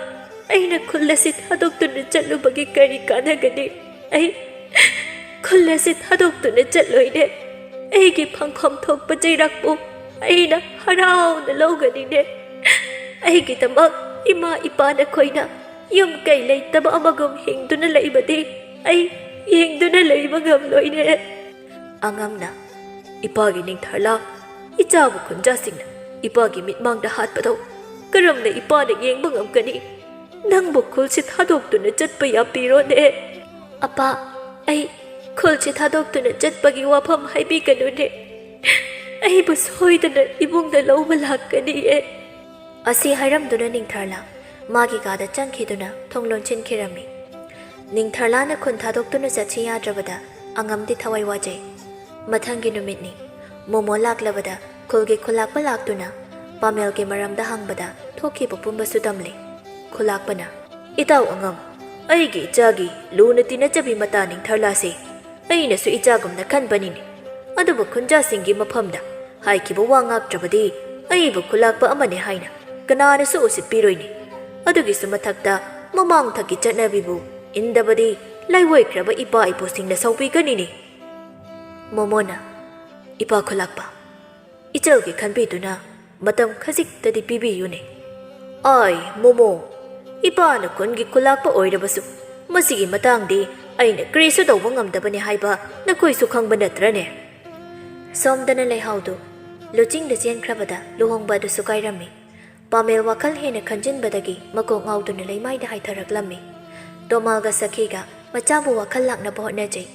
ꯑꯩꯅ ꯈꯨꯜ ꯑꯁꯤ ꯊꯥꯗꯣꯛꯇꯨꯅ ꯆꯠꯂꯨꯕꯒꯤ ꯀꯔꯤ ꯀꯥꯟꯅꯒꯅꯤ? ꯑꯩ ꯈꯨꯜ ꯑꯁꯤ ꯊꯥꯗꯣꯛꯇꯨꯅ ꯆꯠꯂꯣꯏꯅꯦ꯫ ꯑꯩꯒꯤ ꯐꯪꯐꯝ ꯊꯣꯛꯄ ꯆꯩꯔꯥꯛꯄꯨ ꯑꯩꯅ ꯍꯔꯥꯎꯅ ꯂꯧꯒꯅꯤꯅꯦ꯫ ꯑꯩꯒꯤꯗꯃꯛ ꯏꯃꯥ ꯏꯄꯥ ꯅꯈꯣꯏꯅ ꯌꯨꯝ ꯀꯩ ꯂꯩꯇꯕ ꯑꯃꯒꯨꯝ ꯍꯤꯡꯗꯨꯅ ꯂꯩꯕꯗꯤ ꯑꯩ ꯌꯦꯡꯗꯨꯅ ꯂꯩꯕ ꯉꯝꯂꯣꯏꯅꯦ꯫" ꯑꯉꯝꯅ, "ꯏꯄꯥꯒꯤ ꯅꯤꯡꯊꯔꯂꯥ, ꯏꯆꯥꯕꯨ ꯈꯨꯟꯖꯥꯁꯤꯡꯅ ꯏꯄꯥꯒꯤ ꯃꯤꯠꯃꯥꯡꯗ ꯍꯥꯠꯄꯗꯣ ꯀꯔꯝꯅ ꯏꯄꯥꯅ ꯌꯦꯡꯕ ꯉꯝꯒꯅꯤ? ꯅꯪꯕꯨ ꯈꯨꯜꯁꯤ ꯊꯥꯗꯣꯛꯇꯨꯅ ꯆꯠꯄ ꯌꯥꯕꯤꯔꯣꯅꯦ꯫" "ꯑꯄꯥ, ꯑꯩ ꯈꯨꯜꯁꯤ ꯊꯥꯗꯣꯛꯇꯨꯅ ꯆꯠꯄꯒꯤ ꯋꯥꯐꯝ ꯍꯥꯏꯕꯤꯒꯅꯨꯅꯦ꯫ ꯑꯩꯕꯨ ꯁꯣꯏꯗꯅ ꯏꯕꯨꯡꯅ ꯂꯧꯕ ꯂꯥꯛꯀꯅꯤꯌꯦ꯫" ꯑꯁꯤ ꯍꯥꯏꯔꯝꯗꯨꯅ ꯅꯤꯡꯊꯔꯂꯥ ꯃꯥꯒꯤ ꯀꯥꯗ ꯆꯪꯈꯤꯗꯨꯅ ꯊꯣꯡ ꯂꯣꯟꯁꯤꯟꯈꯤꯔꯝꯃꯤ꯫ ꯅꯤꯡꯊꯔꯂꯥꯅ ꯈꯨꯟ ꯊꯥꯗꯣꯛꯇꯨꯅ ꯆꯠꯁꯤ ꯌꯥꯗ꯭ꯔꯕꯗ ꯑꯉꯝꯗꯤ ꯊꯋꯥꯏ ꯋꯥꯖꯩ꯫ ꯃꯊꯪꯒꯤ ꯅꯨꯃꯤꯠꯅꯤ꯫ ꯃꯣꯃꯣ ꯂꯥꯛꯂꯕꯗ ꯈꯨꯜꯒꯤ ꯈꯨꯂꯥꯛꯄ ꯂꯥꯛꯇꯨꯅ ꯄꯥꯃꯦꯜꯒꯤ ꯃꯔꯝꯗ ꯍꯪꯕꯗ ꯊꯣꯛꯈꯤꯕ ꯄꯨꯝꯕꯁꯨ ꯇꯝꯂꯦ꯫ ꯈꯨꯂꯥꯛꯄꯅ, "ꯏꯇꯥꯎ ꯑꯉꯝ, ꯑꯩꯒꯤ ꯏꯆꯥꯒꯤ ꯂꯨꯅ ꯇꯤꯟꯅꯖꯕꯤ ꯃꯇꯥ ꯅꯤꯡꯊꯔꯂꯥꯁꯦ ꯑꯩꯅꯁꯨ ꯏꯆꯥꯒꯨꯝꯅ ꯈꯟꯕꯅꯤꯅꯦ꯫ ꯑꯗꯨꯕꯨ ꯈꯨꯟꯖꯥꯁꯤꯡꯒꯤ ꯃꯐꯝꯗ ꯍꯥꯏꯈꯤꯕ ꯋꯥ ꯉꯥꯛꯇ꯭ꯔꯕꯗꯤ ꯑꯩꯕꯨ ꯈꯨꯂꯥꯛꯄ ꯑꯃꯅꯦ ꯍꯥꯏꯅ ꯀꯅꯥꯅꯁꯨ ꯎꯁꯤꯠꯄꯤꯔꯣꯏꯅꯦ꯫ ꯑꯗꯨꯒꯤꯁꯨ ꯃꯊꯛꯇ ꯃꯃꯥꯡꯊꯛꯀꯤ ꯆꯠꯅꯕꯤꯕꯨ ꯏꯟꯗꯕꯗꯤ ꯂꯥꯏꯑꯣꯏꯈ꯭ꯔꯕ ꯏꯄꯥ ꯏꯄꯨꯁꯤꯡꯅ ꯁꯥꯎꯕꯤꯒꯅꯤꯅꯦ꯫ ꯃꯣꯃꯣꯅ, "ꯏꯄꯥ ꯈꯨꯂꯥꯛꯄ, ꯏꯆꯜꯒꯤ ꯈꯟꯕꯤꯗꯨꯅ ꯃꯇꯝ ꯈꯖꯤꯛꯇꯗꯤ ꯄꯤꯕꯤꯌꯨꯅꯦ꯫ ꯑꯥꯏ, ꯃꯣꯃꯣ, ꯏꯄꯥꯅ ꯈꯨꯟꯒꯤ ꯈꯨꯂꯥꯛꯄ ꯑꯣꯏꯔꯕꯁꯨ ꯃꯁꯤꯒꯤ ꯃꯇꯥꯡꯗꯤ ꯑꯩꯅ ꯀꯔꯤꯁꯨ ꯇꯧꯕ ꯉꯝꯗꯕꯅꯤ ꯍꯥꯏꯕ ꯅꯈꯣꯏꯁꯨ ꯈꯪꯕ ꯅꯠꯇ꯭ꯔꯅꯦ?" ꯁꯣꯝꯗꯅ ꯂꯩꯍꯥꯎꯗꯨ ꯂꯨꯆꯤꯡꯗ ꯆꯦꯟꯈ꯭ꯔꯕꯗ ꯂꯨꯍꯣꯡꯕ ꯑꯗꯨꯁꯨ ꯀꯥꯏꯔꯝꯃꯤ꯫ ꯄꯥꯃꯦꯜ ꯋꯥꯈꯜ ꯍꯦꯟꯅ ꯈꯟꯖꯤꯟꯕꯗꯒꯤ ꯃꯀꯣꯛ ꯉꯥꯎꯗꯨꯅ ꯂꯩꯃꯥꯏꯗ ꯍꯥꯏꯊꯔꯛꯂꯝꯃꯤ꯫ ꯇꯣꯃꯥꯜꯒ ꯁꯈꯤꯒ ꯃꯆꯥꯕꯨ ꯋꯥꯈꯜ ꯂꯥꯛꯅꯕ ꯍꯣꯠꯅꯖꯩ꯫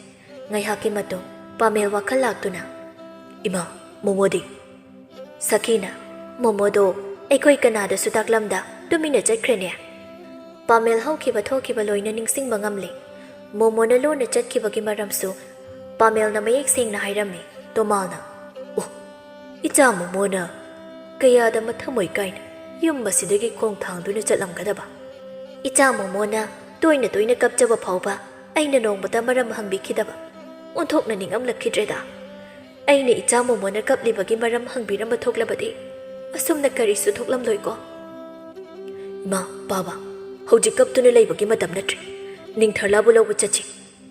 ꯉꯥꯏꯍꯥꯛꯀꯤ ꯃꯇꯨꯡ ꯄꯥꯃꯦꯜ ꯋꯥꯈꯜ ꯂꯥꯛꯇꯨꯅ, "ꯏꯃꯥ, ꯃꯣꯃꯣꯗꯤ?" ꯁꯈꯤꯅ, "ꯃꯣꯃꯣꯗꯣ ꯑꯩꯈꯣꯏ ꯀꯅꯥꯗꯁꯨ ꯇꯥꯛꯂꯝꯗ ꯇꯨꯃꯤꯟꯅ ꯆꯠꯈ꯭ꯔꯦꯅꯦ꯫" ꯄꯥꯃꯦꯜ ꯍꯧꯈꯤꯕ ꯊꯣꯛꯈꯤꯕ ꯂꯣꯏꯅ ꯅꯤꯡꯁꯤꯡꯕ ꯉꯝꯂꯦ꯫ ꯃꯣꯃꯣꯅ ꯂꯣꯟꯅ ꯆꯠꯈꯤꯕꯒꯤ ꯃꯔꯝꯁꯨ ꯄꯥꯃꯦꯜꯅ ꯃꯌꯦꯛ ꯁꯦꯡꯅ ꯍꯥꯏꯔꯝꯃꯤ꯫ ꯇꯣꯃꯥꯜꯅ, "ꯑꯣ, ꯏꯆꯥ ꯃꯣꯃꯣꯅ ꯀꯌꯥꯗ ꯃꯊꯃꯣꯏ ꯀꯥꯏꯅ ꯌꯨꯝ ꯑꯁꯤꯗꯒꯤ ꯈꯣꯡ ꯊꯥꯡꯗꯨꯅ ꯆꯠꯂꯝꯒꯗꯕ? ꯏꯆꯥ ꯃꯣꯃꯣꯅ ꯇꯣꯏꯅ ꯇꯣꯏꯅ ꯀꯞꯆꯕ ꯐꯥꯎꯕ ꯑꯩꯅ ꯅꯣꯡꯃꯇ ꯃꯔꯝ ꯍꯪꯕꯤꯈꯤꯗꯕ꯫ ꯑꯣꯟꯊꯣꯛꯅ ꯅꯤꯡꯉꯝꯂꯛꯈꯤꯗ꯭ꯔꯦꯗ꯫ ꯑꯩꯅ ꯏꯆꯥ ꯃꯣꯃꯣꯅ ꯀꯞꯂꯤꯕꯒꯤ ꯃꯔꯝ ꯍꯪꯕꯤꯔꯝꯕ ꯊꯣꯛꯂꯕꯗꯤ ꯑꯁꯨꯝꯅ ꯀꯔꯤꯁꯨ ꯊꯣꯛꯂꯝꯂꯣꯏꯀꯣ?" "ꯏꯃꯥ, ꯕꯥꯕꯥ, ꯍꯧꯖꯤꯛ ꯀꯞꯇꯨꯅ ꯂꯩꯕꯒꯤ ꯃꯇꯝ ꯅꯠꯇ꯭ꯔꯦ꯫ ꯅꯤꯡꯊꯔꯂꯥꯕꯨ ꯂꯧꯕ ꯆꯠꯁꯤ꯫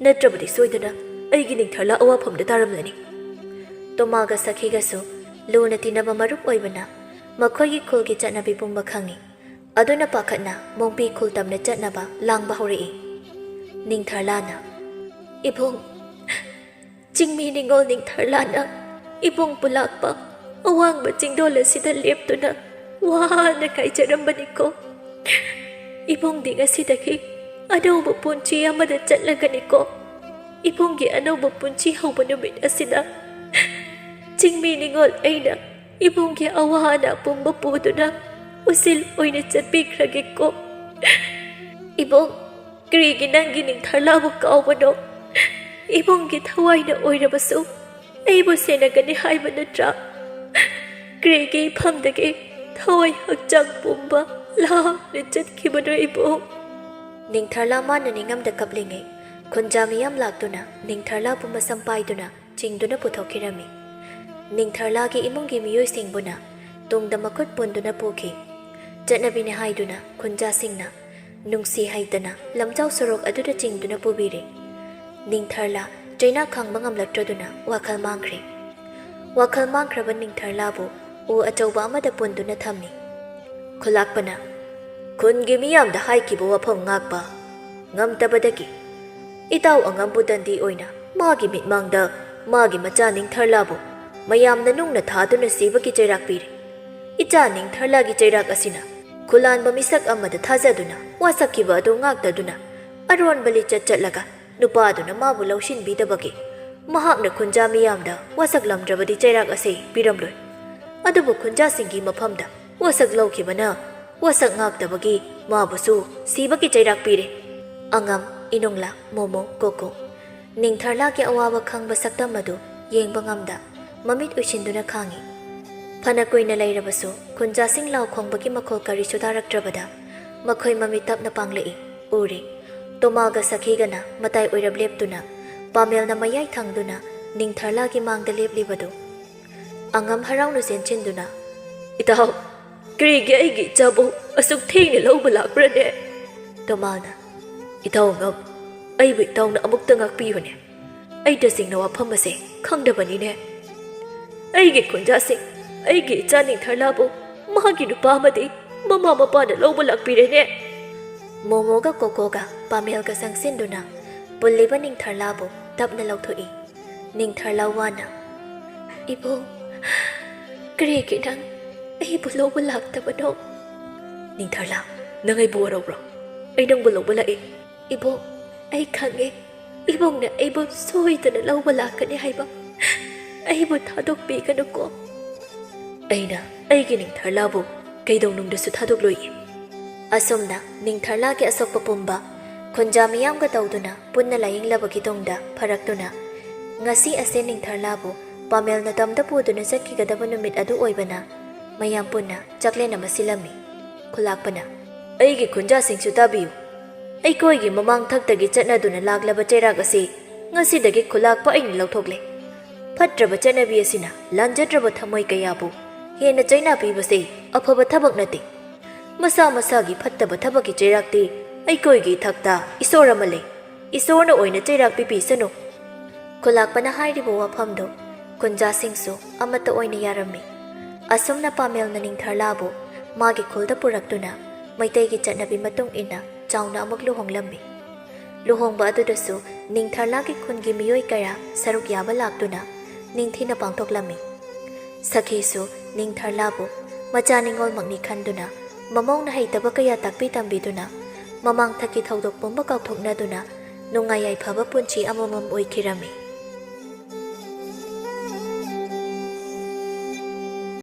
ꯅꯠꯇ꯭ꯔꯕꯗꯤ ꯁꯣꯏꯗꯅ ꯑꯩꯒꯤ ꯅꯤꯡꯊꯔꯂꯥ ꯑꯋꯥꯐꯝꯗ ꯇꯥꯔꯝꯂꯅꯤ꯫" ꯇꯣꯃꯥꯒ ꯁꯈꯤꯒꯁꯨ ꯂꯨꯅ ꯇꯤꯟꯅꯕ ꯃꯔꯨꯞ ꯑꯣꯏꯕꯅ ꯃꯈꯣꯏꯒꯤ ꯈꯨꯜꯒꯤ ꯆꯠꯅꯕꯤ ꯄꯨꯝꯕ ꯈꯪꯏ꯫ ꯑꯗꯨꯅ ꯄꯥꯈꯠꯅ ꯃꯣꯡꯄꯤ ꯈꯨꯜ ꯇꯝꯅ ꯆꯠꯅꯕ ꯂꯥꯡꯕ ꯍꯧꯔꯛꯏ꯫ ꯅꯤꯡꯊꯔꯂꯥꯅ, "ꯏꯕꯨꯡ, ꯆꯤꯡꯃꯤ ꯅꯤꯉꯣꯜ ꯅꯤꯡꯊꯔꯂꯥꯅ ꯏꯕꯨꯡꯕꯨ ꯂꯥꯛꯄ ꯑꯋꯥꯡꯕ ꯆꯤꯡꯗꯣꯜ ꯑꯁꯤꯗ ꯂꯦꯞꯇꯨꯅ ꯋꯥꯅ ꯉꯥꯏꯖꯔꯝꯕꯅꯤꯀꯣ꯫ ꯏꯕꯨꯡꯗꯤ ꯉꯁꯤꯗꯒꯤ ꯑꯅꯧꯕ ꯄꯨꯟꯁꯤ ꯑꯃꯗ ꯆꯠꯂꯒꯅꯤꯀꯣ꯫ ꯏꯕꯨꯡꯒꯤ ꯑꯅꯧꯕ ꯄꯨꯟꯁꯤ ꯍꯧꯕ ꯅꯨꯃꯤꯠ ꯑꯁꯤꯗ ꯆꯤꯡꯃꯤ ꯅꯤꯉꯣꯜ ꯑꯩꯅ ꯏꯕꯨꯡꯒꯤ ꯑꯋꯥ ꯑꯅꯥ ꯄꯨꯝꯕ ꯄꯨꯗꯨꯅ ꯎꯆꯤꯜ ꯑꯣꯏꯅ ꯆꯠꯄꯤꯈ꯭ꯔꯒꯦꯀꯣ꯫ ꯏꯕꯨꯡ, ꯀꯔꯤꯒꯤ ꯅꯪꯒꯤ ꯅꯤꯡꯊꯔꯂꯥꯕꯨ ꯀꯥꯎꯕꯅꯣ? ꯏꯕꯨꯡꯒꯤ ꯊꯋꯥꯏꯅ ꯑꯣꯏꯔꯕꯁꯨ ꯑꯩꯕꯨ ꯁꯦꯟꯅꯒꯅꯤ ꯍꯥꯏꯕ ꯅꯠꯇ꯭ꯔꯥ? ꯀꯔꯤꯒꯤ ꯏꯐꯝꯗꯒꯤ ꯊꯋꯥꯏ ꯍꯛꯆꯥꯡ ꯄꯨꯝꯕ ꯂꯥꯞꯅ ꯆꯠꯈꯤꯕꯅꯣ ꯏꯕꯨꯡ?" ꯅꯤꯡꯊꯔꯂꯥ ꯃꯥꯅ ꯅꯤꯡꯉꯝꯗ ꯀꯞꯂꯤꯉꯩ ꯈꯨꯟꯖꯥ ꯃꯤꯌꯥꯝ ꯂꯥꯛꯇꯨꯅ ꯅꯤꯡꯊꯔꯂꯥꯕꯨ ꯃꯁꯝ ꯄꯥꯏꯗꯨꯅ ꯆꯤꯡꯗꯨꯅ ꯄꯨꯊꯣꯛꯈꯤꯔꯝꯃꯤ꯫ ꯅꯤꯡꯊꯔꯂꯥꯒꯤ ꯏꯃꯨꯡꯒꯤ ꯃꯤꯑꯣꯏꯁꯤꯡꯕꯨꯅ ꯇꯨꯡꯗ ꯃꯈꯨꯠ ꯄꯨꯟꯗꯨꯅ ꯄꯨꯈꯤ꯫ ꯆꯠꯅꯕꯤꯅꯦ ꯍꯥꯏꯗꯨꯅ ꯈꯨꯟꯖꯥꯁꯤꯡꯅ ꯅꯨꯡꯁꯤ ꯍꯩꯇꯅ ꯂꯝꯖꯥꯎ ꯁꯣꯔꯣꯛ ꯑꯗꯨꯗ ꯆꯤꯡꯗꯨꯅ ꯄꯨꯕꯤꯔꯦ꯫ ꯅꯤꯡꯊꯔꯂꯥ ꯆꯩꯅꯥ ꯈꯥꯡꯕ ꯉꯝꯂꯛꯇ꯭ꯔꯗꯨꯅ ꯋꯥꯈꯜ ꯃꯥꯡꯈ꯭ꯔꯦ꯫ ꯋꯥꯈꯜ ꯃꯥꯡꯈ꯭ꯔꯕ ꯅꯤꯡꯊꯔꯂꯥꯕꯨ ꯎ ꯑꯆꯧꯕ ꯑꯃꯗ ꯄꯨꯟꯗꯨꯅ ꯊꯝꯃꯤ꯫ ꯈꯨꯂꯥꯛꯄꯅ, "ꯈꯨꯟꯒꯤ ꯃꯤꯌꯥꯝꯗ ꯍꯥꯏꯈꯤꯕ ꯋꯥꯐꯝ ꯉꯥꯛꯄ ꯉꯝꯗꯕꯗꯒꯤ ꯏꯇꯥꯎ ꯑꯉꯝꯕꯨ ꯗꯟꯗꯤ ꯑꯣꯏꯅ ꯃꯥꯒꯤ ꯃꯤꯠꯃꯥꯡꯗ ꯃꯥꯒꯤ ꯃꯆꯥ ꯅꯤꯡꯊꯔꯂꯥꯕꯨ ꯃꯌꯥꯝꯅ ꯅꯨꯡꯅ ꯊꯥꯗꯨꯅ ꯁꯤꯕꯒꯤ ꯆꯩꯔꯥꯛ ꯄꯤꯔꯦ꯫ ꯏꯆꯥ ꯅꯤꯡꯊꯔꯂꯥꯒꯤ ꯆꯩꯔꯥꯛ ꯑꯁꯤꯅ ꯈꯨꯂꯥꯟꯕ ꯃꯤꯁꯛ ꯑꯃꯗ ꯊꯥꯖꯗꯨꯅ ꯋꯥꯁꯛꯈꯤꯕ ꯑꯗꯨ ꯉꯥꯛꯇꯗꯨꯅ ꯑꯔꯣꯟꯕ ꯂꯤꯆꯠ ꯆꯠꯂꯒ ꯅꯨꯄꯥꯗꯨꯅ ꯃꯥꯕꯨ ꯂꯧꯁꯤꯟꯕꯤꯗꯕꯒꯤ ꯃꯍꯥꯛꯅ ꯈꯨꯟꯖꯥ ꯃꯤꯌꯥꯝꯗ ꯋꯥꯁꯛꯂꯝꯗ꯭ꯔꯕꯗꯤ ꯆꯩꯔꯥꯛ ꯑꯁꯤ ꯄꯤꯔꯝꯂꯣꯏ꯫ ꯑꯗꯨꯕꯨ ꯈꯨꯟꯖꯥꯁꯤꯡꯒꯤ ꯃꯐꯝꯗ ꯋꯥꯁꯛ ꯂꯧꯈꯤꯕꯅ ꯋꯥꯁꯛ ꯉꯥꯛꯇꯕꯒꯤ ꯃꯥꯕꯨꯁꯨ ꯁꯤꯕꯒꯤ ꯆꯩꯔꯥꯛ ꯄꯤꯔꯦ꯫ ꯑꯉꯝ, ꯏꯅꯨꯡꯂꯥ, ꯃꯣꯃꯣ, ꯀꯣꯀꯣ꯫ ꯅꯤꯡꯊꯔꯂꯥꯒꯤ ꯑꯋꯥꯕ ꯈꯪꯕ ꯁꯛꯇꯝ ꯑꯗꯨ ꯌꯦꯡꯕ ꯉꯝꯗ ꯃꯃꯤꯠ ꯎꯏꯁꯤꯟꯗꯨꯅ ꯈꯥꯡꯉꯤ꯫ ꯐꯅ ꯀꯨꯏꯅ ꯂꯩꯔꯕꯁꯨ ꯈꯨꯟꯖꯥꯁꯤꯡ ꯂꯥꯎ ꯈꯣꯡꯕꯒꯤ ꯃꯈꯣꯜ ꯀꯔꯤꯁꯨ ꯇꯥꯔꯛꯇ꯭ꯔꯕꯗ ꯃꯈꯣꯏ ꯃꯃꯤꯠ ꯇꯞꯅ ꯄꯥꯡꯂꯛꯏ꯫ ꯎꯔꯦ꯫ ꯇꯣꯃꯥꯒ ꯁꯈꯤꯒꯅ ꯃꯇꯥꯏ ꯑꯣꯏꯔꯞ ꯂꯦꯞꯇꯨꯅ ꯄꯥꯃꯦꯜꯅ ꯃꯌꯥꯏ ꯊꯪꯗꯨꯅ ꯅꯤꯡꯊꯔꯂꯥꯒꯤ ꯃꯥꯡꯗ ꯂꯦꯞꯂꯤꯕꯗꯨ꯫ ꯑꯉꯝ ꯍꯔꯥꯎꯅ ꯆꯦꯟꯁꯤꯟꯗꯨꯅ, "ꯏꯇꯥꯎ, ꯀꯔꯤꯒꯤ ꯑꯩꯒꯤ ꯏꯆꯥꯕꯨ ꯑꯁꯨꯛ ꯊꯦꯡꯅ ꯂꯧꯕ ꯂꯥꯛꯄ꯭ꯔꯅꯦ?" ꯇꯣꯃꯥꯅ, "ꯏꯇꯥꯎ ꯑꯉꯝ, ꯑꯩꯕꯨ ꯏꯇꯥꯎꯅ ꯑꯃꯨꯛꯇ ꯉꯥꯛꯄꯤꯌꯨꯅꯦ꯫ ꯑꯩ ꯇꯁꯦꯡꯅ ꯋꯥꯐꯝ ꯑꯁꯦ ꯈꯪꯗꯕꯅꯤꯅꯦ꯫ ꯑꯩꯒꯤ ꯈꯨꯟꯖꯥꯁꯤꯡ, ꯑꯩꯒꯤ ꯏꯆꯥ ꯅꯤꯡꯊꯔꯂꯥꯕꯨ ꯃꯥꯒꯤ ꯅꯨꯄꯥ ꯑꯃꯗꯤ ꯃꯃꯥ ꯃꯄꯥꯅ ꯂꯧꯕ ꯂꯥꯛꯄꯤꯔꯦꯅꯦ꯫" ꯃꯣꯃꯣꯒ ꯀꯣꯀꯣꯒ ꯄꯥꯃꯦꯜꯒ ꯆꯪꯁꯤꯟꯗꯨꯅ ꯄꯨꯜꯂꯤꯕ ꯅꯤꯡꯊꯔꯂꯥꯕꯨ ꯇꯞꯅ ꯂꯧꯊꯣꯛꯏ꯫ ꯅꯤꯡꯊꯔꯂꯥ ꯋꯥꯅ, "ꯏꯕꯨꯡ, ꯀꯔꯤꯒꯤ ꯅꯪ ꯑꯩꯕꯨ ꯂꯧꯕ ꯂꯥꯛꯇꯕꯅꯣ?" "ꯅꯤꯡꯊꯔꯂꯥ, ꯅꯪ ꯑꯩꯕꯨ ꯋꯥꯔꯧꯕ꯭ꯔꯣ? ꯑꯩ ꯅꯪꯕꯨ ꯂꯧꯕ ꯂꯥꯛꯏ꯫" "ꯏꯕꯨꯡ, ꯑꯩ ꯈꯪꯉꯦ, ꯏꯕꯨꯡꯅ ꯑꯩꯕꯨ ꯁꯣꯏꯗꯅ ꯂꯧꯕ ꯂꯥꯛꯀꯅꯤ ꯍꯥꯏꯕ꯫ ꯑꯩꯕꯨ ꯊꯥꯗꯣꯛꯄꯤꯒꯅꯨꯀꯣ꯫" "ꯑꯩꯅ ꯑꯩꯒꯤ ꯅꯤꯡꯊꯔꯂꯥꯕꯨ ꯀꯩꯗꯧꯅꯨꯡꯗꯁꯨ ꯊꯥꯗꯣꯛꯂꯣꯏꯌꯦ꯫" ꯑꯁꯨꯝꯅ ꯅꯤꯡꯊꯔꯂꯥꯒꯤ ꯑꯁꯣꯛꯄ ꯄꯨꯝꯕ ꯈꯨꯟꯖꯥ ꯃꯤꯌꯥꯝꯒ ꯇꯧꯗꯨꯅ ꯄꯨꯟꯅ ꯂꯥꯌꯦꯡꯂꯕꯒꯤ ꯇꯨꯡꯗ ꯐꯔꯛꯇꯨꯅ ꯉꯁꯤ ꯑꯁꯦ ꯅꯤꯡꯊꯔꯂꯥꯕꯨ ꯄꯥꯃꯦꯜꯅ ꯇꯝꯗ ꯄꯨꯗꯨꯅ ꯆꯠꯈꯤꯒꯗꯕ ꯅꯨꯃꯤꯠ ꯑꯗꯨ ꯑꯣꯏꯕꯅ ꯃꯌꯥꯝ ꯄꯨꯟꯅ ꯆꯥꯛꯂꯦꯟ ꯑꯃ ꯁꯤꯜꯂꯝꯃꯤ꯫ ꯈꯨꯂꯥꯛꯄꯅ, "ꯑꯩꯒꯤ ꯈꯨꯟꯖꯥꯁꯤꯡꯁꯨ ꯇꯥꯕꯤꯌꯨ꯫ ꯑꯩꯈꯣꯏꯒꯤ ꯃꯃꯥꯡ ꯊꯛꯇꯒꯤ ꯆꯠꯅꯗꯨꯅ ꯂꯥꯛꯂꯕ ꯆꯩꯔꯥꯛ ꯑꯁꯤ ꯉꯁꯤꯗꯒꯤ ꯈꯨꯂꯥꯛꯄ ꯑꯩꯅ ꯂꯧꯊꯣꯛꯂꯦ꯫ ꯐꯠꯇ꯭ꯔꯕ ꯆꯠꯅꯕꯤ ꯑꯁꯤꯅ ꯂꯥꯟꯖꯗ꯭ꯔꯕ ꯊꯃꯣꯏ ꯀꯌꯥꯕꯨ ꯍꯦꯟꯅ ꯆꯩꯅꯥ ꯄꯤꯕꯁꯤ ꯑꯐꯕ ꯊꯕꯛ ꯅꯠꯇꯦ꯫ ꯃꯁꯥ ꯃꯁꯥꯒꯤ ꯐꯠꯇꯕ ꯊꯕꯛꯀꯤ ꯆꯩꯔꯥꯛꯇꯤ ꯑꯩꯈꯣꯏꯒꯤ ꯏꯊꯛꯇ ꯏꯁꯣꯔ ꯑꯃ ꯂꯩ꯫ ꯏꯁꯣꯔꯅ ꯑꯣꯏꯅ ꯆꯩꯔꯥꯛ ꯄꯤꯕꯤꯁꯅꯨ꯫ ꯈꯨꯂꯥꯛꯄꯅ ꯍꯥꯏꯔꯤꯕ ꯋꯥꯐꯝꯗꯨ ꯈꯨꯟꯖꯥꯁꯤꯡꯁꯨ ꯑꯃꯠꯇ ꯑꯣꯏꯅ ꯌꯥꯔꯝꯃꯤ꯫ ꯑꯁꯨꯝꯅ ꯄꯥꯃꯦꯜꯅ ꯅꯤꯡꯊꯔꯂꯥꯕꯨ ꯃꯥꯒꯤ ꯈꯨꯜꯗ ꯄꯨꯔꯛꯇꯨꯅ ꯃꯩꯇꯩꯒꯤ ꯆꯠꯅꯕꯤ ꯃꯇꯨꯡ ꯏꯟꯅ ꯆꯥꯎꯅ ꯑꯃꯨꯛ ꯂꯨꯍꯣꯡꯂꯝꯃꯤ꯫ ꯂꯨꯍꯣꯡꯕ ꯑꯗꯨꯗꯁꯨ ꯅꯤꯡꯊꯔꯂꯥꯒꯤ ꯈꯨꯟꯒꯤ ꯃꯤꯑꯣꯏ ꯀꯌꯥ ꯁꯔꯨꯛ ꯌꯥꯕ ꯂꯥꯛꯇꯨꯅ ꯅꯤꯡꯊꯤꯅ ꯄꯥꯡꯊꯣꯛꯂꯝꯃꯤ꯫ ꯁꯈꯤꯁꯨ ꯅꯤꯡꯊꯔꯂꯥꯕꯨ ꯃꯆꯥ ꯅꯤꯉꯣꯜꯃꯛꯅꯤ ꯈꯟꯗꯨꯅ ꯃꯃꯧꯅ ꯍꯩꯇꯕ ꯀꯌꯥ ꯇꯥꯛꯄꯤ ꯇꯝꯕꯤꯗꯨꯅ ꯃꯃꯥꯡꯊꯛꯀꯤ ꯊꯧꯗꯣꯛ ꯄꯨꯝꯕ ꯀꯥꯎꯊꯣꯛꯅꯗꯨꯅ ꯅꯨꯡꯉꯥꯏ ꯌꯥꯏꯐꯕ ꯄꯨꯟꯁꯤ ꯑꯃꯃꯝ ꯑꯣꯏꯈꯤꯔꯝꯃꯤ꯫